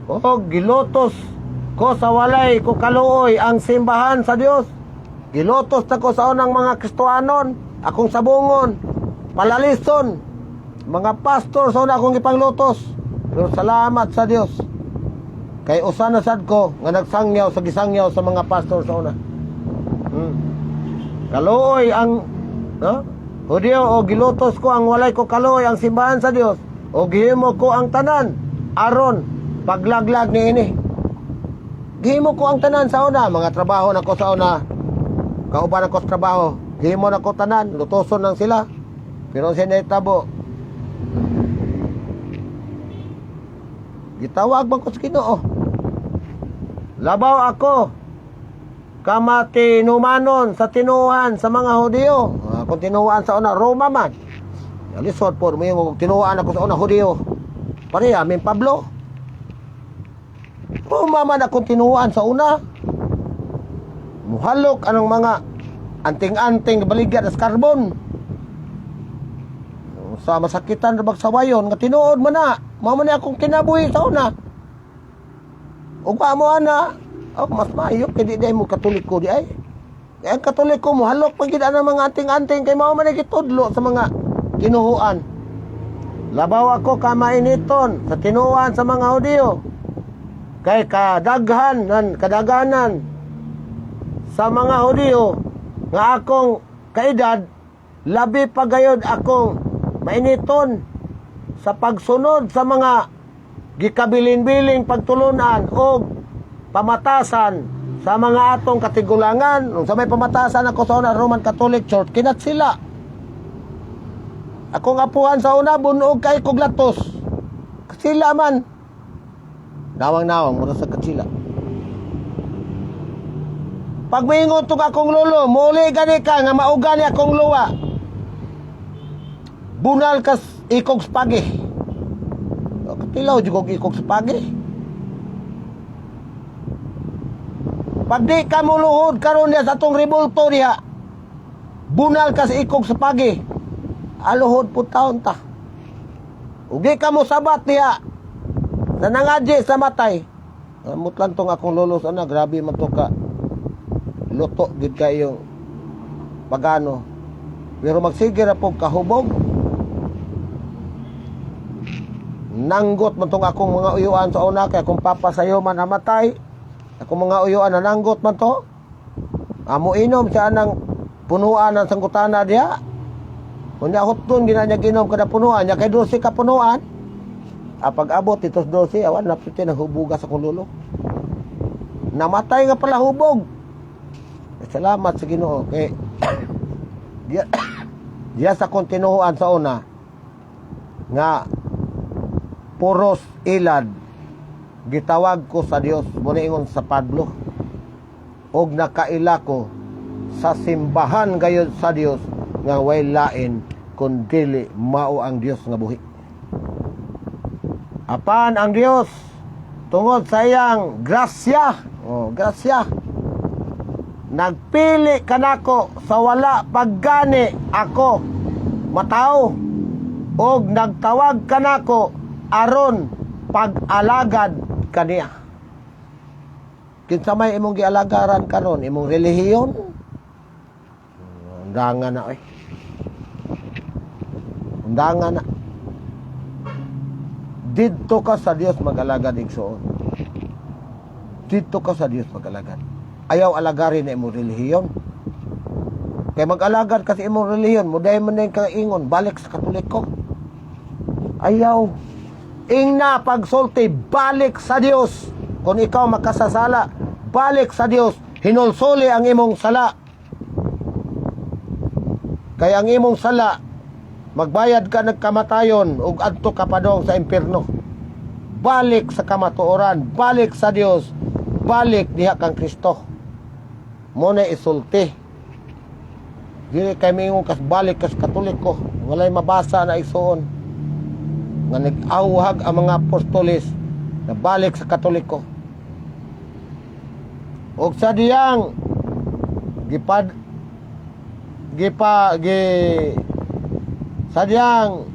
O gilutos ko sa walay ko kaluoy ang simbahan sa Dios. Gilutos na ko sa unang mga Kristohanon, akong sabungon, palalison, mga pastor sa una akong ipanglutos. Pero salamat sa Dios. Kay usa na sad ko nga nagsangyaw sa gisangyaw sa mga pastor sa una. Kaluoy ang, no? Hudiyo o gilutos ko ang walay ko kaluoy ang simbahan sa Dios o gihimo ko ang tanan aron paglaglag niini. Gihimo ko ang tanan sa una, mga trabaho nako sa una. Kauban ako sa trabaho, gihimo nako tanan, lutoson lang sila. Pero siya nahitabo, gitawag man ko sa Ginoo. Labaw ako kamatinumanon sa tinuan sa mga Hudiyo. Ah, kung tinuan sa una, Roma man. Alisod po, may tinuan ako sa una, Hudiyo. Pareha, min Pablo. Mao man akong tinuoan sa una. Muhalok anang mga anting-anting baligya sa karbon. Sa masakitan ra sawayon nga tinuod man na. Mao man ni akong kinabuhi sa una. Ug wa mo ana, oh, mas maayo kay di mo Katoliko di ay. Kaya ang Katoliko mohalok pa gid ang mga anting-anting kay mao man ni gitudlo sa mga tinuhuan. Labaw ako ka mainiton sa tinuohan sa mga Hudiyo. Kay kadaghan nan kadaganan sa mga Hudiyo nga akong kaedad, labi pa gayod akong mainiton sa pagsunod sa mga gikabilin-biling pagtulunan o pamatasan sa mga atong katigulangan. Nung sa may pamatasan ako sa una, Roman Catholic Church, kinat sila. Akong apuhan sa una, bunog kay kuglatos. Sila man. Nawang-nawang, mura sa katsila. Pag moingon tong akong lolo, "Muli gani ka nga mauga ni akong luwa. Bunal kas ikog spagi." Katilaw jud kog ikog spagi. "Pag di ka muluhod karon niya sa atong rebulto diha, bunal kas ikog spagi." Aluhod po taon ta. Ug di ka mo sabat diha na nangadji sa matay. Amot lang tong akong lolo sa na, grabe man to ka luto gid kayo pagano. Pero magsige ra pog kahubog. Nanggot man tong akong mga uyuan sa una kay akong papa sayo man namatay. Akong mga uyuan na nanggot man to. Amo inom siya nang punuan ng sanggutana diha. Unya hutton gina niya ginom kada punuan niya kay 12 ka punuan. Ah, pag abot dito sa 12, awan napiti nang hubuga sa akong lolo. Namatay nga pala hubog. Eh, salamat sa Ginoo kay diya, diya sa akong tinuohan sa una nga puros ilad, gitawag ko sa Dios mo ingon sa Pablo og nakaila ko sa simbahan gayud sa Dios nga way lain kun dili mao ang Dios nga buhi. Apan ang Dios, tungod sa iyang grasya, oh, grasya, nagpili kanako sa wala paggani ako matawo og nagtawag kanako aron pag-alagad kaniya. Kinsa may imong gialagaran karon, imong relihiyon? Undangan na oy. Undangan na. Didto ka sa Dios mag-alagad, igsoon. Didto ka sa Dios mag-alagad. Ayaw alagarin na imong relihiyon. Kay mag-alagad kasi imong relihiyon, muday mo na yung kaingon, "Balik sa Katoliko." Ayaw. Ingna pagsulti, balik sa Dios. Kung ikaw makasasala, balik sa Dios. Hinulsuli ang imong sala. Kaya ang imong sala, magbayad ka nagkamatayon ug adto ka padong sa impierno. Balik sa kamatuoran, balik sa Dios, balik diha kang Kristo. Mo na isulti. Dili kay mingon kas balik kas Katoliko, walay mabasa na, igsuon, nga nag-awhag ang mga apostoles na balik sa Katoliko. Og sa diyang gipad gipa gi sadyang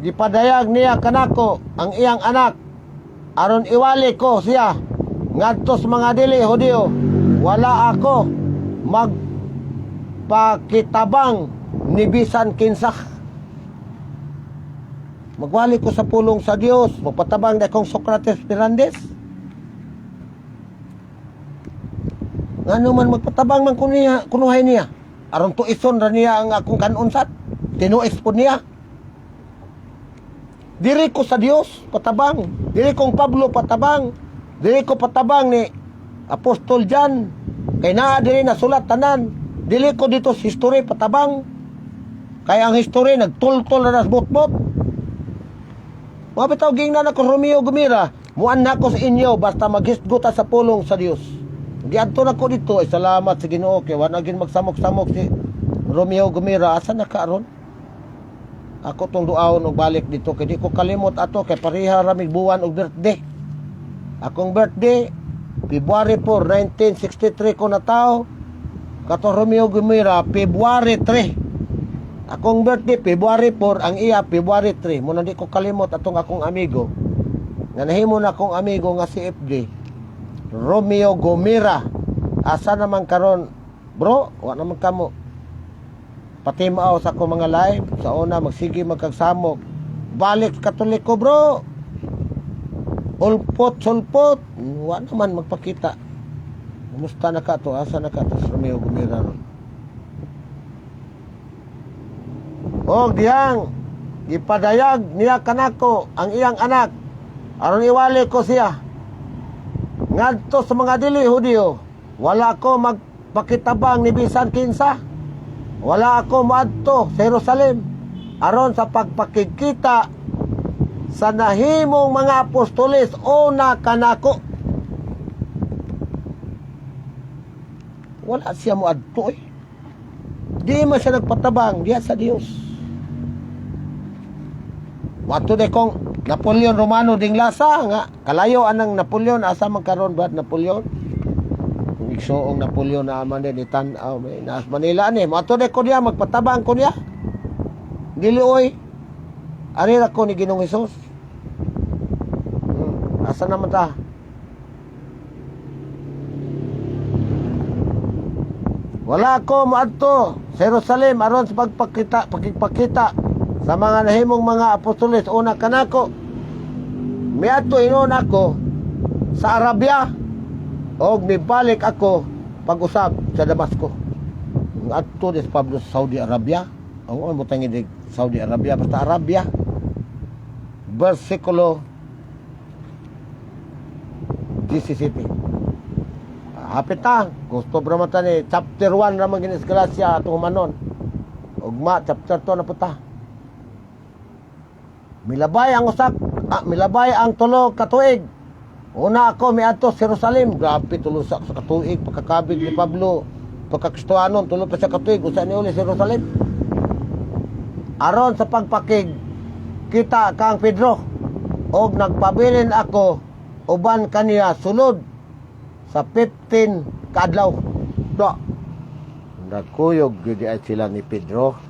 gipadayag niya kanako ang iyang anak aron iwali ko siya ngadto sa mga dili Hudiyo, wala ako magpakitabang ni bisan kinsa. Magwali ko sa pulong sa Dios, magpatabang na akong Socrates Fernandez. Ngano man magpatabang man kuno kunuhay niya? Aron tuison ra niya ang akong kanunsat. Tinuis po niya. Diri ko sa Dios patabang. Diri kong Pablo patabang. Diri ko patabang ni Apostol John. Kay naa diri nasulat tanan. Dili ko dito sa history patabang. Kay ang history nagtultol na nas botbot. Mga bitaw gingnan ako Romeo Gumira, muan na ako sa inyo basta maghisgot sa pulong sa Dios. Giadto na ko dito, ay salamat sa Ginoo kay wala gin magsamok-samok si Romeo Gumira. Asa na ka aron? Ako tong duawon og balik dito kay di ko kalimot ato kay pareha ra mig buwan og birthday. Akong birthday February 4, 1963 ko natawo. Kato Romeo Gumira, February 3. Akong birthday February 4, ang iya February 3. Muna di ko kalimot atong akong amigo. Nga nahimo na akong amigo nga si FD. Romeo Gomira. Asa naman karon, bro? Wa naman kamo patimaw sa akong mga live. Sa una magsige magkagsamok. Balik Katoliko, bro. Ulpot sulpot. Wa naman magpakita. Kumusta na ka to? Asa na ka to si Romeo Gomira ron? Og diyang gipadayag niya kanako ang iyang anak aron iwali ko siya ngadto sa mga dili Hudiyo. Wala ko magpakitabang ni bisan kinsa. Wala ako moadto sa Jerusalem aron sa pagpakigkita sa nahimong mga apostoles una kanako. Wala siya moadto eh. Di man siya nagpatabang diya sa Dios. Wato de kong Napoleon Romano ding lasa nga kalayo anang Napoleon, asa man karon ba Napoleon? Kung igsuong Napoleon na man din itan-aw may naas Manila ni. Moadto de ko niya, magpatabang ko niya. Dili oy. Ari ra ko ni Ginoong Hesus. Asa naman ta? Wala ko moadto sa Jerusalem aron sa pagpakita, pagpakita sa mga nahimong mga apostoles una kanako. Miadto hinuon ako sa Arabia og mibalik ako pag-usab sa Damasco. Adto des Pablo sa Saudi Arabia. Ang on mo tangi Saudi Arabia, basta Arabia. Versikulo 17. Hapit na. Gusto ba naman ni chapter 1 raman ginis Galacia atong humanon. Ugma chapter 2 na puta. Milabay ang usak, milabay ang tulo ka tuig. Una ako miadto sa Jerusalem, grabe tulo sa katuig pagkakabig ni Pablo, pagkakristohanon tulo pa siya katuig usa ni uli sa Jerusalem. Aron sa pagpakig kita kang Pedro og nagpabilin ako uban kaniya sulod sa 15 kaadlaw. Do. Nagkuyog gyud ay sila ni Pedro.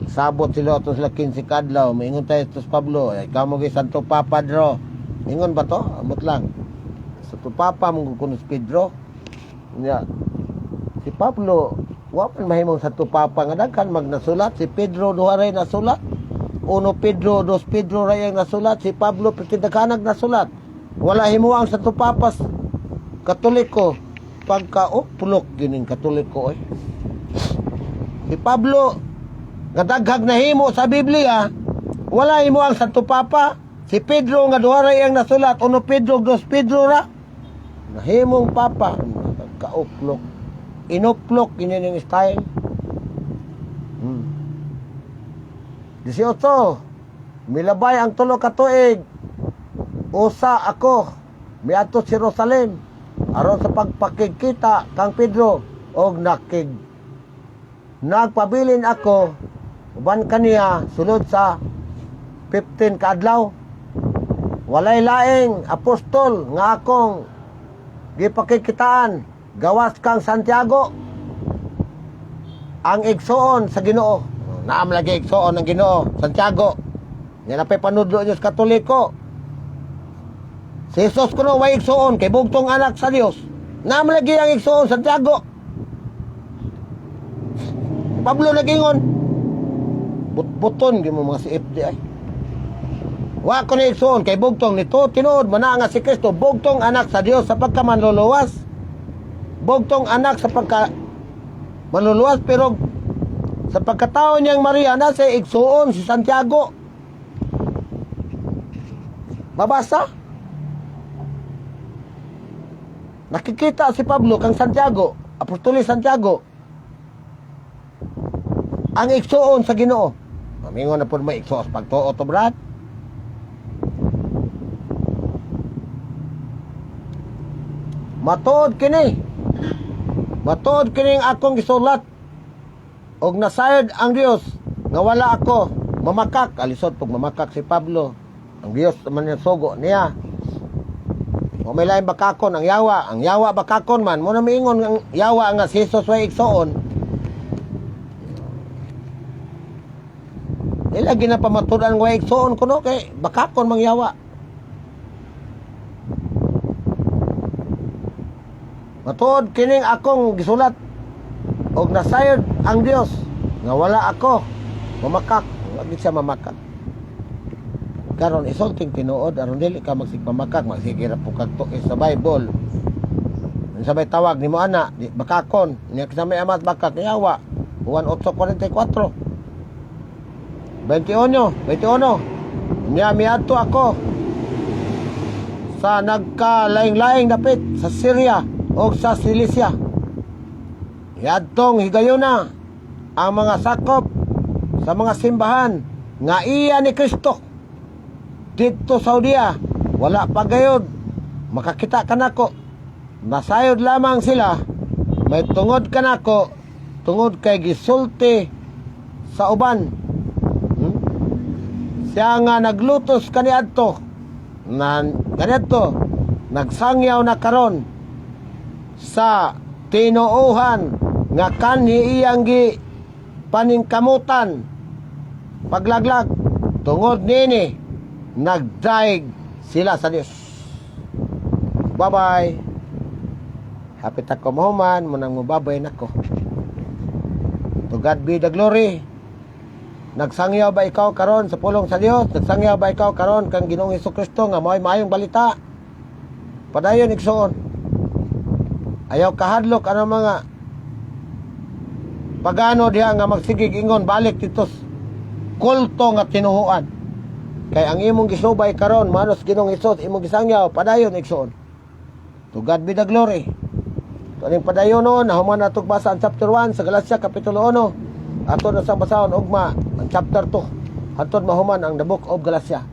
Sabot sila ato sila 15 kaadlaw. Maingon tayo sa Pablo, ay kamo gyud Santo Papa dro. Ingon ba to? Amot lang. Santo Papa mo kuno si Pedro. Nya si Pablo wa man mahimong Santo Papa nga daghan magnasulat. Si Pedro duha ray nasulat. Uno Pedro, dos Pedro ray ang nasulat. Si Pablo perti daghanag nasulat. Wala himo ang Santo Papas Katoliko pagka oh pulok gining Katoliko oy. Si Pablo nga daghag nahimo sa Biblia, wala himo ang Santo Papa. Si Pedro nga duha ra iyang nasulat, uno Pedro, dos Pedro ra. Nahimong Papa, kauplok. Inuplok gini ning style. 18. Milabay ang tulo ka tuig. Usa ako miadto sa Jerusalem aron sa pagpakigkita kang Pedro og nakig nagpabilin ako uban kaniya sulod sa 15 kaadlaw. Walay laing apostol nga akong gipakikitaan gawas kang Santiago ang igsuon sa Ginoo. Naam lagi igsuon ng Ginoo, Santiago. Nga napay panudlo niyo sa Katoliko. Si Jesus kuno way igsuon kay bugtong anak sa Dios. Naam lagi ang igsuon Santiago. Pablo nagingon, but-buton gyud mo mga si FD ay. Wa ko ni igsuon kay bugtong nito tinuod man nga si Kristo bugtong anak sa Dios sa pagkamanluluwas. Bugtong anak sa pagka manluluwas, pero sa pagkatao niyang Maria na sa igsuon si Santiago. Mabasa? Nakikita si Pablo kang Santiago, Apostoles Santiago. Ang igsuon sa Ginoo. Mamingon na po may igsuon sa pagtuo to, Brad. Matuod kini. Matuod kini ang akong gisulat. Og nasayod ang Dios nga wala ako Mamakak, alisod pag mamakak si Pablo. Ang Dios man niya sugo niya. Wa may laing bakakon ang yawa, ang yawa bakakon man mo na miingon ang yawa nga si Jesus way igsoon. Ila ginapamatud-an way igsoon kuno kay bakakon mang yawa. Matuod kining akong gisulat og nasayod ang Dios nga wala ako mamakak, wala gid siya mamakak. Karon isulting tinuod aron dili ka magsigpamakak, magsige ra po kag tuis sa Bible. Unsa may tawag nimo ana, di bakakon, niya kinsa may amat bakak yawa. Juan 8:44. 21, 21. Niya miadto ako sa nagkalaing-laing dapit sa Syria o sa Cilicia. Yadtong higayuna ang mga sakop sa mga simbahan nga iya ni Kristo didto sa Judea, wala pa gayod makakita kanako. Nasayod lamang sila may tungod kanako tungod kay gisulti sa uban. Siya nga naglutos kaniadto na kaniadto nagsangyaw na karon sa tinuohan nga kanhi iyang gi paningkamutan paglaglag tungod nini nagdaig sila sa Dios. Bye-bye. Hapit ako mahuman, munang mababay nako. To God be the glory. Nagsangyaw ba ikaw karon sa pulong sa Dios? Nagsangyaw ba ikaw karon kang Ginoong Kristo nga mao'y maayong balita? Padayon, igsoon. Ayaw kahadlok ano mga pagano diha nga magsigig ingon balik dito kulto nga tinuhuan. Kay ang imong gisubay karon manos Ginoong Hesus imong gisangyaw, padayon, igsoon. To God be the glory. To aning padayonon, nahuman natog basa ang chapter 1 sa Galatia kapitulo 1. Ato na sang basahon ugma ang chapter 2. Hantod mahuman ang the book of Galatia.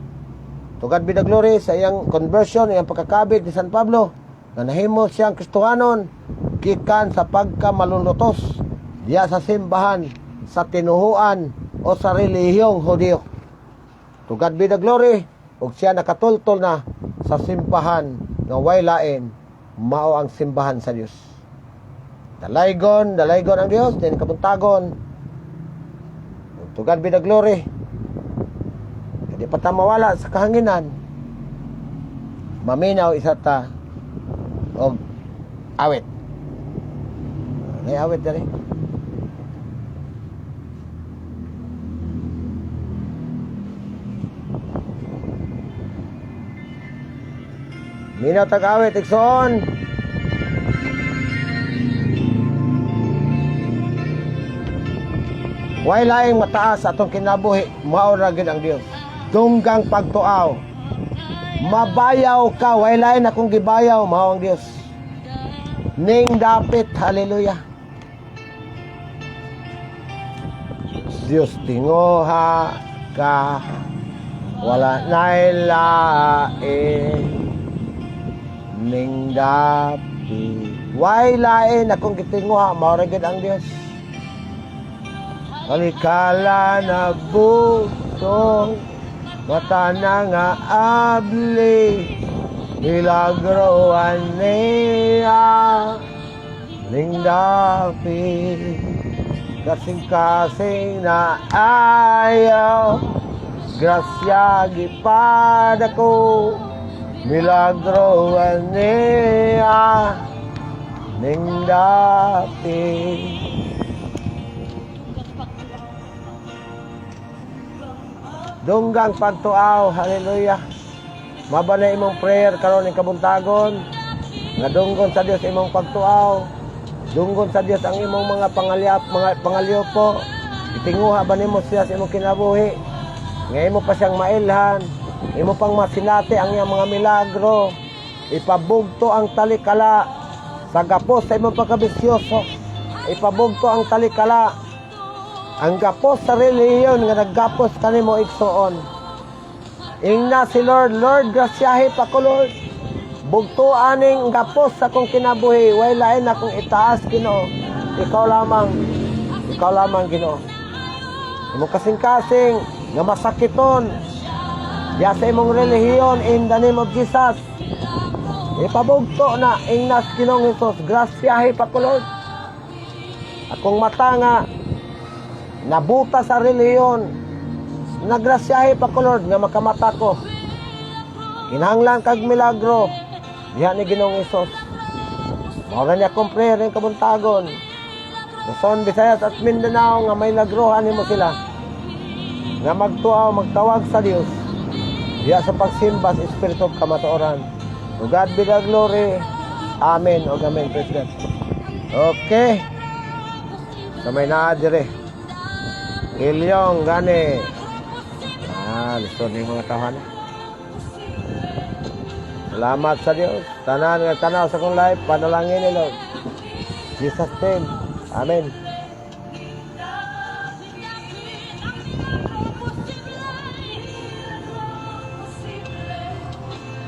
To God be the glory sa iyang conversion, iyang pagkakabig ni San Pablo, nga nahimo siyang Kristohanon gikan sa pagkamalulutos diya sa simbahan sa tinuhuan o sa relihiyong Hudiyo. To God be the glory, ug siya nakatultol na sa simbahan nga way lain, mao ang simbahan sa Dios. Dalaygon, dalaygon ang Dios, din kabuntagon. To God be the glory. Hindi pa ta mawala sa kahanginan. Maminaw isa ta og awit. May awit diri. Minaw tag awit, igsoon. Way laing mataas atong kinabuhi, mao ra gyud ang Dios. Dunggang pagtuaw. Mabayaw ka, way lain akong gibayaw, mao ang Dios. Ning dapit, hallelujah. Dios tinguha ka, wala na'y lain. Ning dapit. Way lain akong gitinguha, mao ra gyud ang Dios. Kalikala na bugtong, mata na nga abli, milagro niya, ning dapit, kasing-kasing na ayaw, grasya gipadako, milagro niya, ning dapit. Dunggang pagtuaw, hallelujah. Maba na imong prayer karon ning kabuntagon. Nga dunggon sa Dios imong pagtuaw. Dunggon sa Dios ang imong mga pangalyap, mga pangalyopo. Itinguha ba nimo siya sa imong kinabuhi? Nga imo pa siyang mailhan, imo pang masinati ang iyang mga milagro. Ipabugto ang talikala sa gapos sa imong pagkabisyoso. Ipabugto ang talikala ang gapos sa relihiyon nga naggapos kanimo, igsoon. Ingna si Lord, "Lord, grasyahe pa ko, Lord. Bugto aning gapos sa akong kinabuhi, way lain akong itaas, Ginoo. Ikaw lamang, ikaw lamang, Ginoo." Imong kasing-kasing, Nga masakiton diya sa imong relihiyon, in the name of Jesus. Ipabugto na ingnas Ginoong Hesus. Grasyahe pa ko, Lord. Akong mata nga nabuta sa relihiyon, nagrasyahe pa ko, Lord, nga makamata ko. Kinahanglan kag milagro diha ni Ginoong Hesus. Mao ra niya akong prayer ning kabuntagon. Luzon, Visayas at Mindanao nga may lagrohan nimo sila nga magtuaw, magtawag sa Dios diha sa pagsimba sa espiritu ug kamatuoran. To God be the glory. Amen o amen. Praise God. Okay. Sa may naa dire. Ilyong gani. Ah, lisod ni mga tawhan. Salamat sa Dios. Tanan nga tanaw sa akong live, panalangin ni Lord. Jesus' name. Amen.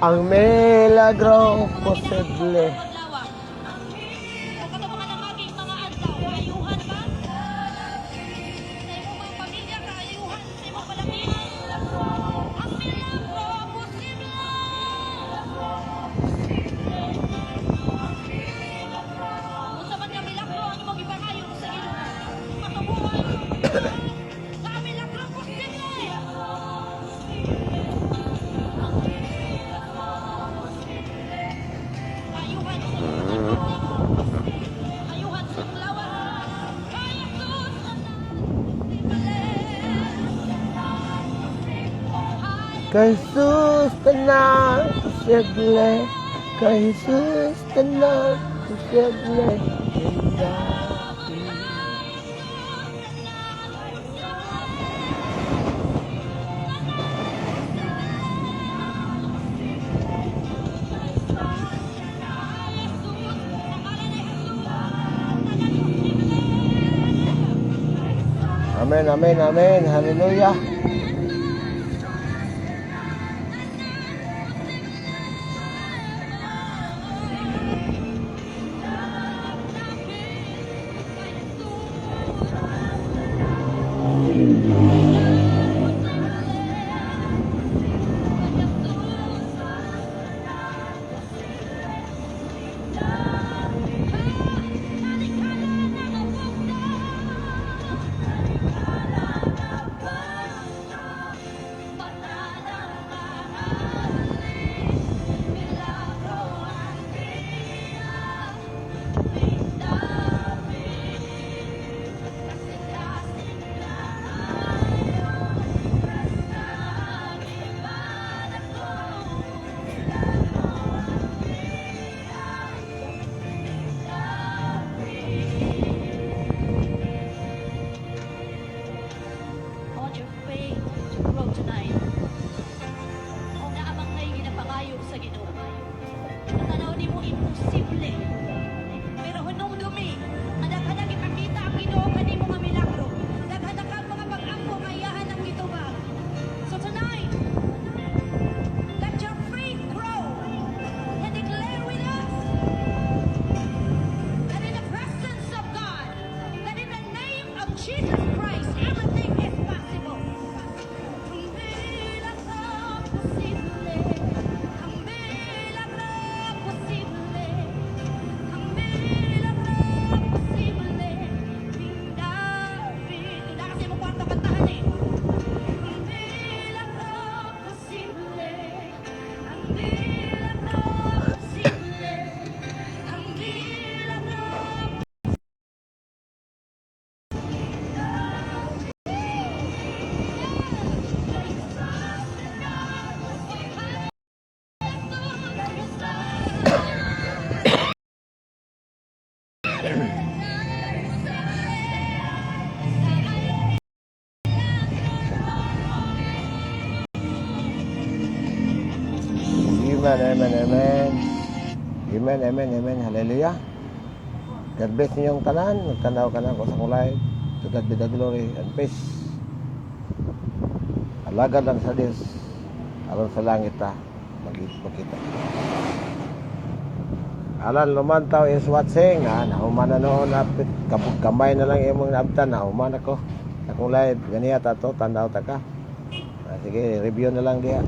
Ang milagro posible. Adlaw. Kung kato mga namaging mga adlaw, kaayuhan ba? Sa imong mga pamilya, kaayuhan sa imong balakid. Ang milagro posible. Unsa man nga milagro ang imong gipangayo sa Ginoo? Matubuan. Nga ang milagro posible. Ayuhan sa imong ayuhan sa imong lawas. Kay Jesus tanan posible. Kay Jesus tanan posible. Kay Jesus tanan posible. Hindati. Amen, amen, amen. Hallelujah. I want your faith to grow tonight. Kung naa man kay ginapangayo sa Ginoo, natanaw nimo imposible. Pero hunong dumi, nga daghan ang ipakita ang Ginoo kanimo nga milagro. Daghan na kang mga pag-ampo nga iyahan ang gitubag. So tonight, let your faith grow and declare with us that in the presence of God, that in the name of Jesus Christ, everything is possible. Ang milagro posible. Ang milagro posible. Ang milagro posible. David. Naa kasi mo kwarto kantahan eh. Ang milagro posible. Ang milagro posible. Ang milagro. Amen, amen, amen. Amen, amen, amen. Hallelujah. God bless ninyong tanan. Nagtanaw ka na ko sa kulay. To God be the glory and peace. Alagad lang sa Diyos. Aron sa langit ta. Magkita. Alan Lumantaw is watching. Ah, nahuman na noon. Apit, gamay na lang imong naabtan. Nahuman ako. Akong live. Ganiya ta to. Tanaw ta ka. Ah, sige, review na lang diha.